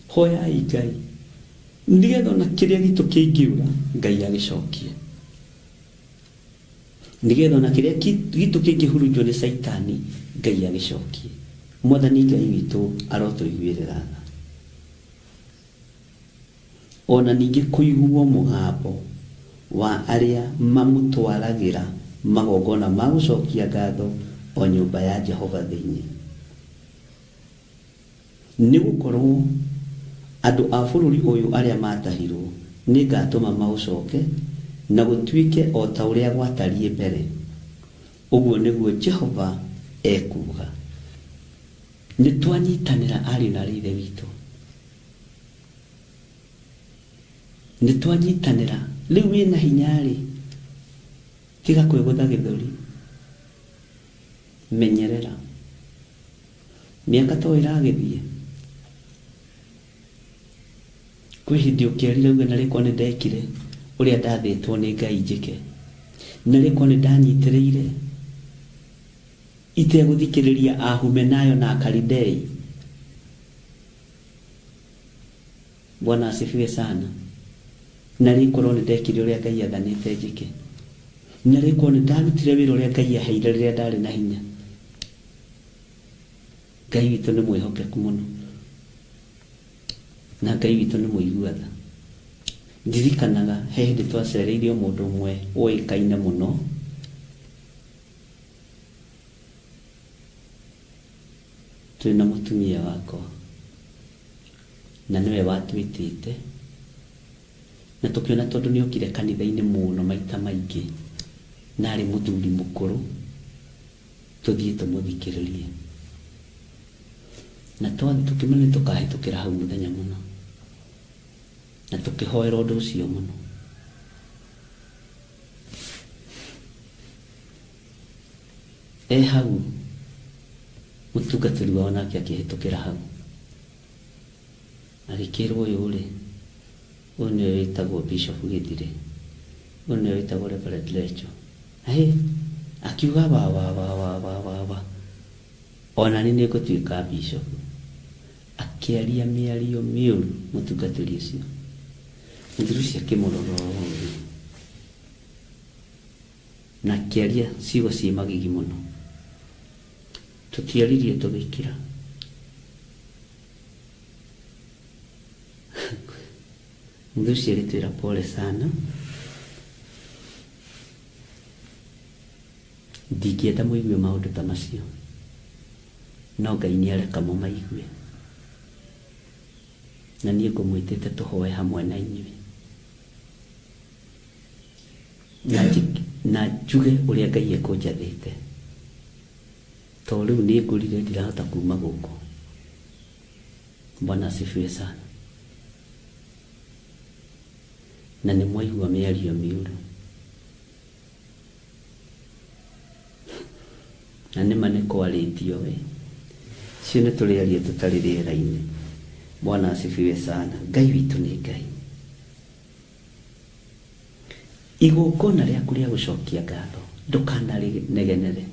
Speaker 12: hoyai Ngai, nĩgetha ona kĩrĩa gitũ kĩngĩũra Ngai agĩcokie, nĩgetha ona kĩrĩa gitũ kĩngĩhurunjwo nĩ Caitani Ngai agĩcokie. Mwathani Ngai witũ arotũiguĩrĩra tha. Ona ningĩ kũiguo mũgambo wa arĩa mamũtwaragĩra magongona ma gũcokia ngatho o nyũmba ya Jehova thĩinĩ, nĩ gũkorwo andũ a bũrũri ũyũ arĩa matahirwo nĩ ngatũma maũcoke na gũtuĩke o ta ũrĩa gwatariĩ mbere, ũguo nĩguo Jehova ekuuga. Nĩ twanyitanĩra ariũ na ithe witũ, nĩ twanyitanĩra. Rĩu wĩna hinya rĩ, tiga kwĩgũtha gĩthũri, menyerera. Mĩaka to ĩragĩthiĩ, kwĩ hĩndĩ ũkĩerire uge na rĩkwa nĩ ndekire ũrĩa ndathĩtwo nĩ Ngai njĩke, na rĩkwa nĩ ndanyitĩrĩire itegũthikĩrĩria Ahumenayo na Akalidei. Bwana asifiwe sana. Na rĩkorwo nĩ ndekire ũrĩa Ngai athanĩte njĩke, na rĩkorwo nĩ ndarutire wĩra ũrĩa Ngai aheire rĩrĩa ndarĩ na hinya. Ngai witũ nĩ mwĩhokeku mũno, na Ngai witũ nĩ mũigua tha. Ndirikanaga he hĩndĩ twacereirio mũndũ ũmwe ũĩkaine mũno, twĩna mũtumia wakwa, na nĩwe watwĩtĩte, na tũkĩona tondũ nĩ okire kanitha-inĩ mũno maita maingĩ, na arĩ mũthuri mũkũrũ, tũthiĩ tũmũthikĩrĩrie. Na twathiĩ tũkĩmenya nĩ tũkahĩtũkĩra hau mũthenya mũno, na tũkĩhoera ũndũ ũcio mũno. E hau mũtungatĩri wao nake akĩhĩtũkĩra hau, agĩkĩrwo ũyũ rĩ, ũyũ nĩwe wĩtagwo Bishop Gĩthire, ũyũ nĩwe wĩtagwo Reverend Lecho. Hĩ, akiuga wa wa wa wa wa wa wa, ona nĩ nĩngũtuĩka bishop. Akĩaria mĩario mĩũru mũtungatĩri ũcio. Mũthuri ũcio akĩmũrora ũru na akĩaria ciugo ciĩ magigi mũno. Tũtiaririe tũgĩkira. Mũthuri ũcio agĩtwĩra pole sana, ndingĩenda mũigue maũndũ ta macio, no Ngai nĩareka mũmaigue, na niĩ ngũmwĩtĩte tũhoe hamwe na inyuĩ, na njuge ũrĩa Ngai ekũnjathĩte, tondũ rĩu nĩ ngũrire ndirahota kuma gũkũ. Bwana asifiwe sana. Na nĩ mwaigua mĩario mĩũru, na nĩma nĩ kwarĩtio we, cio nĩ tũrĩaria tũtarĩ rĩera-inĩ. Bwana asifiwe sana. Ngai witũ nĩ Ngai. Igongona rĩaku rĩa gũcokia ngatho ndũkanarĩnegenere.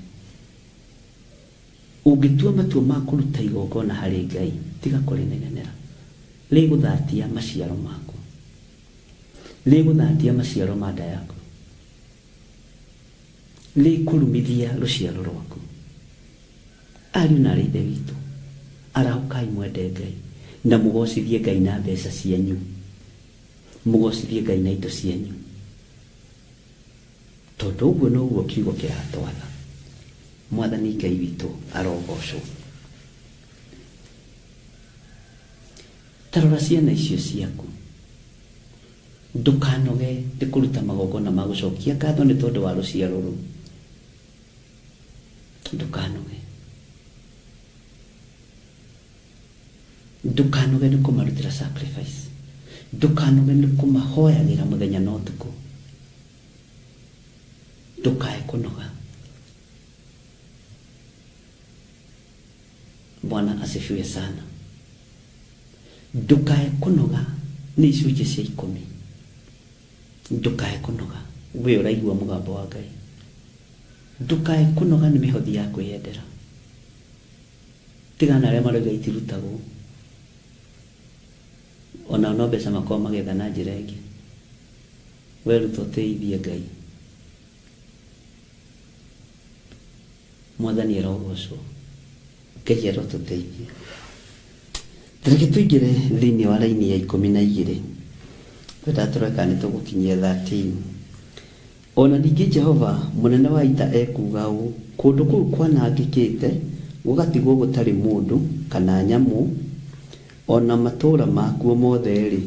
Speaker 12: Ũngĩtua matua ma kũruta igongona harĩ Ngai, tiga kũrĩnegenera. Rĩgũthatia maciaro maku, rĩgũthatia maciaro ma nda yaku, rĩkũrumithia rũciaro rwaku. Ariũ na aarĩ a Ithe witũ, arahũkai mwende Ngai na mũgocithie Ngai na mbeca cianyu, mũgocithie Ngai na indo cianyu, tondũ ũguo noguo kiugo kĩratwatha. Mwathani Ngai witũ arogocwo. Ta rora ciana icio ciaku, ndũkanoge nĩ kũruta magongona ma gũcokia ngatho nĩ tondũ wa rũciaro rũu. Ndũkanoge, ndũkanoge nĩ kũmarutĩra sacrifice, ndũkanoge nĩ kũmahoyagĩra mũthenya na ũtukũ. Ndũkae kũnoga. Bwana asifiwe sana. Ndũkae kũnoga nĩ icunjĩ cia 10. Ndũkae kũnoga we ũraigua mũgambo wa Ngai. Ndũkae kũnoga nĩ mĩhothi ya kwĩyendera. Tigana na arĩa marauga itirutagwo, ona no mbeca makorwo magetha na njĩra ĩngĩ. We ruta ũtĩithie Ngai. Mwathani arogocwo. Ngai arotũteithia. Reke tũingĩre thĩinĩ wa raini ya 12. Twenda tũrore kana nĩ tũgũkinyia 13. Ona ningĩ Jehova mũnene wa ita ekuuga ũũ, kũndũ kũu kwanangĩkĩte gũgatigwo gũtarĩ mũndũ kana nyamũ, ona matũũra makuo mothe-rĩ,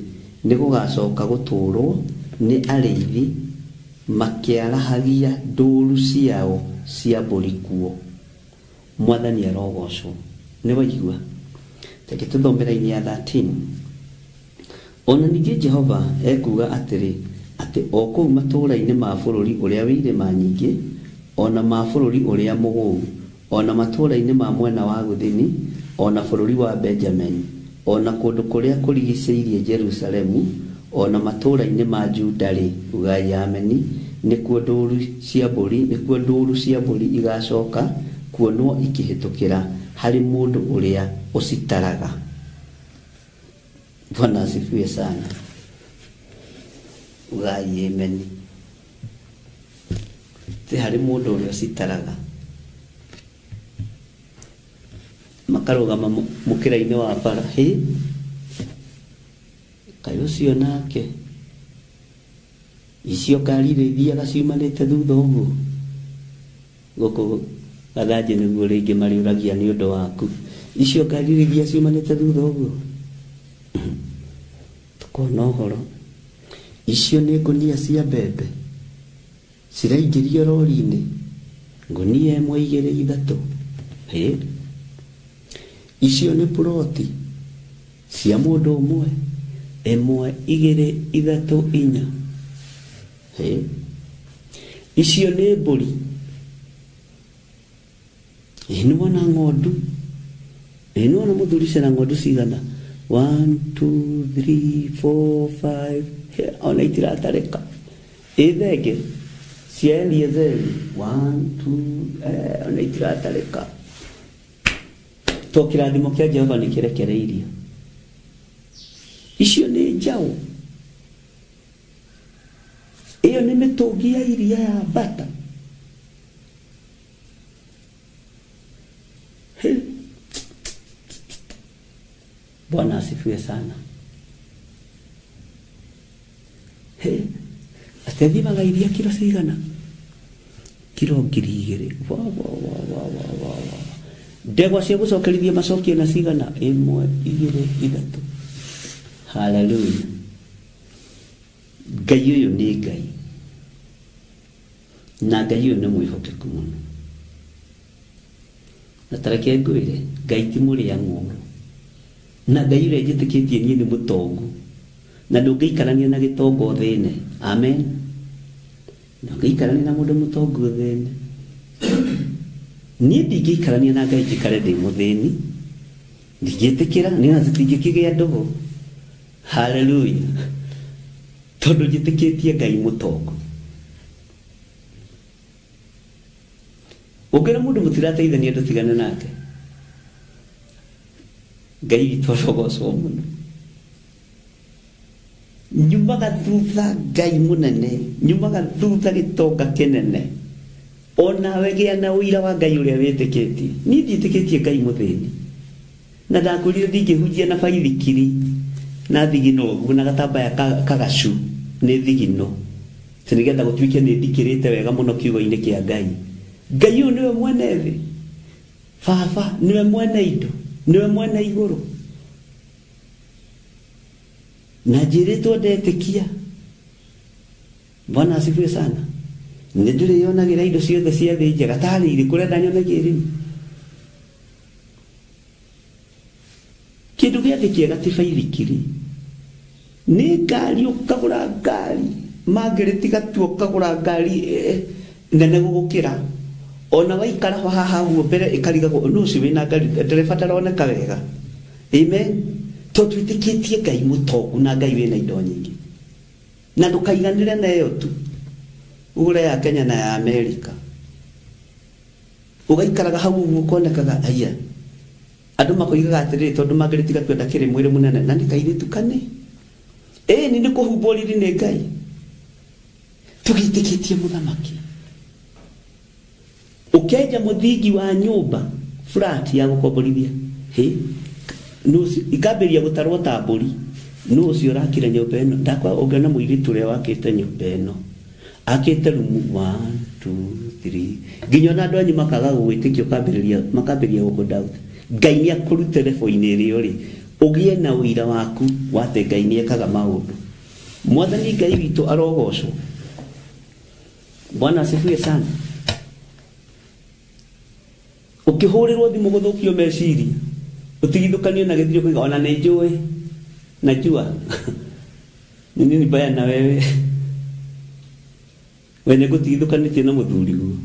Speaker 12: nĩ gũgacoka gũtũũrwo nĩ arĩithi makĩarahagia ndũũru ciao cia mbũri kuo. Mwathani arogocwo. Nĩ waigua? Reke tũthome raini ya 13. Ona ningĩ Jehova ekuuga atĩrĩ, atĩ o kũu matũũra-inĩ ma bũrũri ũrĩa wĩ irĩma nyingĩ, ona ma bũrũri ũrĩa mũgũu, ona matũũra-inĩ ma mwena wa gũthini, ona bũrũri wa Benjamini, ona kũndũ kũrĩa kũrigicĩirie Jerusalemu, ona matũũra-inĩ ma Juda-rĩ, ugai ameni, nĩkuo ndũũru cia mbũri igacoka kuonwo ikĩhĩtũkĩra harĩ mũndũ ũrĩa ũcitaraga. Bwana asifiwe sana. Ugai ameni. Ti harĩ mũndũ ũrĩa ũcitaraga. Makarũgama mũkĩra-inĩ wa bara, hĩ kaĩ ũcio nake, icio ngari iria ithiaga ciumanĩte thutha ũguo gũkũ Gathanjĩ nĩguo rĩngĩ marĩũragia nĩ ũndũ waku, icio ngari iria ithiaga ciumanĩte thutha ũguo tũkona ũhoro. Icio nĩ ngũnia cia mbembe ciraingĩrio rori-inĩ, ngũnia 1 2 3. Hĩ, icio nĩ puroti cia mũndũ ũmwe, 1 2 3 4. Hĩ, icio nĩ mbũri, ĩ nĩ wona ng'ondu, ĩ nĩ wona mũthuri ũcio na ng'ondu cigana? 1 2 3 4 5, ona itiratarĩka. Ĩ thenge cia Eliezeri 1 2, ona itiratarĩka. To kĩrathimo kĩa Jehova nĩ kĩrekereirio. Icio nĩ njaũ. Ĩyo nĩ mĩtũngi ya iria ya mbata. Bwana asifiwe sana. Athimaga iria kiro cigana? Kiro 2000. Wa wa wa wa wa wa. Ndegwa cia gũcokerithia macokio na cigana? 1 2 3. Hallelujah. Ngai ũyũ nĩ Ngai. Na Ngai ũyũ nĩ mwĩhokeku mũno. Na tareke ngwĩre, Ngai ti mũrĩa ng'ũũrũ. Na Ngai ũrĩa njĩtĩkĩtie niĩ nĩ mũtongu. Na ndũngĩikarania na gĩtongo thĩne. Amen. Ndũngĩikarania na mũndũ mũtongu thĩne. Niĩ ndingĩikarania na Ngai njikare ndĩ mũthĩni. Ndingĩtĩkĩra, nĩ na tũtingĩkĩgĩa ndũgũ. Hallelujah. Tondũ njĩtĩkĩtie Ngai mũtongu. Ũngĩra mũndũ mũtirateithania ndũtigane nake. Ngai witũ arogocwo mũno. Nyumaga thutha Ngai mũnene, nyumaga thutha gĩtonga kĩnene. Onawe gĩa na ũira wa Ngai ũrĩa wĩtĩkĩtie. Niĩ ndiĩtĩkĩtie Ngai mũthĩni. Na ndakwĩrire ndingĩhunjia na baithikiri na thigino ũguo na gatambaya kagacu nĩ thigino. Atĩ nĩgetha gũtuĩke nĩ ndikĩrĩte wega mũno kiugo-inĩ kĩa Ngai. Ngai ũyũ nĩwe mwene thĩ. Baba nĩwe mwene indo, nĩwe mwene igũrũ. Na njĩrĩtwo ndetĩkia. Bwana asifiwe sana. Nĩ ndĩrĩyonagĩra indo ciothe cia thĩ njega tarĩ irĩkũ ũrenda nyone kĩrĩu. Kĩndũ gĩa thĩ kĩega ti baithikiri. Nĩ ngari ũkagũra ngari, Margaret gatua ũkagũra ngari nene gũgũkĩra. Ona waikara ho haha ũguo mbere ĩkarigagwo nũ ũcio wĩna ngari, ndereba ndaroneka wega. Amen. Tondũ twĩtĩkĩtie Ngai mũtongu na Ngai wĩna indo nyingĩ. Na ndũkaiganĩre na ĩyo tu. Ũgũre ya Kenya na ya Amerika. Ũgaikaraga hau ũguo ũkonekaga aya. Andũ makoigaga atĩrĩrĩ tondũ Margaret gatua ndakĩrĩ mwĩrĩ mũnene na nĩ kairĩtu kane. Ĩni nĩ kũhumbwo riri nĩ Ngai. Tũgĩtĩkĩtie mũthamaki. Ũkenja mũthingi wa nyũmba flat ya gũkomborithia. Hĩ? Ikambĩrĩria gũtarwo ta mbũri. Nũ ũcio ũrakire nyũmba ĩno? Ndakwa ũngĩona mũirĩtu ũrĩa wakĩte nyũmba ĩno. Akĩte rumu 1 2 3. Nginya ona andũ anyu makaga gũgwĩtĩkia makambĩrĩria gũkũ doubt. Ngai nĩ akũrute level-inĩ ĩrĩa ũrĩ. Ũgĩe na ũira waku wa atĩ Ngai nĩ ekaga maũndũ. Mwathani Ngai witũ arogocwo. Bwana asifiwe sana. Ũkĩhũrĩrwo thimũ gũthũkio meciria, ũtigithũkanio na gĩthirio kũiga ona nĩ njũĩ, najua. Nĩ nini mbaya na wewe. We nĩ ngũtigithũkanĩtie na mũthuriguo.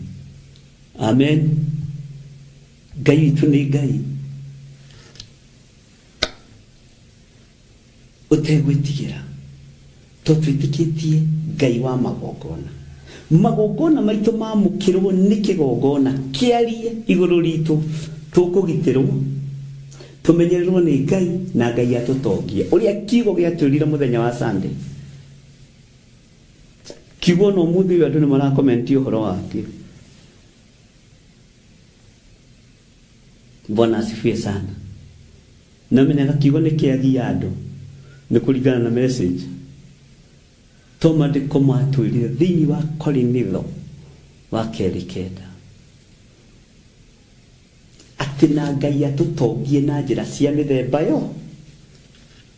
Speaker 12: Amen. Ngai witũ nĩ Ngai. Ũtegwĩtigĩra. Tondũ twĩtĩkĩtie Ngai wa magongona. Magongona maitũ mamũkĩrwo nĩ kĩgongona kĩarie igũrũ ritũ, tũkũgitĩrwo, tũmenyererwo nĩ Ngai na Ngai atũtongie. Ũrĩa kiugo gĩatwĩrire mũthenya wa Sunday. Kiugo no mũthĩ ũyũ andũ nĩ marakomenti ũhoro wakĩo. Bwana asifiwe sana. Na menyaga kiugo nĩ kĩagia andũ nĩ kũringana na message. To maandĩko matwĩrire thĩinĩ wa Korinitho wa 2:9 atĩ na Ngai atũtongie na njĩra cia mĩthemba yo.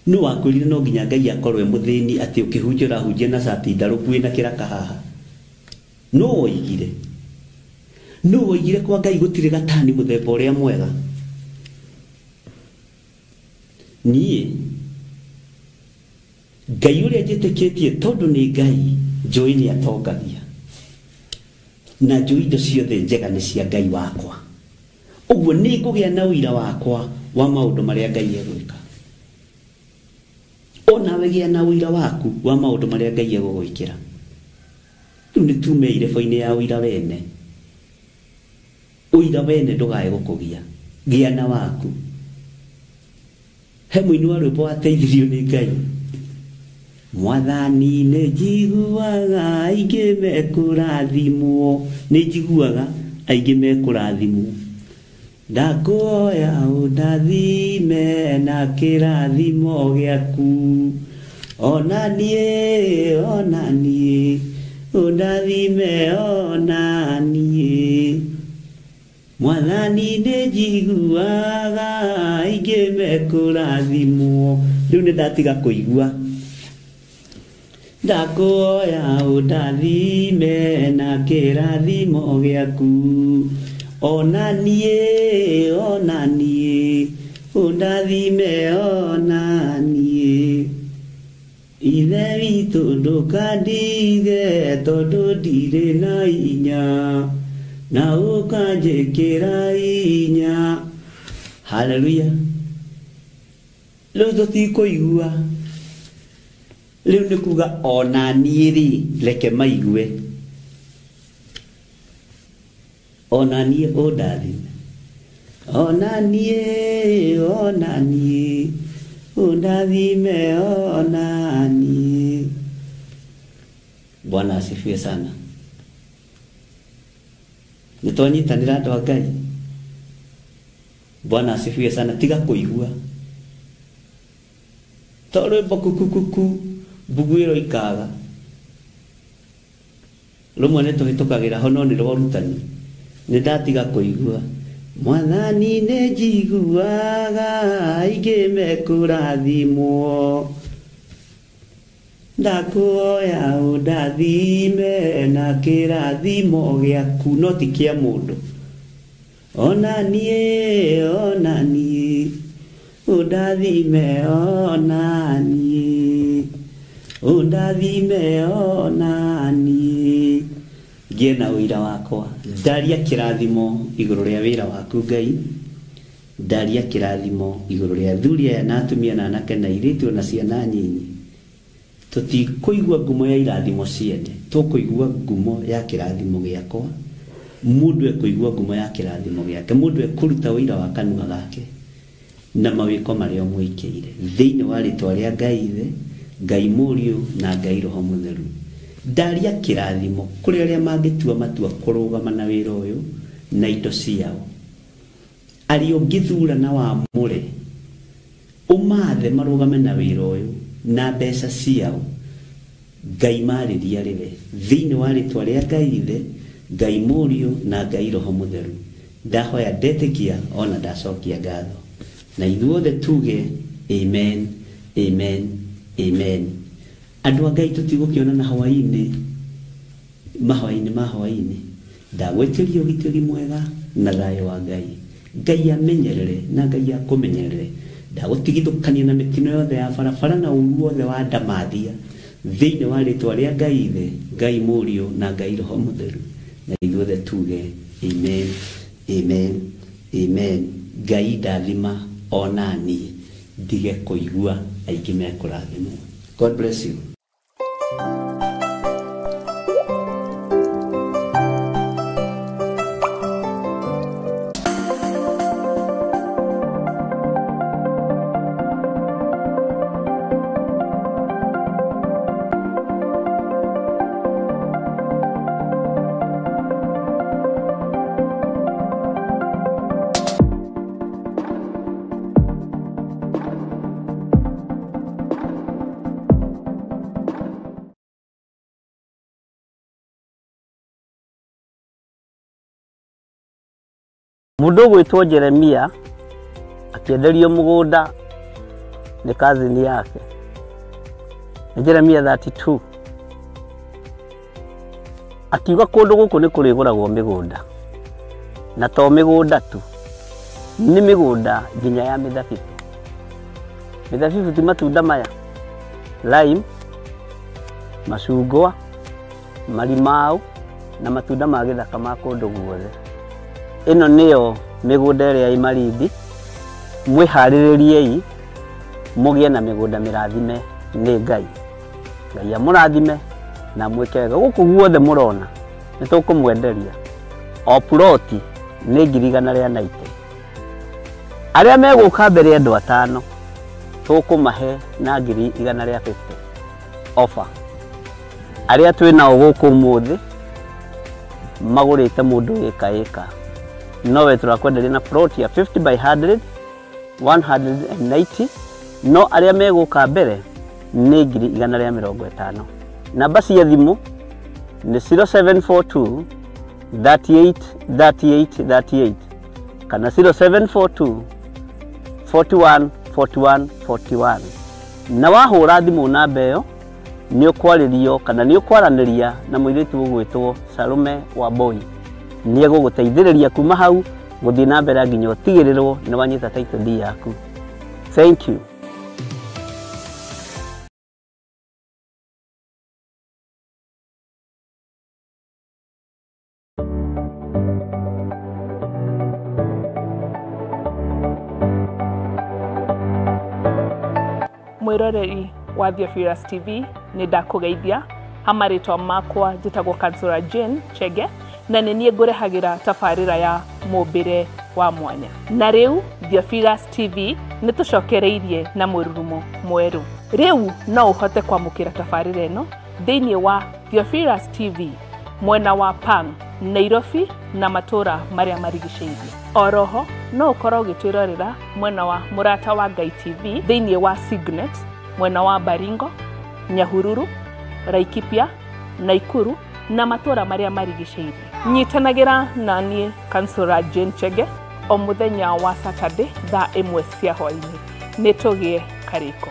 Speaker 12: Nũ wakwĩrire no nginya Ngai akorwo e mũthĩni atĩ ũkĩhunjia ũrahunjia na cati ndarũku wĩna kĩraka haha? Nũ woigire? Nũ woigire kwa Ngai gũtirĩ gatani mũthemba ũrĩa mwega? Niĩ Ngai ũrĩa njĩtĩkĩtie tondũ nĩ Ngai njũĩ nĩ atongagia. Na njũĩ indo ciothe njega nĩ cia Ngai wakwa. Ũguo nĩ ngũgĩa na ũira wakwa wa maũndũ marĩa Ngai egwĩka. Onawe gĩa na ũira waku wa maũndũ marĩa Ngai egũgwĩkĩra. Rĩu nĩ tume irebo-inĩ ya ũira wene. Ũira wene ndũgae gũkũgia. Gĩa na waku. He mũini wa rwĩmbo wateithirio nĩ Ngai. Mwathani nĩ njiguaga aingĩ mekũrathimwo, nĩ njiguaga aingĩ mekũrathimwo. Ndakuoya ũndathime na kĩrathimo gĩaku, ona niĩ ũndathime ona niĩ. Mwathani nĩ njiguaga aingĩ mekũrathimwo. Rĩu nĩ ndatiga kũigua. Ndakuoya ũndathime na kĩrathimo gĩaku, ona niĩ ũndathime ona niĩ. Ithe witũ ndũkandige tondũ ndirĩ na hinya, na ũkanjĩkĩra hinya. Haleluya. Rĩu tũtikũigua. Rĩu nĩ kuga ona niĩ rĩ, reke maigue. Ona niĩ ũndathime, ona niĩ ũndathime ona niĩ. Bwana asifiwe sana. Nĩ twanyitanĩra andũ a Ngai. Bwana asifiwe sana. Tiga kũigua to rwĩmbo kukukuku mbugu ĩro ikaga rũmwe nĩ tũhĩtũkagĩra ho no nĩ rwa ũrutani. Nĩ ndatiga kũigua. Mwathani nĩ njiguaga aingĩ mekũrathimwo, ndakuoya ũndathime na kĩrathimo gĩaku, no ti kĩa mũndũ. Ona niĩ ũndathime ona niĩ, ũndathime ona niĩ. Ngĩe na ũira wakwa. Ndaria kĩrathimo igũrũ rĩa wĩra waku Ngai, ndaria kĩrathimo igũrũ rĩa athuri aya na atumia na anake na airĩtu na ciana nyinyi. Tũtikũigua ngumo ya irathimo ciene, tũkũigua ngumo ya kĩrathimo gĩakwa. Mũndũ ekũigua ngumo ya kĩrathimo gĩake, mũndũ ekũruta ũira wa kanua gake na mawĩko marĩa mwĩkĩire. Thĩinĩ wa rĩtwa rĩa Ngai Ithe, Ngai Mũriũ na Ngai Roho Mũtheru, ndaria kĩrathimo kũrĩ arĩa mangĩtua matua kũrũgama na wĩra ũyũ na indo ciao. Arĩa ũngĩthura na wamũre ũmathe marũgame na wĩra ũyũ na mbeca ciao, Ngai marĩria rĩwe. Thĩinĩ wa rĩtwa rĩa Ngai Ithe, Ngai Mũriũ na Ngai Roho Mũtheru, ndahoya ndetĩkia ona ndacokia ngatho. Na ithuothe tuge amen, amen, amen. Andũ a Ngai tũtigũkĩonana hwaĩ-inĩ, mahwaĩ-inĩ ma hwaĩ-inĩ. Ndagwĩtĩria ũgitĩri mwega na thayũ wa Ngai. Ngai amenyerere na Ngai akũmenyerere. Ndagũtigithũkania na mĩtino yothe ya barabara na ũru wothe wa ndamathia. Thĩinĩ wa rĩtwa rĩa Ngai Ithe, Ngai Mũriũ na Ngai Roho Mũtheru. Na ithuothe tuge amen, amen, amen. Ngai ndathima ona niĩ ndige kũigua aingĩ mekũrathimwo. God bless you. Mũndũ ũgwĩtwo Jeremia akĩenderio mũgũnda nĩ kazini yake. Nĩ Jeremia 32. Akiuga kũndũ gũkũ nĩ kũrĩgũragwo mĩgũnda, na to mĩgũnda tu, nĩ mĩgũnda nginya ya mĩthabibũ. Mĩthabibũ ti matunda maya, lime, macungwa, marimau na matunda ma gĩthaka ma kũndũ guothe. Ĩno nĩyo mĩgũnda ĩrĩa ĩ Malindi. Mwĩharĩrĩriei mũgĩe na mĩgũnda mĩrathime nĩ Ngai. Ngai amũrathime na mwĩke wega. Gũkũ guothe mũrona nĩ tũkũmwenderia. O ploti nĩ 190,000. Arĩa megũka mbere andũ atano tũkũmahe na 150,000.
Speaker 10: offer. Arĩa twĩ nao gũkũ ũmũthĩ magũrĩte mũndũ ĩka ĩka, nowe tũrakwenderia na plot ya 50 by 100 190, no arĩa megũka mbere nĩ 150,000. Namba cia thimũ nĩ 0742 38 38 38 kana 0742 41 41 41. Na wahũra thimũ namba ĩyo nĩ ũkwarĩrio kana nĩ ũkwaranĩria na mũirĩtu ũgwĩtwo Salome Wambui. Nĩ egũgũteithĩrĩria kuma hau gũthiĩ na mbere nginya ũtigĩrĩrwo nĩ wanyita title deed yaku. Thank you.
Speaker 8: Mwiroreri wa Theophilus TV nĩ ndakũgeithia hamarĩtwa makwa njĩtagwo Kansura Jane Chege na nĩ niĩ ngũrehagĩra tabarĩra ya mũmbĩre wa mwanya. Na rĩu Theophilus TV nĩ tũcokereirie na mũrurumo mwerũ. Rĩu no ũhote kwamũkĩra tabarĩra ĩno thĩinĩ wa Theophilus TV mwena wa Pang, Nairobi na matũra marĩa marigicĩirie. Oroho no ũkorwo ũgĩtwĩrorera mwena wa Mũrata wa Ngai TV thĩinĩ wa Signet mwena wa Baringo, Nyahururu, Laikipia, Naikuru na matũra marĩa marigicĩirie. Nyitanagĩra na niĩ Kansura Jane Chege o mũthenya wa Saturday thaa 1 cia hwaĩ-inĩ. Nĩ tũgĩe karĩko.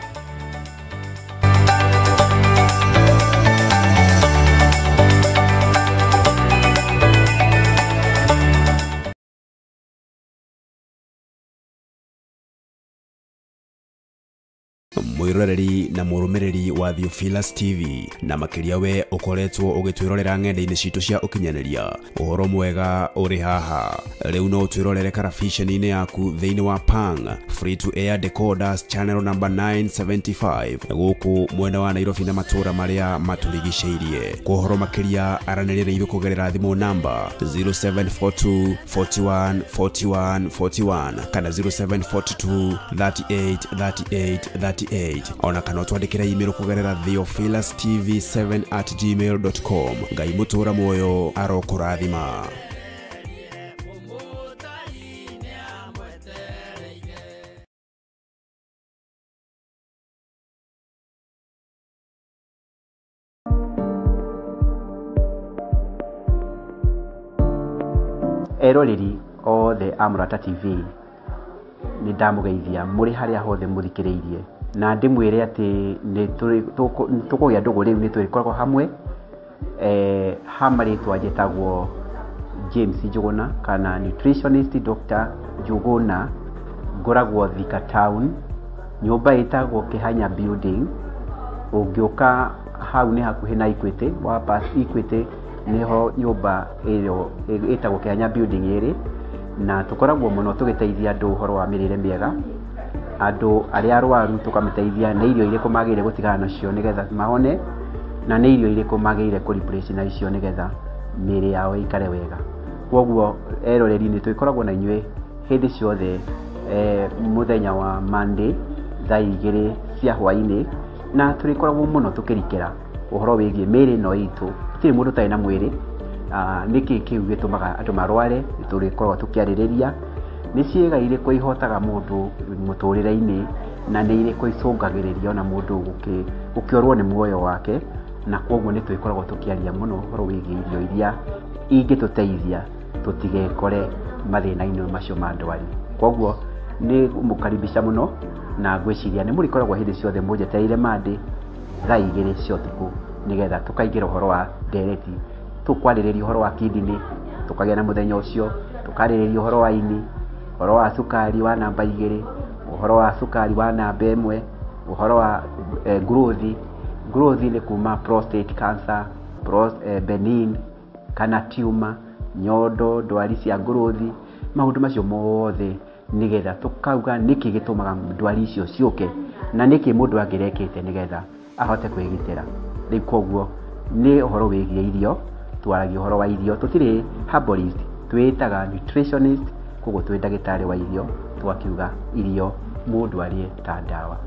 Speaker 1: Mwiroreri na mũrũmĩrĩri wa Theophilus TV na makĩria we ũkoretwo ũgĩtwĩrorera ng'enda-inĩ citũ cia ũkinyanĩria, ũhoro mwega ũrĩ haha. Rĩu no ũtwĩrorere karabiceni-inĩ yaku thĩinĩ wa Pang Free to Air Decoders channel number 975 gũkũ mwena wa Nairobi na matũra marĩa matũrigicĩirie. Kwa ũhoro makĩria aranĩria na ithuĩ kũgerera thimũ namba 0742 41 41 41 kana 0742 38 38 38 ona kana twandikira email kugerera theophilustv7@gmail.com. Ngai mutura muoyo arokurathima.
Speaker 13: Eroreri othe a Mũrata TV nĩ ndamũgeithia mũrĩ harĩa hothe mũthikĩrĩirie, na ndĩmwĩre atĩ nĩ tũkũgĩa ndũgũ rĩu, nĩ tũrĩkoragwo hamwe. Ha marĩtwa njĩtagwo James Njuguna kana nutritionist Dr. Njuguna, ngoragwo Thika Town, nyũmba ĩtagwo Kĩhanya Building. Ũngĩũka hau nĩ hakuhĩ na Equity, wa pass Equity nĩho nyũmba ĩyo ĩtagwo Kĩhanya Building ĩrĩ, na tũkoragwo mũno tũgĩteithia andũ ũhoro wa mĩrĩre mĩega, andũ arĩa arwaru tũkamĩteithia nĩ irio irĩkũ magĩrĩire gũtigana nacio nĩgetha mahone, na nĩ irio irĩkũ magĩrĩire kũ replace na icio nĩgetha mĩĩrĩ yao ĩikare wega. Kwoguo eroreri nĩ tũkoragwo na inyuĩ hĩndĩ ciothe, mũthenya wa Monday thaa 2 cia hwaĩ-inĩ, na tũrĩkoragwo mũno tũkĩrikĩra ũhoro wĩgiĩ mĩĩrĩ ĩno itũ. Gũtirĩ mũndũ ũtarĩ na mwĩrĩ. Nĩkĩ kĩu gĩtũmaga andũ marware, tũrĩkoragwo tũkĩarĩrĩria nĩ ciĩga irĩkũ ihotaga mũndũ mũtũrĩre-inĩ, na nĩ irĩkũ icũngagĩrĩria ona mũndũ gũkĩorwo nĩ muoyo wake, na kwoguo nĩ tũrĩkoragwo tũkĩaria mũno ũhoro wĩgiĩ irio iria ingĩtũteithia tũtigekore mathĩna-inĩ macio ma ndwari. Kwoguo nĩ mũkaribisha mũno, na ngwĩciria nĩ mũrĩkoragwo hĩndĩ ciothe mũnjetereire Monday thaa 2 cia ũtukũ nĩgetha tũkaingĩra ũhoro wa ndereti, tũkwarĩrĩria ũhoro wa kidney, tũkagĩa na mũthenya ũcio, tũkarĩrĩria ũhoro wa ini, ũhoro wa cukari wa namba 2, ũhoro wa cukari wa namba 1, ũhoro wa growth. Growth nĩ kuma prostate cancer, benign kana tumor, nyondo, ndwari cia growth, maũndũ macio mothe nĩgetha tũkauga nĩkĩ gĩtũmaga ndwari icio ciũke na nĩkĩ mũndũ angĩrekĩte nĩgetha ahote kwĩgitĩra. Rĩu kwoguo nĩ ũhoro wĩgiĩ irio, twaragia ũhoro wa irio, tũtirĩ herbalist, twĩtaga nutritionist, koguo twĩ ndagĩtarĩ wa irio, tũgakiuga irio mũndũ arĩe ta ndawa.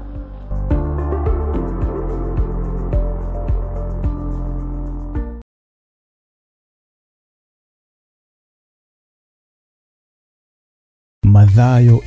Speaker 1: Mathayo.